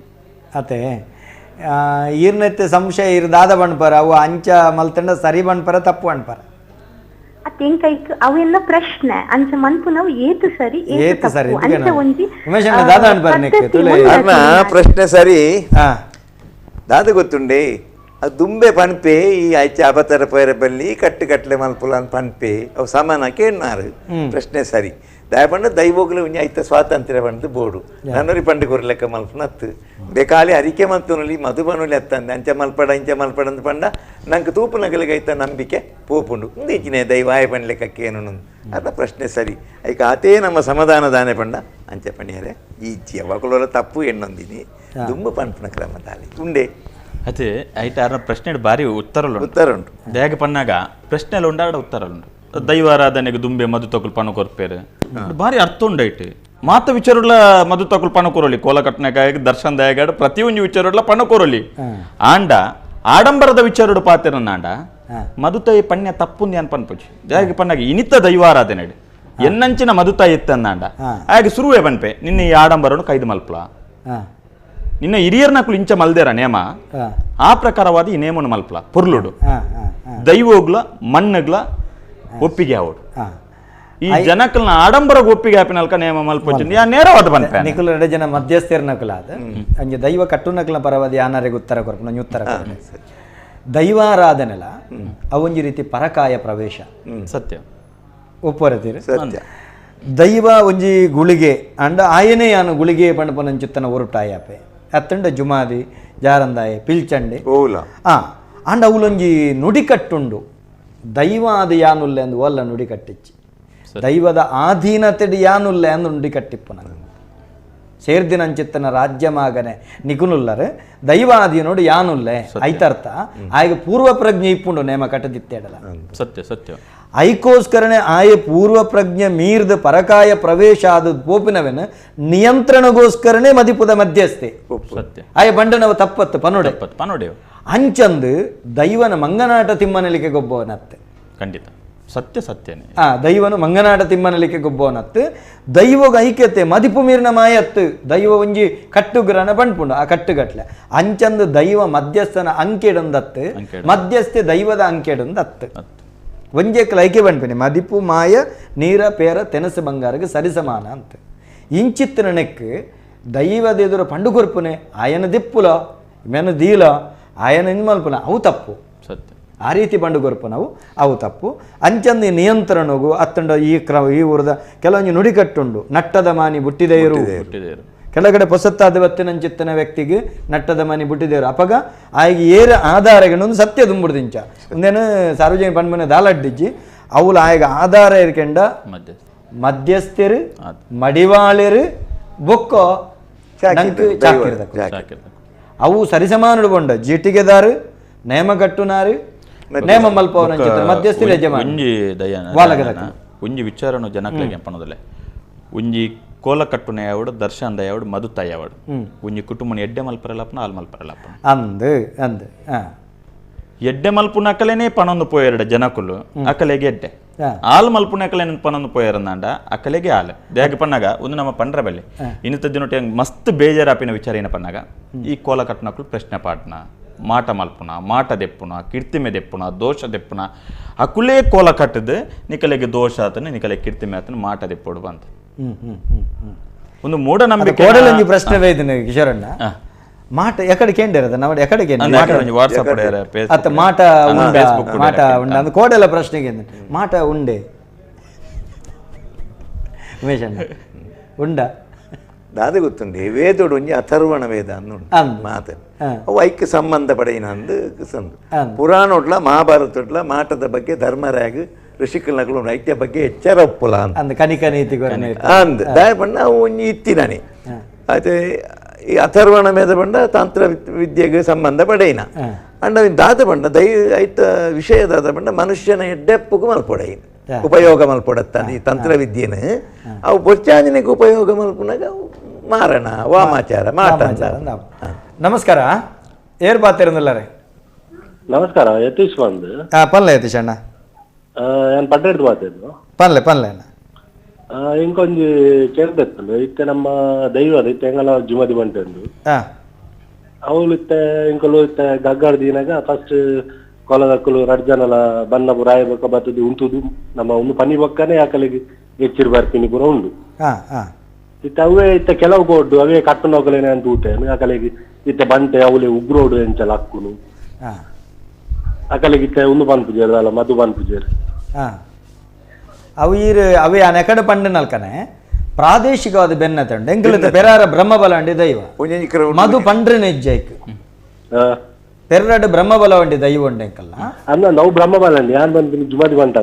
ಅತೆ ಈರ್ನೆತ್ತೆ ಸಂಶಯ ಇರ್ ದಾದ ಬಣ್ಪರ ಅವು ಅಂಚ ಮಲ್ತಂಡ ಸರಿ ಬಣ್ಪರ ತಪ್ಪು ಬಣ್ಪರ ಅತ್ತೆಂಕೈಕ್ ಅವೆಲ್ಲ ಪ್ರಶ್ನೆ ಅಂಚ ಮನ್ಪುನವು ಏತು ಸರಿ ಏತು ಸರಿ ಅಂಚ ಒಂಜಿ ದಾದ ಅನ್ಪರ ಪ್ರಶ್ನೆ ಸರಿ ದಾದ ಗೊತ್ತುಂಡೆ ಅದು ದುಂಬೆ ಪನ್ಪೆ ಈ ಆಯ್ಚೆ ಅಬತರ ಪೈರ ಬಲ್ಲಿ ಕಟ್ಟು ಕಟ್ಲೆ ಮಲ್ಪುಲ ಪನ್ಪೆ ಅವು ಸಮಾನ ಕೇಳ್ನಾರು ಪ್ರಶ್ನೆ ಸರಿ. ದಯಪಂಡ ದೈವೋಗ್ಲು ಒಂಜಿ ಐತ ಸ್ವಾತಂತ್ರ್ಯ ಪಂಡ್ದು ಬೋಡು ನನ್ನೊರಿ ಪಂಡು ಕೊರ್ಲೆಕ್ಕ ಮಲ್ಪುನ ಅತ್ತು ಬೇಕಾಲಿ ಅರಿಕೆ ಮಲ್ತುನಲಿ ಮಧುಬನುಲಿ ಅತ್ತಂದೆ ಅಂಚ ಮಲ್ಪಡ ಇಂಚ ಮಲ್ಪಡ ಅಂದ್ ಪಂಡ ನಂಗೆ ತೂಪುನಗಲಿಗೆ ಐತ ನಂಬಿಕೆ ಪೋಪುಂಡು ಇಂಚಿನ ದೈವ ಆಯ ಪಂಡ್ಲೆಕ್ಕಕ್ಕೆ ಏನು ಅದ ಪ್ರಶ್ನೆ ಸರಿ. ಐಕ ಆತೇ ನಮ್ಮ ಸಮಾಧಾನ ದಾನೆ ಪಂಡ ಅಂಚೆ ಪಣಿಯರೆ ಈ ಜೀವಕುಲ ತಪ್ಪು ಎಣ್ಣೊಂದಿನಿ ದುಂಬು ಪನ್ಪುನ ಕ್ರಮ ತಾಲಿ ಉಂಡೆ. ಅದೇ ಐಟ ಆರ್ನ ಪ್ರಶ್ನೆ ಬಾರಿ ಉತ್ತರ ಉತ್ತರ ಉಂಟು. ದೇಗ ಪನ್ನಾಗ ಪ್ರಶ್ನೆ ಉಂಡಾಡ ಉತ್ತರ ಉಂಟು. ದೈವಾರಾಧನೆಗೆ ದುಂಬೆ ಮಧು ತಕುಲ್ ಪಣ ಕೊರ್ಪೇರು ಭಾರಿ ಅರ್ಥ ಉಂಡೈಟ್ ಮಾತ ವಿಚಾರಗಳ ಮಧು ತಕುಲ್ ಪಣ ಕೊರಲಿ ಕೋಲ ಕಟ್ಟನಕಾಯ ದರ್ಶನ ದಯಗಾಡ ಪ್ರತಿಯೊಂದು ವಿಚಾರಗಳ ಪಣ ಕೊರಲಿ ಆಂಡ ಆಡಂಬರದ ವಿಚಾರಡು ಪಾತೆರನ್ನಾಂಡ ಮಧುತಾಯಿ ಪಣ್ಯ ತಪ್ಪುಂದಿ ಅನ್ ಪನ್ಪುಜಿ. ದೇಗ ಪನ್ನಾಗ ಇನಿತ ದೈವಾರಾಧನೆ ಎನ್ನಂಚಿನ ಮಧುತಾಯಿ ಇತ್ತನ್ನಾಂಡ ಹಾಗೆ ಸುರುವೆ ಪನ್ಪೆ ನಿನ್ನ ಈ ಆಡಂಬರನು ಕೈದು ಮಲ್ಪಲ ನಿನ್ನ ಹಿರಿಯರ್ನಕುಲು ಇಂಚ ಮಲ್ದೇರ ನೇಮ ಆ ಪ್ರಕಾರವಾದ ಈ ನೇಮನು ಮಲ್ಪಲ ಪೊರ್ಲುಡು ದೈವೋಗ್ಲ ಮಣ್ಣಗ್ಲ ಒಪ್ಪಿಗೆ ಆವಡು ಈ ಜನಕಲ್ನ ಆಡಂಬರ ಒಪ್ಪಿಗೆ ಆಪಿನಲ್ಕ ನೇಮ ಮಲ್ಪೊಚ್ಚಿಂದು ಯಾ ನೇರವಾದ ಪನ್ಪೆ ನಿಕುಲು ಎರಡು ಜನ ಮಧ್ಯಸ್ಥಿರ್ನಕುಲ ಅದ ಅಂಜ ದೈವ ಕಟ್ಟುನಕಲ್ನ ಪರವಾದ ಯಾನಾರಿಗೆ ಉತ್ತರ ಕೊರ್ಪು ನಂಜಿ ಉತ್ತರ ಕೊರ್ಪು. ದೈವಾರಾಧನೆಲ ಅವೊಂಜಿ ರೀತಿ ಪರಕಾಯ ಪ್ರವೇಶ ಸತ್ಯ ಒಪ್ಪರತೀರಿ ಸತ್ಯ. ದೈವ ಒಂಜಿ ಗುಳಿಗೆ ಅಂಡ ಆಯನೇ ಯಾನು ಗುಳಿಗೆ ಪಂಡಪನಂಚುತ್ತನ ಒರುಟಾಯಪೆ ಅತ್ತಂಡ ಜುಮಾದಿ ಜಾರಂದಾಯ ಪಿಲ್ಚಂಡೆ ಅಂಡ ಅವಲೊಂಜಿ ನುಡಿಕಟ್ಟುಂಡು ದೈವಾದ ಯಾನುಲ್ಲೆ ಅಂದು ಒಲ್ಲ ನುಡಿಕಟ್ಟಿಚ್ಚಿ ದೈವದ ಆಧೀನತೆಡು ಯಾನುಲ್ಲೆ ಅಂದು ನುಡಿಕಟ್ಟಿಪ್ಪು ನಾನು ಸೇರ್ದಿನಂಚಿತ್ತನ ರಾಜ್ಯ ಮಾಗನೆ ನಿಕುನುಲ್ಲರು ದೈವಾಧೀನೋಡು ಯಾನುಲ್ಲೆ ಐತರ್ಥ ಆಯಗ ಪೂರ್ವ ಪ್ರಜ್ಞೆ ಇಪ್ಪುಂಡು ನೇಮ ಕಟ್ಟದಿತ್ತೇಡಲ ಸತ್ಯ ಸತ್ಯ. ಐಕೋಸ್ಕರನೆ ಆಯ ಪೂರ್ವ ಪ್ರಜ್ಞೆ ಮೀರ್ದ ಪರಕಾಯ ಪ್ರವೇಶ ಆದ ಪೋಪಿನವೆನು ನಿಯಂತ್ರಣಗೋಸ್ಕರನೇ ಮದಿಪುದ ಮಧ್ಯಸ್ಥೆ ಸತ್ಯ. ಆಯ ಬಂಡನವ ತಪ್ಪತ್ತು ಪನೋಡೆ ಪನೋಡೆ ಅಂಚಂದು ದೈವನ ಮಂಗನಾಟ ತಿಮ್ಮನಲಿಕ್ಕೆ ಗೊಬ್ಬವನತ್ತೆ ಖಂಡಿತ ಸತ್ಯ ಸತ್ಯನೇ. ದೈವನು ಮಂಗನಾಟ ತಿಮ್ಮನಲಿಕ್ಕೆ ಗೊಬ್ಬವನತ್ತು ದೈವಗ ಐಕ್ಯತೆ ಮದಿಪು ಮೀರಿನ ಮಾಯತ್ತು ದೈವ ಒಂಜಿ ಕಟ್ಟುಗ್ರನ ಬಂಡ್ಪುಂಡು ಆ ಕಟ್ಟುಗಟ್ಲೆ ಅಂಚಂದು ದೈವ ಮಧ್ಯಸ್ಥನ ಅಂಕೆಡೊಂದತ್ತು ಮಧ್ಯಸ್ಥೆ ದೈವದ ಅಂಕೆಡೊಂದತ್ತು ಒಂಜೆಕ್ಲ ಐಕ್ಯ ಬಂಡ್ಪಿನಿ ಮದಿಪು ಮಾಯ ನೀರ ಪೇರ ತೆನಸು ಬಂಗಾರಗೆ ಸರಿಸಮಾನ ಅಂತ ಇಂಚಿತ್ತಿನ ನೆಕ್ಕು ದೈವದ ಎದುರು ಪಂಡು ಕೊರ್ಪುನೆ ಆಯನ ದಿಪ್ಪುಲ ಮೆನ ದೀಲ ಆಯನ ಮಲ್ಪುನ ಅವು ತಪ್ಪು ಸತ್ಯ. ಆ ರೀತಿ ಬಂಡು ಕೊರ್ಪುನವು ಅವು ತಪ್ಪು. ಅಂಚಂದು ನಿಯಂತ್ರಣಗು ಅತ್ತಂಡ ಈ ಕ್ರಮ ಈ ಊರದ ಕೆಲವೊಂದು ನುಡಿಕಟ್ಟುಂಡು ನಟ್ಟದ ಮಾನಿ ಬುಟ್ಟಿದೆಯರು ಕೆಳಗಡೆ ಪೊಸತ್ತಾದ ಬತ್ತಿನಂಚಿತ್ತನ ವ್ಯಕ್ತಿಗೆ ನಟ್ಟದ ಮನಿ ಬುಟ್ಟಿದೇರು ಅಪಗ ಆಯ್ಗೆ ಏರ ಆಧಾರಗಳೊಂದು ಸತ್ಯ ದುಂಬುಡ್ದಿಂಚ ಒಂದೇನು ಸಾರ್ವಜನಿಕ ಪಂಡ್ಮನೆ ದಾಲಡ್ಡಿಜ್ಜಿ ಅವಳು ಆಯ್ಗ ಆಧಾರ ಇರ್ಕೆಂಡ ಮಧ್ಯಸ್ಥರು ಮಡಿವಾಳರು ಬೊಕ್ಕೋ ನಂಗೆ ಚಾಕಿರ್ದ ಅವು ಸರಿಸಮಾನ ಕೊಂಡ ಜೀಟಿಗೆದಾರು ನೇಮ ಕಟ್ಟುನಾರು ನೇಮ ಮಲ್ಪವನ ಮಧ್ಯಸ್ಥರು ಯಜಮಾನ ಒಂಜಿ ದಯಾನ ಒಂಜಿ ವಿಚಾರನು ಜನಕ್ಲೆಗೆ ಪಣದಲೆ ಒಂಜಿ ಕೋಲ ಕಟ್ಟುನ ಯಾವಡು ದರ್ಶನ ದಯಾವಡು ಮಧು ಯಾವಡು ಒಂಜಿ ಕುಟುಂಬನ ಎಡ್ಡೆ ಮಲ್ಪರಲಪ್ಪನ ಆಲ್ ಮಲ್ಪರಲಪ್ಪನ ಅಂದು ಅಂದು ಎಡ್ಡೆ ಮಲ್ಪುನ ಅಕಲೇನೆ ಪಣೊಂದು ಪೋಯೆರಡ ಜನಕುಲು ಅಕಲೆಗೆ ಎಡ್ಡೆ ಆಲ್ ಮಲ್ಪುನ ಅಕಲೇನೆ ಪಣೊಂದು ಪೋಯರಂದಾಂಡ ಅಕಲೆಗೆ ಆಲ್ ದೇಗ ಪಣ್ಣಾಗ ಒಂದು ನಮ್ಮ ಪಂಡ್ರ ಬಲ್ಲೆ ಇನ್ನಿತ ದಿನೊಟ್ಟು ಮಸ್ತ್ ಬೇಜಾರಾಪಿನ ವಿಚಾರ ಏನ ಪಣ್ಣಾಗ ಈ ಕೋಲ ಕಟ್ಟುನಕುಲು ಪ್ರಶ್ನೆ ಪಾಟ್ನ ಮಾಟ ಮಲ್ಪುನ ಮಾಟ ದೆಪ್ಪುನ ಕೀರ್ತಿಮೆ ದೆಪ್ಪುನ ದೋಷ ದೆಪ್ಪುನ ಅಕುಲೇ ಕೋಲ ಕಟ್ಟದು ನಿಕಲೆಗೆ ದೋಷ ಆತನ ನಿಕಲೆ ಕೀರ್ತಿಮೆ ಆತನ ಮಾಟ ದೆಪ್ಪೋಡು ಬಂತ ಒಂದು ಮೂಢನಂಬಿಕೆ ಕೋಡಲೊಂಜಿ ಪ್ರಶ್ನೆ ಬೈದಿನ ಕಿಶೋರಣ್ಣ ಮಾಟ ಎಕಡೆ ಕೇಂಡಿರದ ನಾವು ಎಕಡೆ ವಾಟ್ಸಪ್ ಅತ್ತ ಮಾಟ ಉಂಡ ಮಾಟ ಉಂಡ ಅಂದ್ರೆ ಕೋಡೆಲ ಪ್ರಶ್ನೆಗೆ ಮಾಟ ಉಂಡೆ Umesh ಅಣ್ಣ ಉಂಡ ದಾದ ಗೊತ್ತುಂಡು ವೇದೋಡು ಒಂಜಿ ಅಥರ್ವಣ ವೇದ ಅಂದು ಮಾತು ಅವು ಐಕ್ ಸಂಬಂಧ ಪಡೆಯಿನ ಅಂದು ಸಂದು ಪುರಾಣೊಡ್ಲ ಮಹಾಭಾರತೊಡ್ಲ ಮಾಟದ ಬಗ್ಗೆ ಧರ್ಮರಾಗ ಋಷಿಕಲ್ನಗಳು ಐಕ್ಯ ಬಗ್ಗೆ ಎಚ್ಚರ ಒಪ್ಪುಲ ಅಂದ್ ಕನಿಕ ನೀತಿ ಅಂದ್ ದಾಯ ಪಂಡ ಅವು ಒಂಜಿ ಇತ್ತಿನಾನೆ అయితే ಈ ಅಥರ್ವಣ ಮೇದ ಪಂಡ ತಂತ್ರ ವಿದ್ಯೆಗೆ ಸಂಬಂಧ ಪಡೆಯಿನ ಅಂಡ ದಾದ ಪಂಡ ದೈ ಐತ ವಿಷಯ ದಾದ ಪಂಡ ಮನುಷ್ಯನ ಎಡ್ಡೆಪ್ಪುಗು ಮಲ್ಪೊಡೈನ ಉಪಯೋಗ ಮಲ್ಪೊಡತ್ತಾನೆ ಈ ತಂತ್ರ ವಿದ್ಯೆನ ಅವು ಬೊಚ್ಚಾಂಜನೆಗೆ ಉಪಯೋಗ ಮಲ್ಪುನಾಗ ಮಾರಣ ವಾಮಾಚಾರ ಮಾಟ. ನಮಸ್ಕಾರ, ಏರ್ ಬಾತಿರಲ್ಲರೇ. ನಮಸ್ಕಾರ, ಯತೀಶ್ ಬಂದು. ಪನ್ಲೆ ಯತೀಶ್ ಅಣ್ಣ. ನಾನು ಪಡ್ಡೆಡ್ದು ಮಾತಾಡ್ದು. ಪನ್ಲೆ ಪನ್ಲೆ ಅಣ್ಣ. ಇಂಕೊಂಜಿ ಕೇಳ್ಬೇಕು, ಇತ್ತೆ ನಮ್ಮ ದೈವದ ಇತ್ತೆ ಎಂಗಲ ಜುಮದಿ ಬಂಟು ಅವಳು ಇತ್ತೆ ಇಂಕಲು ಇತ್ತೆ ಗಗ್ಗಾಡ ದಿನಾಗ ಫಸ್ಟ್ ಕೊಲದಕ್ಕಲು ರಡ್ ಜನಲ ಬನ್ನ ರಾಯ ಬೊಕ್ಕ ಬತ್ತದು ಉಂಟುದು ನಮ್ಮ ಒಂದು ಪನಿ ಬೊಕ್ಕನೆ ಆಕಲಿಗೆ ಹೆಚ್ಚಿರು ಬರ್ತೀನಿ ಪೂರ ಉಂಡು. ಇತ್ತೆ ಅವೇ ಇತ್ತೆ ಕೆಲವು ಕೋಡ್ಡು ಅವೇ ಕಟ್ಟುನೋಕಲೇನೆ ಅಂತ ಊಟ ಆಕಲಿಗೆ ಇತ್ತೆ ಬಂಟೆ ಅವಳೆ ಉಗ್ರೋಡು ಎಂಚಲ ಅಕ್ಕುನು ಅಕಲಿಗೆ ಇತ್ತೆ ಒಂದು ಪನ್ ಪೂಜೆರ್ ಅಲ್ಲ ಮಧು ಪನ್ ಪೂಜೆರ್. ಅವು ಈರು ಅವೇ ಅನೆಕಡೆ ಪಂಡು ನಲ್ಕನೆ ಪ್ರಾದೇಶಿಕವಾದ ಬೆನ್ನತೆ ಉಂಡು. ಎಂಕಲಿತ ಪೆರಾರ ಬ್ರಹ್ಮಬಲ ದೈವ ಮಧು ಪಂಡ್ರೆ ನೆಜ್ಜೈಕ್ ಪೆರ್ರಡು ಬ್ರಹ್ಮಬಲ ದೈವ ಉಂಡು ಎಂಕಲ್ಲ ನಾವು ಬ್ರಹ್ಮಬಲ ಜುಮಾದಿ ಬಂಟ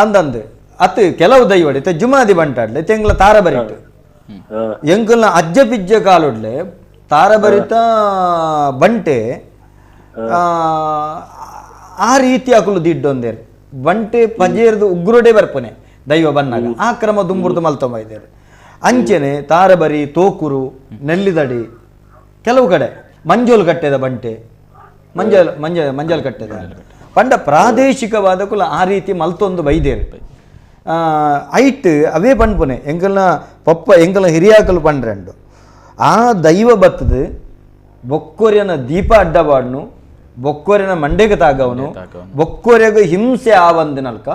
ಅಂದಂದು ಅತ್ತು ಕೆಲವು ದೈವ ಇತ್ತೆ ಜುಮಾದಿ ಬಂಟಾಡ್ಲೆ ತೆಂಗ್ಲ ತಾರ ಬರಿಟ್ಟು ಎಂಕಲ್ನ ಅಜ್ಜ ಪಿಜ್ಜ ಕಾಲುಡ್ಲೆ ತಾರ ಬರಿತ ಬಂಟೆ ಆ ರೀತಿ ಅಕುಲು ದಿಡ್ಡೊಂದೇರು ಬಂಟೆ ಪಜೇರ್ದು ಉಗ್ರೋಡೆ ಬರ್ಪನೆ ದೈವ ಬನ್ನಾಗ ಆ ಕ್ರಮ ದುಂಬುರ್ದು ಮಲ್ತೊಂಬ ಇದ್ದೇರು. ಅಂಚೆನೆ ತಾರಬರಿ ತೋಕುರು ನೆಲ್ಲಿದಡಿ ಕೆಲವು ಕಡೆ ಮಂಜೋಲ್ ಕಟ್ಟೆದ ಬಂಟೆ ಮಂಜಲ್ ಮಂಜ ಮಂಜಲ್ ಕಟ್ಟೆದ ಪಂಡ ಪ್ರಾದೇಶಿಕವಾದ ಕುಲ ಆ ರೀತಿ ಮಲ್ತೊಂದು ಬೈದೇರು. ಐಟ್ ಅವೇ ಪಂಡ್ಪುನೆ ಎಂಕಲ್ನ ಪಪ್ಪ ಎಂಕಲ್ನ ಹಿರಿಯಾಕಲು ಪಂಡ್ರೆಂಡು ಆ ದೈವ ಬತ್ತದು ಬೊಕ್ಕೊರ್ಯನ ದೀಪ ಅಡ್ಡಬಾಡ್ನು ಬೊಕ್ಕೊರ್ಯನ ಮಂಡೆಗೆ ತಾಗವನು ಬೊಕ್ಕೊರ್ಯಗ ಹಿಂಸೆ ಆವಂದಿನಲ್ಕ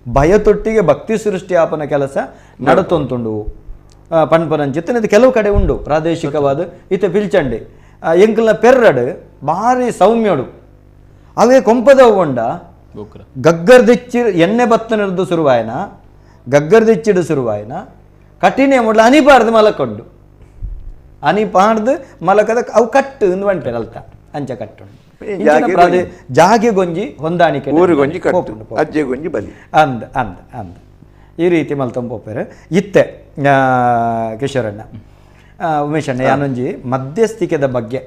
ಭಯತೊಟ್ಟಿಗೆ ಭಕ್ತಿ ಸೃಷ್ಟಿ ಆಪನ ಕೆಲಸ ನಡತೊಂತುಂಡು ಪನ್ಪನಂಚಿತ್ತನ. ಇದು ಕೆಲವು ಕಡೆ ಉಂಡು ಪ್ರಾದೇಶಿಕವಾದ ಇತ್ತೆ ಪಿಲ್ಚಂಡಿ ಎಂಕಲ್ನ ಪೆರ್ರಡು ಭಾರಿ ಸೌಮ್ಯಡು ಅವೇ ಕೊಂಪದ ಉಂಡ ಗಗ್ಗರ್ದಿಚ್ಚಿ ಎಣ್ಣೆ ಬತ್ತನಿರ್ದು ಸುರುವಾಯನ ಗಗ್ಗರ್ದಿಚ್ಚಿಡು ಸುರುವಾಯನ ಕಠಿಣೆ ಮೊದಲು ಅನಿಪಾರ್ದು ಮಲಕೊಂಡು ಅನಿಪಾರ್ದು ಮಲಕದ ಅವು ಕಟ್ಟು ಎಂದು ಬಂಟೆ ಅಲ್ತ ಅಂಚ ಕಟ್ಟು ಜಾಗೆ ಗೊಂಜಿ ಹೊಂದಾಣಿಕೆ ಅಜ್ಜೆಗೊಂಜಿ ಬಲಿ ಅಂದ್ ಅಂದ್ ಅಂದ್ ಈ ರೀತಿ ಮಲ್ತೊಂಪೋಪೇರು ಇತ್ತೆ ಕಿಶೋರಣ್ಣ ಉಮೇಶಣ್ಣ ಯಾನೊಂಜಿ ಮಧ್ಯಸ್ಥಿಕೆದ ಬಗ್ಗೆ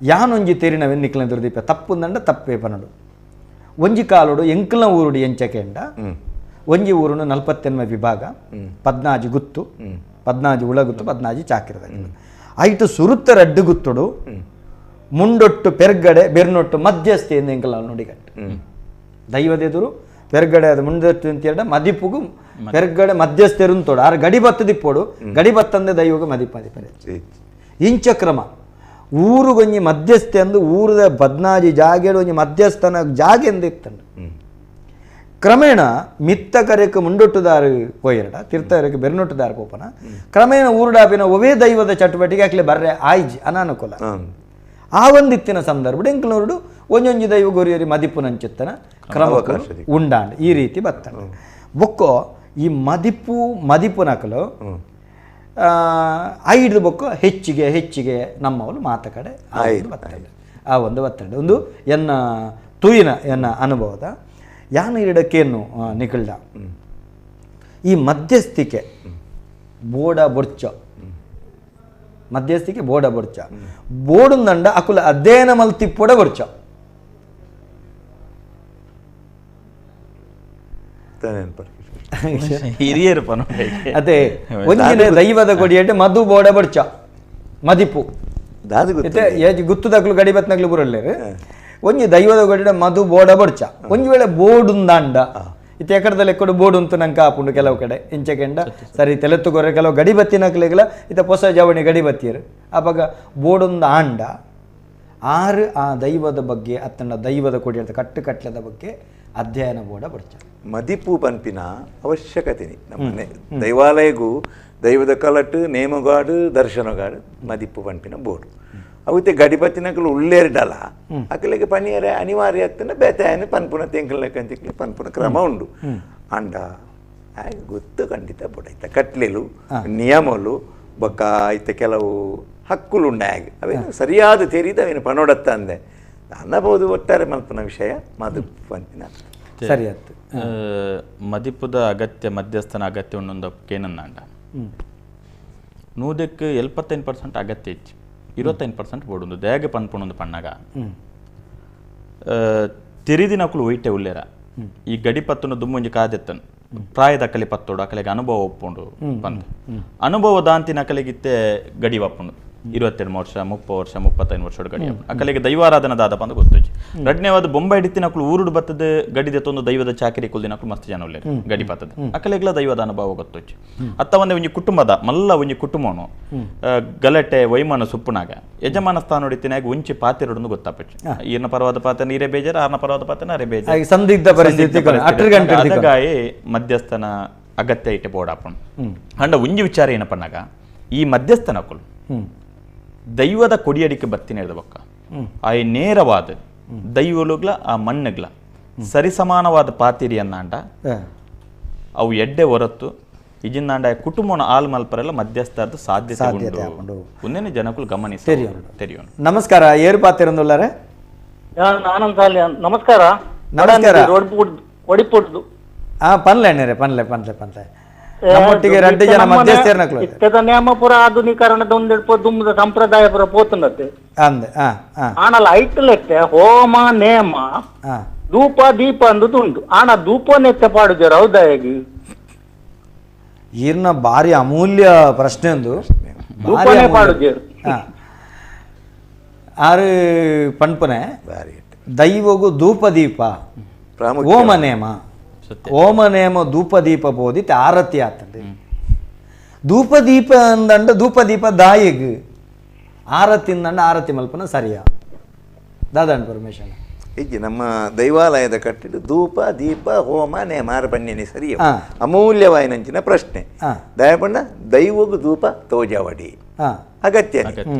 ಯಾನೊಂಜಿ ತೇರಿನವೆ ನಿಕ್ಲನ ದುರ್ದೀಪ ತಪ್ಪುಂದಂಡ ತಪ್ಪೇ ಪನಡು ಒಂಜಿ ಕಾಲೋಡು ಎಂಕಲ್ನ ಊರುಡು ಎಂಚಕೆಂಡ ಒಂಜಿ ಊರುನು 48 ವಿಭಾಗ 14 ಗುತ್ತು 14 ಉಳಗುತ್ತು 14 ಚಾಕಿರದ ಐಟು ಸುರುತ್ತ ರಡ್ಡು ಗುತ್ತುಡು ಮುಂಡೊಟ್ಟು ಪೆರ್ಗಡೆ ಬೆರ್ನೊಟ್ಟು ಮಧ್ಯಸ್ಥೆ ಎಂದು ಎಂಕಲ್ನ ನುಡಿಗಟ್ಟು ದೈವದೆದುರು ಪೆರ್ಗಡೆ ಅದು ಮುಂಡೊಟ್ಟು ಅಂತ ಮದಿಪುಗು ಪೆರ್ಗಡೆ ಮಧ್ಯಸ್ಥೆರುಂತೋಡು ಆರು ಗಡಿ ಬತ್ತದಿಪ್ಪೋಡು ಗಡಿ ಬತ್ತಂದೆ ದೈವಗ ಮದಿಪ ಮದಿಪರೆ ಇಂಚ ಕ್ರಮ ಊರುಗೊಂಜಿ ಮಧ್ಯಸ್ಥೆ ಅಂದು ಊರದ ಬದ್ನಾಜಿ ಜಾಗೆಡು ಒಂಜಿ ಮಧ್ಯಸ್ಥನ ಜಾಗೆ ಎಂದು ಇತ್ತಂಡು. ಕ್ರಮೇಣ ಮಿತ್ತ ಕರೆಕ್ ಮುಂಡೊಟ್ಟುದಾರು ಪೋಯರಡ ತೀರ್ಥರಕ್ಕೆ ಬೆರ್ನೊಟ್ಟುದಾರು ಪೋಪನ ಕ್ರಮೇಣ ಊರುಡಾಪಿನ ಒವೇ ದೈವದ ಚಟುವಟಿಕೆ ಆಕ್ಲೆ ಬರ್ರೆ ಆಯ್ಜಿ ಅನಾನುಕೂಲ ಆ ಒಂದಿತ್ತಿನ ಸಂದರ್ಭ ಎಂಕಲ್ನೂರುಡು ಒಂಜೊಂಜಿ ದೈವ ಗೊರಿಯರಿ ಮದಿಪುನಂಚಿತ್ತನ ಕ್ರಮ ಉಂಡಾಂಡ್ ಈ ರೀತಿ ಬತ್ತಂಡ ಬೊಕ್ಕೋ ಈ ಮದಿಪು ಮದಿಪುನಕಲು ಐದು ಬೊಕ್ಕ ಹೆಚ್ಚಿಗೆ ಹೆಚ್ಚಿಗೆ ನಮ್ಮವಳು ಮಾತ ಕಡೆ ಆ ಒಂದು ಬತ್ತಂಡೆ ಒಂದು ಎನ್ನ ತುಯಿನ ಎನ್ನ ಅನುಭವದ ಯಾನ ಇಡಕ್ಕೇನು ನಿಖಲ್ದ ಈ ಮಧ್ಯಸ್ಥಿಕೆ ಬೋಡ ಬೊರ್ಚ ಮಧ್ಯಸ್ಥಿಕೆ ಬೋಡ ಬೊರ್ಚ ಬೋಡುಂದಂಡ ಅಕುಲ ಅಧ್ಯಯನ ಮಲ್ತಿಪ್ಪೊಡ ಬೊರ್ಚ ಹಿರಿಯರು ಅದೇ ಒಂದಿನ ದೈವದ ಕೊಡಿಯಟ್ಟೆ ಮಧು ಬೋಡ ಬೊರ್ಚ ಮದಿಪು ಗುತ್ತುದಕ್ಲು ಗಡಿ ಬತ್ನಕ್ಲು ಬುರಲ್ಲೇರು ಒಂಜಿ ದೈವದ ಕೊಡಿಡ ಮಧು ಬೋಡ ಬೊರ್ಚ ಒಂಜಿ ವೇಳೆ ಬೋಡುಂದಾಂಡ ಇತ್ತೆ ಎಕಡದಲ್ಲಿ ಎಕ್ಕಡು ಬೋಡು ಉಂಟು ನಂಗೆ ಆಪುಂಡು ಕೆಲವು ಕಡೆ ಇಂಚಕೆಂಡ ಸರಿ ತೆಲೆತ್ತುಗೊರೆ ಕೆಲವು ಗಡಿ ಬತ್ತಿನಕ್ಲೆಗ್ಲ ಇತ್ತ ಹೊಸ ಜವಣಿ ಗಡಿ ಬತ್ತಿಯರು ಆವಾಗ ಬೋಡೊಂದು ಆಂಡ ಆರು ಆ ದೈವದ ಬಗ್ಗೆ ಅತ್ತನ ದೈವದ ಕೊಡಿ ಕಟ್ಟು ಕಟ್ಲದ ಬಗ್ಗೆ ಅಧ್ಯಯನ ಬೋಡ ಬೊರ್ಚ ಮದಿಪು ಪನ್ಪಿನ ಅವಶ್ಯಕತೆ ನಮ್ಮನೆ ದೈವಾಲಯಗೂ ದೈವದ ಕಲಟು ನೇಮಗಾಡು ದರ್ಶನಗಾಡು ಮದಿಪು ಪನ್ಪಿನ ಬೋರ್ಡು ಅವತ್ತೆ ಗಡಿಪತ್ತಿನಕಲು ಉಳ್ಳೇರ್ಡಲ ಅಕಲಿಗೆ ಪನಿಯರೆ ಅನಿವಾರ್ಯ ಆಗ್ತದೆ ಬೇತಾಯನ ಪನ್ಪುನ ತೆಂಕಲ್ಲೆಕ್ಕಂತಿಕ್ಲೆ ಪನ್ಪುನ ಕ್ರಮ ಉಂಡು ಅಂಡ ಗೊತ್ತು ಖಂಡಿತ ಬೋಡೈತ ಕಟ್ಲೆಲು ನಿಯಮಲು ಬೊಕ್ಕ ಐತ ಕೆಲವು ಹಕ್ಕುಲು ಉಂಡಾಗ ಅವೇನು ಸರಿಯಾದ ತೆರಿದ ಅವೇನು ಪಣೋಡತ್ತ ಅಂದೆ ಅನ್ನಬಹುದು ಒಟ್ಟಾರೆ ಮಲ್ಪನ ವಿಷಯ ಮದುಪು ಅಂತಿನ ಸರಿ ಆಯ್ತು. ಮದಿಪುದ ಅಗತ್ಯ ಮಧ್ಯಸ್ಥನ ಅಗತ್ಯ ಒಂದೊಂದು ಕೇನನ್ನಾಂಡ 100ಕ್ಕೆ 75% ಅಗತ್ಯ ಇಚ್ಚು 25% ಬೋಡುಂದು ದೇಗ ಪನ್ಪುಣೊಂದು ಪಣ್ಣಾಗ ತಿರಿದಿನಕುಲು ಒಯ್ಟೆ ಉಲ್ಲೇರ ಈ ಗಡಿ ಪತ್ತುನ ದುಮ್ಮೊಂಜಿ ಕಾದೆತ್ತನು ಪ್ರಾಯದ ಅಕಲಿ ಪತ್ತೋಡು ಅಕಲಿಗೆ ಅನುಭವ ಒಪ್ಪುಂಡು ಪಂದ್ ಅನುಭವ ದಾಂತಿನ ಅಕಲಿಗಿತ್ತೆ ಗಡಿ ಒಪ್ಪುಂಡು 22 ವರ್ಷ 30 ವರ್ಷ 35 ವರ್ಷ ಗಡಿ ಅಕಲಿಗೆ ದೈವಾರಾಧನ ದಾದ ಪಂದು ಗೊತ್ತುಜ್ಜಿ. ರಡ್ನೇವಾದ ಬೊಂಬೈ ಹಿಡಿತಿನಕುಲು ಊರುಡು ಬತ್ತದ ಗಡಿದೆ ತೊಂದು ದೈವದ ಚಾಕರಿ ಕುಲ್ದಿನಕುಲು ಮಸ್ತ್ ಜನ ಉಲ್ಲೇರು ಗಡಿ ಪತ್ತದ ಅಕಲಿಗ್ಲ ದೈವದ ಅನುಭವ ಗೊತ್ತುಜ್ಜಿ. ಅತ್ತ ಒಂದೇ ಒಂಜಿ ಕುಟುಂಬದ ಮಲ್ಲ ಒಂಜಿ ಕುಟುಂಬನು ಗಲಟೆ ವೈಮಾನ ಸುಪ್ಪುನಾಗ ಯಜಮಾನ ಸ್ಥಾನ ಹೊಡಿತಿನಾಗ ಒಂಚಿ ಪಾತಿರೊಡೊಂದು ಗೊತ್ತಾಪಚ್ಚು. ಈರ್ನ ಪರ್ವಾದ ಪಾತನ ಈರೇ ಬೇಜಾರು, ಆರ್ನ ಪರ್ವಾದ ಪಾತನ ಅರೆ ಬೇಜಾರು, ಸಂದಿಗ್ಧ ಪರಿಸ್ಥಿತಿ ಅದಕ್ಕಾಗಿ ಮಧ್ಯಸ್ಥನ ಅಗತ್ಯ ಇಟ್ಟೆ ಬೋಡಾಪಣ. ಅಂಡ ಒಂಜಿ ವಿಚಾರ ಏನಪ್ಪನಾಗ ಈ ಮಧ್ಯಸ್ಥನಕುಲು ದೈವದ ಕೊಡಿಯಡಿಕೆ ಬತ್ತಿನ ಬೊಕ್ಕ ಆ ನೇರವಾದ ದೈವಲುಗ್ಲ ಆ ಮಣ್ಣುಗ್ಲ ಸರಿಸಮಾನವಾದ ಪಾತಿರಿಯನ್ನಾಂಡ ಅವು ಎಡ್ಡೆ ಹೊರತು ಇಜಿನ್ನಾಂಡ ಕುಟುಂಬನ ಆಲ್ ಮಲ್ಪರೆಲ್ಲ ಮಧ್ಯಸ್ಥದ ಸಾಧ್ಯತೆ ಉಂಟು ಒಂದೇನೆ ಜನಕುಲು ಗಮನಿಸಿ ತೆರಿಯೋಣ. ನಮಸ್ಕಾರ, ಏರು ಪಾತಿರಂದುಲ್ಲಾರೆ? ನಮಸ್ಕಾರ. ನಮಸ್ಕಾರ. ಒಡಿಪುಡ್ದು. ಪನ್ಲೆ ಅಣ್ಣರೇ, ಪನ್ಲೆ ಪನ್ಲೆ ಪನ್ಲೆ. ನಮ್ಮೊಟ್ಟಿಗೆ ರಡ್ಡು ಜನ ಮಧ್ಯಸ್ಥರನಕುಲು ಇತ್ತೆದ ನೇಮ ಪೂರ ಆಧುನೀಕರಣದ ಒಂದೆಡ್ಪ ದುಂಬದ ಸಂಪ್ರದಾಯ ಪೂರ ಪೋತುಂಡತೆ ಅಂದೆ. ಆನಲ ಐಟ್ಲೆತ್ತೆ ಹೋಮ ನೇಮ ಧೂಪ ದೀಪ ಅಂದದ್ದು ಉಂಟು. ಆನ ಧೂಪನೆತ್ತೆ ಪಾಡುಜರ ಹೌದಾ? ಹೇಗೆ ಈರ್ನ ಭಾರಿ ಅಮೂಲ್ಯ ಪ್ರಶ್ನೆ ಒಂದು ಧೂಪನೆ ಪಾಡುಜೇರು ಆರು ಪನ್ಪನೆ ದೈವಗು ಧೂಪ ದೀಪ ಹೋಮ ನೇಮ ಹೋಮ ನೇಮ ಧೂಪ ದೀಪ ಬೋದಿತ್ ಆರತಿ ಆತಂದೆ. ಧೂಪ ದೀಪ ಅಂದಂಡ ಧೂಪ ದೀಪ ದಾಯಿಗ್ ಆರತಿ ಅಂದಂಡ ಆರತಿ ಮಲ್ಪನ ಸರಿಯಾ ದಾದಾಂಡ್ ಪರಮೇಶ್ವರ? ಇಜ್ಜಿ ನಮ್ಮ ದೈವಾಲಯದ ಕಟ್ಟಿಡು ಧೂಪ ದೀಪ ಹೋಮ ನೇಮ ಆರ ಬನ್ನಿ ಸರಿ ಅಮೂಲ್ಯವಾಯಿನಂಚಿನ ಪ್ರಶ್ನೆ. ದಯಪಂಡ ದೈವಗು ಧೂಪ ತೋಜಾವಡಿ ಅಗತ್ಯ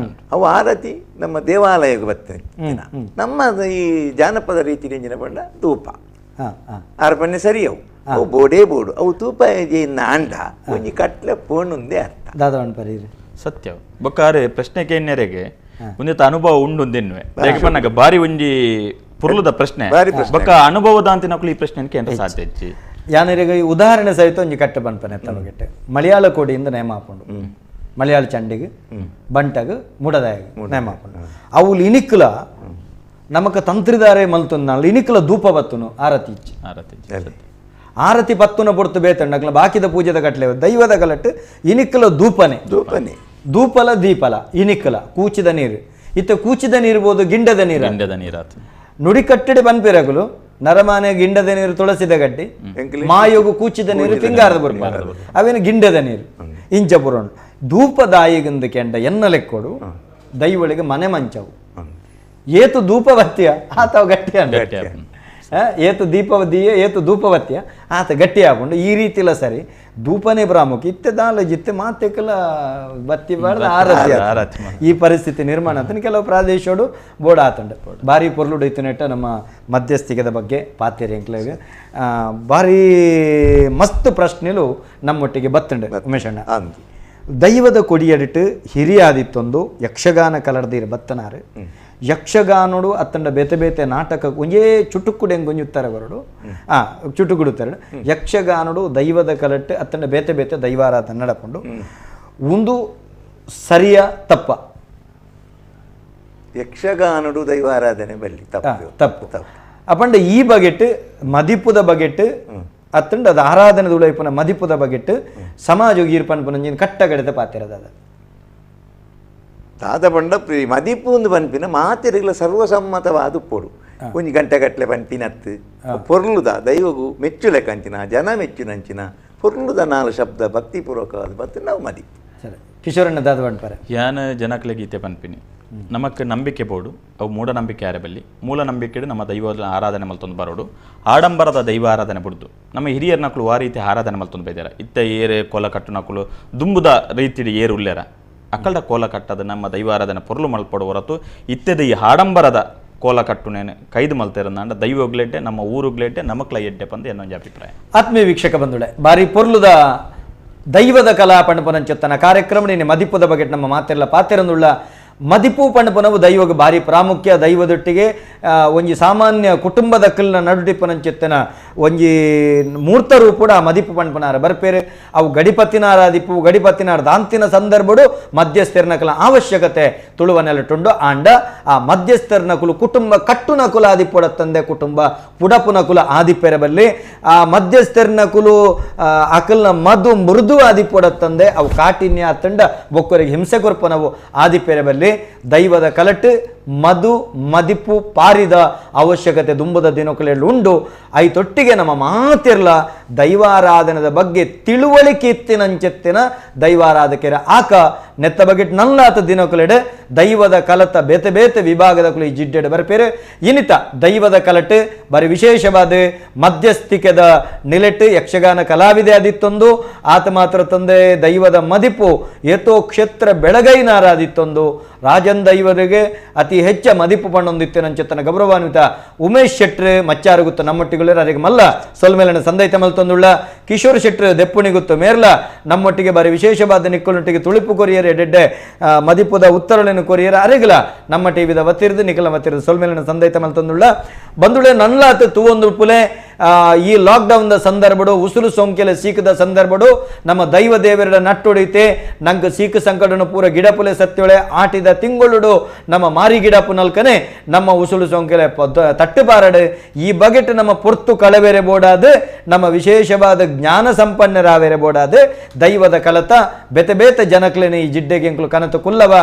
ಅವು ಆರತಿ ನಮ್ಮ ದೇವಾಲಯಕ್ಕೆ ಬರ್ತದೆ. ನಮ್ಮ ಈ ಜಾನಪದ ರೀತಿ ಪಂಡ ಧೂಪ ಆರ್ಪಣ್ಣೆ ಸರಿ ಅವು ಅವು ಬೋಡೇ ಬೋಡು ಅವು ತೂಪ ಅಂಡ ಒಂಜಿ ಕಟ್ಲೆ ಪೋಣುಂದೇ ಅರ್ಥ. ದಾದವನ್ ಪರೀರಿ ಸತ್ಯ ಬೊಕ್ಕಾರೆ ಪ್ರಶ್ನೆ ಕೇನ್ಯರೆಗೆ ಒಂದಿತ್ತ ಅನುಭವ ಉಂಡು ಒಂದೆನ್ನುವೆ ಪನ್ನಾಗ ಬಾರಿ ಒಂಜಿ ಪುರ್ಲುದ ಪ್ರಶ್ನೆ ಬೊಕ್ಕ ಅನುಭವದ ಅಂತಿನಕುಲು ಈ ಪ್ರಶ್ನೆ ಕೇಂದ್ರ ಸಾಧ್ಯ ಇಜ್ಜಿ. ಯಾನರಿಗೆ ಉದಾಹರಣೆ ಸಹಿತ ಒಂಜಿ ಕಟ್ಟೆ ಪನ್ಪನೆ ತಲಗೆಟ್ಟೆ ಮಲಯಾಳ ಕೋಡಿಯಿಂದ ನೇಮ ಹಾಕೊಂಡು ಮಲಯಾಳ ಚಂಡಿಗೆ ಬಂಟಗ್ ಮುಡದಾಯ ನೇಮ ಹಾಕೊಂಡು ಅವು ಇನಿಕ್ಲ ನಮಕ ತಂತ್ರಿದಾರೆ ಮಲ್ತೊಂದು ಇನಿಕ್ಲ ಧೂಪ ಬತ್ತುನು ಆರತಿ ಇಚ್ಚಿ ಆರತಿ ಆರತಿ ಪತ್ತುನ ಪೊರ್ತು ಬೇತಂಡಕ್ಲ ಬಾಕಿದ ಪೂಜೆದ ಕಟ್ಲೆ ದೈವದ ಕಲಟ್ಟು ಇನಿಕ್ಲ ಧೂಪನೆ ಧೂಪನೆ ಧೂಪಲ ದೀಪಲ ಇನಿಕ್ಲ ಕೂಚಿದ ನೀರು ಇತ್ತ ಕೂಚಿದ ನೀರು ಬೋದು ಗಿಂಡದ ನೀರು ಗಿಂಡದ ನೀರಾತು ನುಡಿ ಕಟ್ಟಡಿ ಪನ್ಪಿರಗುಲು ನರಮಾನೆ ಗಿಂಡದ ನೀರು ತುಳಸಿದ ಗಡ್ಡಿ ಮಾಯೋಗು ಕೂಚಿದ ನೀರು ಪಿಂಗಾರದ ಬುರ್ಪ ಅವೇನು ಗಿಂಡದ ನೀರು ಇಂಚ ಪುರೋಣ ಧೂಪದಾಯಿಗಂದು ಕೆಂಡ ಎನ್ನ ಲೆಕ್ಕೊಡು ದೈವಳಿಗೆ ಮನೆ ಮಂಚವು ಏತು ಧೂಪವತ್ತಿಯ ಆತ ಗಟ್ಟಿ ಅಂಡ ಏತು ದೀಪವದಿಯ ಏತು ಧೂಪವತ್ತಿಯ ಆತ ಗಟ್ಟಿ ಹಾಕೊಂಡು ಈ ರೀತಿಲ ಸರಿ ಧೂಪನೇ ಪ್ರಾಮುಖ್ಯ ಇತ್ತೆ ದಾಲ ಜಿತ್ತೆ ಮಾತೆಕಲ ಬತ್ತಿ ಬಾರ್ದ ಆರತಿ ಈ ಪರಿಸ್ಥಿತಿ ನಿರ್ಮಾಣ ಅಂತ ಕೆಲವು ಪ್ರಾದೇಶೋಡು ಬೋರ್ಡ್ ಆತಂಡು ಭಾರಿ ಪೊರ್ಲುಡು ಇತ್ತು ನಮ್ಮ ಮಧ್ಯಸ್ಥಿಕೆದ ಬಗ್ಗೆ ಪಾತೇರಿ ಎಂಕ್ಲೆಗ್ ಭಾರಿ ಮಸ್ತ್ ಪ್ರಶ್ನೆಲು ನಮ್ಮೊಟ್ಟಿಗೆ ಬತ್ತಂಡು ಉಮೇಶಣ್ಣ. ದೈವದ ಕೊಡಿಯಡಿಟ್ಟು ಹಿರಿಯಾದಿತ್ತೊಂದು ಯಕ್ಷಗಾನ ಕಲರ್ದೀರ್ ಬತ್ತನಾರು ಯಕ್ಷಗಾನೋಡು ಅತ್ತಂಡ ಬೇತೆ ಬೇತೆ ನಾಟಕ ಒಂಜೇ ಚುಟುಕುಡು ಹೆಂಗೆ ಒಂಜಿ ಉತ್ತರ ಬರೋಡು ಚುಟುಕುಡು ಉತ್ತರ ಯಕ್ಷಗಾನೋಡು ದೈವದ ಕಲಟ್ಟು ಅತ್ತಂಡ ಬೇತೆ ಬೇತೆ ದೈವಾರಾಧನೆ ನಡಕೊಂಡು ಒಂದು ಸರಿಯ ತಪ್ಪ ಯಕ್ಷಗಾನೋಡು ದೈವಾರಾಧನೆ ಬಲ್ಲಿ ತಪ್ಪು ತಪ್ಪು ತಪ್ಪು ಅಪಂಡ ಈ ಬಗೆಟ್ ಮದಿಪುದ ಬಗೆಟ್ ಅತ್ತಂಡ ಅದು ಆರಾಧನೆ ಉಳೈಪುನ ಮದಿಪುದ ಬಗೆಟ್ ಸಮಾಜ ಈರ್ಪನ್ಪುನ ಕಟ್ಟಗಡೆದ ಪಾತಿರದ ದಾದ ಪಂಡ ಮದಿಪು ಒಂದು ಪನ್ಪಿನ ಮಾತೆರಿಗ್ಲ ಸರ್ವಸಮ್ಮತವಾದ ಪೊಡು ಒಂಜಿ ಗಂಟೆ ಗಟ್ಟಲೆ ಪನ್ಪಿನತ್ತು ಪೊರ್ಲುದ ದೈವಗು ಮೆಚ್ಚುಲೆಕಂಚಿನ ಜನ ಮೆಚ್ಚುನಂಚಿನ ಪೊರ್ಲುದ ನಾಲ್ ಶಬ್ದ ಭಕ್ತಿಪೂರ್ವಕವಾದ ಬತ್ತು ನಾವು ಮದಿಪು. ಸರಿ ಕಿಶೋರಣ್ಣ ದಾದ ಪನ್ಪರೆ ಯಾನ ಜನಕ್ಲೆ ಗೀತೆ ಪನ್ಪಿನಿ ನಮಕ್ ನಂಬಿಕೆ ಬೋಡು ಅವು ಮೂಢನಂಬಿಕೆ ಯಾರಬಲ್ಲಿ ಮೂಲ ನಂಬಿಕೆ ನಮ್ಮ ದೈವದ ಆರಾಧನೆ ಮಲ್ತೊಂದು ಬರೋಡು ಆಡಂಬರದ ದೈವ ಆರಾಧನೆ ಬಿಡ್ದು ನಮ್ಮ ಹಿರಿಯರ ನಕಲು ಆ ರೀತಿ ಆರಾಧನೆ ಮಲ್ತೊಂದು ಬೈದಾರ ಇತ್ತ ಏರೆ ಕೋಲ ಕಟ್ಟು ನಕಲು ದುಂಬುದ ರೀತಿಡಿ ಏರು ಉಲ್ಲೇರ ಅಕ್ಕಲ್ದ ಕೋಲ ಕಟ್ಟದ ನಮ್ಮ ದೈವ ಆರಾಧನೆ ಪೊರ್ಲು ಮಲ್ಪಡು ಹೊರತು ಇತ್ತೆದ ಈ ಆಡಂಬರದ ಕೋಲ ಕಟ್ಟುನೇನೆ ಕೈದು ಮಲ್ತಿರಂದಾಂಡ ದೈವಗ್ಲೆಡ್ಡೆ ನಮ್ಮ ಊರುಗ್ಲೆಡ್ಡೆ ನಮಕ್ಲ ಎಡ್ಡೆ ಪಂದು ಎನ್ನೊಂಜಿ ಅಭಿಪ್ರಾಯ. ಆತ್ಮೀಯ ವೀಕ್ಷಕ ಬಂಧುಳೆ, ಬಾರಿ ಪೊರ್ಲುದ ದೈವದ ಕಲಾ ಪಣಪನಂಚೊತ್ತನ ಕಾರ್ಯಕ್ರಮ ನಿನ್ನೆ ಮದಿಪುದ ಬಗ್ಗೆ ನಮ್ಮ ಮಾತೆಲ್ಲ ಪಾತೆರಂದುಳ್ಳ ಮದಿಪು ಪಣಪನವು ದೈವಗ ಭಾರಿ ಪ್ರಾಮುಖ್ಯ. ದೈವದೊಟ್ಟಿಗೆ ಒಂಜಿ ಸಾಮಾನ್ಯ ಕುಟುಂಬದ ಕಲ್ನ ನಡುಟಿಪ್ಪನಂಚೆತ್ತನ ಒಂಜಿ ಮೂರ್ತ ರೂಪುಡ ಆ ಮದಿಪು ಪಣಪನಾರ ಬರ್ಪೇರು. ಅವು ಗಡಿಪತ್ತಿನಾರಾದಿಪ್ಪು ಗಡಿಪತ್ತಿನಾರ ದಾಂತಿನ ಸಂದರ್ಭಡು ಮಧ್ಯಸ್ಥೆರ್ನಕಲ ಅವಶ್ಯಕತೆ ತುಳುವ ನೆಲಟುಂಡು. ಆಂಡ ಆ ಮಧ್ಯಸ್ಥರ್ನಕುಲು ಕುಟುಂಬ ಕಟ್ಟುನಕುಲ ಆದಿಪ್ಪೊಡತ್ತಂದೆ ಕುಟುಂಬ ಪುಡಪುನಕುಲ ಆದಿಪ್ಪೆರಬಲ್ಲಿ ಆ ಮಧ್ಯಸ್ಥರ್ನಕುಲು ಅಕಲ್ನ ಮಧು ಮೃದು ಆದಿಪ್ಪೊಡತ್ತಂದೆ ಅವು ಕಾಠಿಣ್ಯ ತಂಡ ಬೊಕ್ಕರಿಗೆ ಹಿಂಸೆ ಕೊರ್ಪನವು ಆದಿಪ್ಪೆರಬಲ್ಲಿ ದೈವದ ಕಲಟು ಮಧು ಮದಿಪು ಪಾರಿದ ಅವಶ್ಯಕತೆ ದುಂಬದ ದಿನಕುಲೆಲ್ಲ ಉಂಡು. ಐತೊಟ್ಟಿಗೆ ನಮ್ಮ ಮಾತಿರ್ಲ ದೈವಾರಾಧನದ ಬಗ್ಗೆ ತಿಳುವಳಿಕೆ ಇತ್ತಿನಂಚೆತ್ತಿನ ದೈವಾರಾಧಕರ ಆಕ ನೆತ್ತ ಬಗ್ಗೆ ನಲ್ಲಾತ ದಿನಕುಲೆಡೆ ದೈವದ ಕಲತ ಬೇತೆ ಬೇತೆ ವಿಭಾಗದ ಕುಲಿ ಜಿಡ್ಡೆಡೆ ಬರ್ಪೇರು. ಇನಿತ ದೈವದ ಕಲಟು ಬರಿ ವಿಶೇಷವಾದ ಮಧ್ಯಸ್ಥಿಕೆದ ನಿಲೆಟ್ಟು ಯಕ್ಷಗಾನ ಕಲಾವಿದೆ ಅದಿತ್ತೊಂದು ಆತ ಮಾತ್ರ ತಂದೆ ದೈವದ ಮದಿಪು ಏತೋ ಕ್ಷೇತ್ರ ಬೆಳಗೈನಾರಾದಿತ್ತೊಂದು ರಾಜನ್ ದೈವರಿಗೆ ಅತಿ ಹೆಚ್ಚ ಮದಿಪು ಪಣ್ಣೊಂದಿತ್ತಿನಂಚೆತ್ತನ ಗೌರವಾನ್ವಿತ ಉಮೇಶ್ ಶೆಟ್ರು ಮಚ್ಚಾರುಗುತ್ತು ನಮ್ಮೊಟ್ಟಿಗೆ ಅರಿಗೆ ಮಲ್ಲ ಸೊಲ್ಮೇಲನ ಸಂದೈತ ಮಲ್ತೊಂದುಳ್ಳ ಕಿಶೋರ್ ಶೆಟ್ರು ದೆಪ್ಪುಣಿಗುತ್ತು ಮೇರ್ಲ ನಮ್ಮೊಟ್ಟಿಗೆ ಬಾರಿ ವಿಶೇಷವಾದ ನಿಕ್ಕುಲೊಟ್ಟಿಗೆ ತುಳಿಪು ಕೊರಿಯರ್ ಎಡೆಡ್ಡೆ ಮದಿಪುದ ಉತ್ತರಗಳನ್ನು ಕೊರಿಯರ್ ಅರೆಗಲ ನಮ್ಮ ಟಿವಿದ ವತ್ತಿರ್ದು ನಿಖಲ ವತ್ತಿರ್ದು ಸೊಲ್ಮೇಲನ ಸಂದೈತ ಮಲ್ತೊಂದುಳ್ಳ ಬಂದುಳೆ ನನ್ಲಾತ ತೂವೊಂದು ಪುಲೆ ಈ ಲಾಕ್ಡೌನ್ ಸಂದರ್ಭಡು ಉಸುರು ಸೋಂಕೆಲೆ ಸೀಕದ ಸಂದರ್ಭಡು ನಮ್ಮ ದೈವ ದೇವರ ನಟ್ಟೊಡಿತೆ ನಂಗೆ ಸೀಕ ಸಂಕಟನು ಪೂರ ಗಿಡಪುಲೆ ಸತ್ಯೊಳೆ ಆಟಿದ ತಿಂಗೊಳುಡು ನಮ್ಮ ಮಾರಿ ಗಿಡಪು ನಲ್ಕನೆ ನಮ್ಮ ಉಸುಳು ಸೋಂಕೆಲೆ ತಟ್ಟುಬಾರಡು ಈ ಬಗೆಟ್ ನಮ್ಮ ಪೊರ್ತು ಕಳವೇರೆ ಬೋಡಾದ ನಮ್ಮ ವಿಶೇಷವಾದ ಜ್ಞಾನ ಸಂಪನ್ನರಾವೇರೆ ಬೋಡಾದ ದೈವದ ಕಲತ ಬೇತೆ ಬೇತೆ ಜನಕ್ಲೇನೆ ಈ ಜಿಡ್ಡೆಗೆ ಎಂಕುಲು ಕನತು ಕುಲ್ಲವ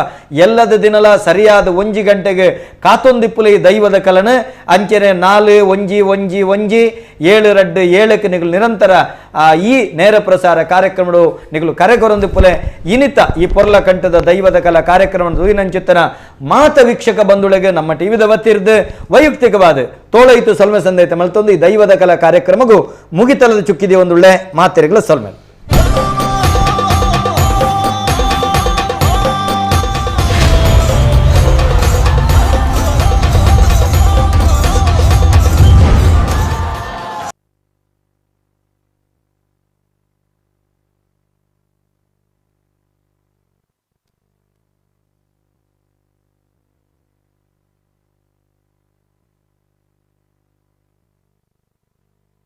ಎಲ್ಲದ ದಿನಲ ಸರಿಯಾದ 1 ಗಂಟೆಗೆ ಕಾತೊಂದಿಪ್ಪುಲೆ ಈ ದೈವದ ಕಲನ ಅಂಚನೆ 4 1 1 1 7 2 7 ನಿಗಳು ನಿರಂತರ ಈ ನೇರ ಪ್ರಸಾರ ಕಾರ್ಯಕ್ರಮಡು ನಿಗಳು ಕರೆಗೊರೊಂದಿಪ್ಪುಲೆ. ಇನಿತ ಈ ಪೊರ್ಲ ಕಂಠದ ದೈವದ ಕಲಾ ಕಾರ್ಯಕ್ರಮ ದುಯಿನಂಚಿತ್ತನ ಮಾತ ವೀಕ್ಷಕ ಬಂಧುಳಿಗೆ ನಮ್ಮ ಟಿವಿದ ವತ್ತಿರ್ದು ವೈಯಕ್ತಿಕವಾದ ತೋಳೈತು ಸೊಲ್ಮೆ ಸಂದೈತ ಮಲ್ತೊಂದು ಈ ದೈವದ ಕಲಾ ಕಾರ್ಯಕ್ರಮಗೂ ಮುಗಿತಲದ ಚುಕ್ಕಿದೆ ಒಂದುಳ್ಳೆ ಮಾತೆರೆಗಳ ಸೊಲ್ಮೆ.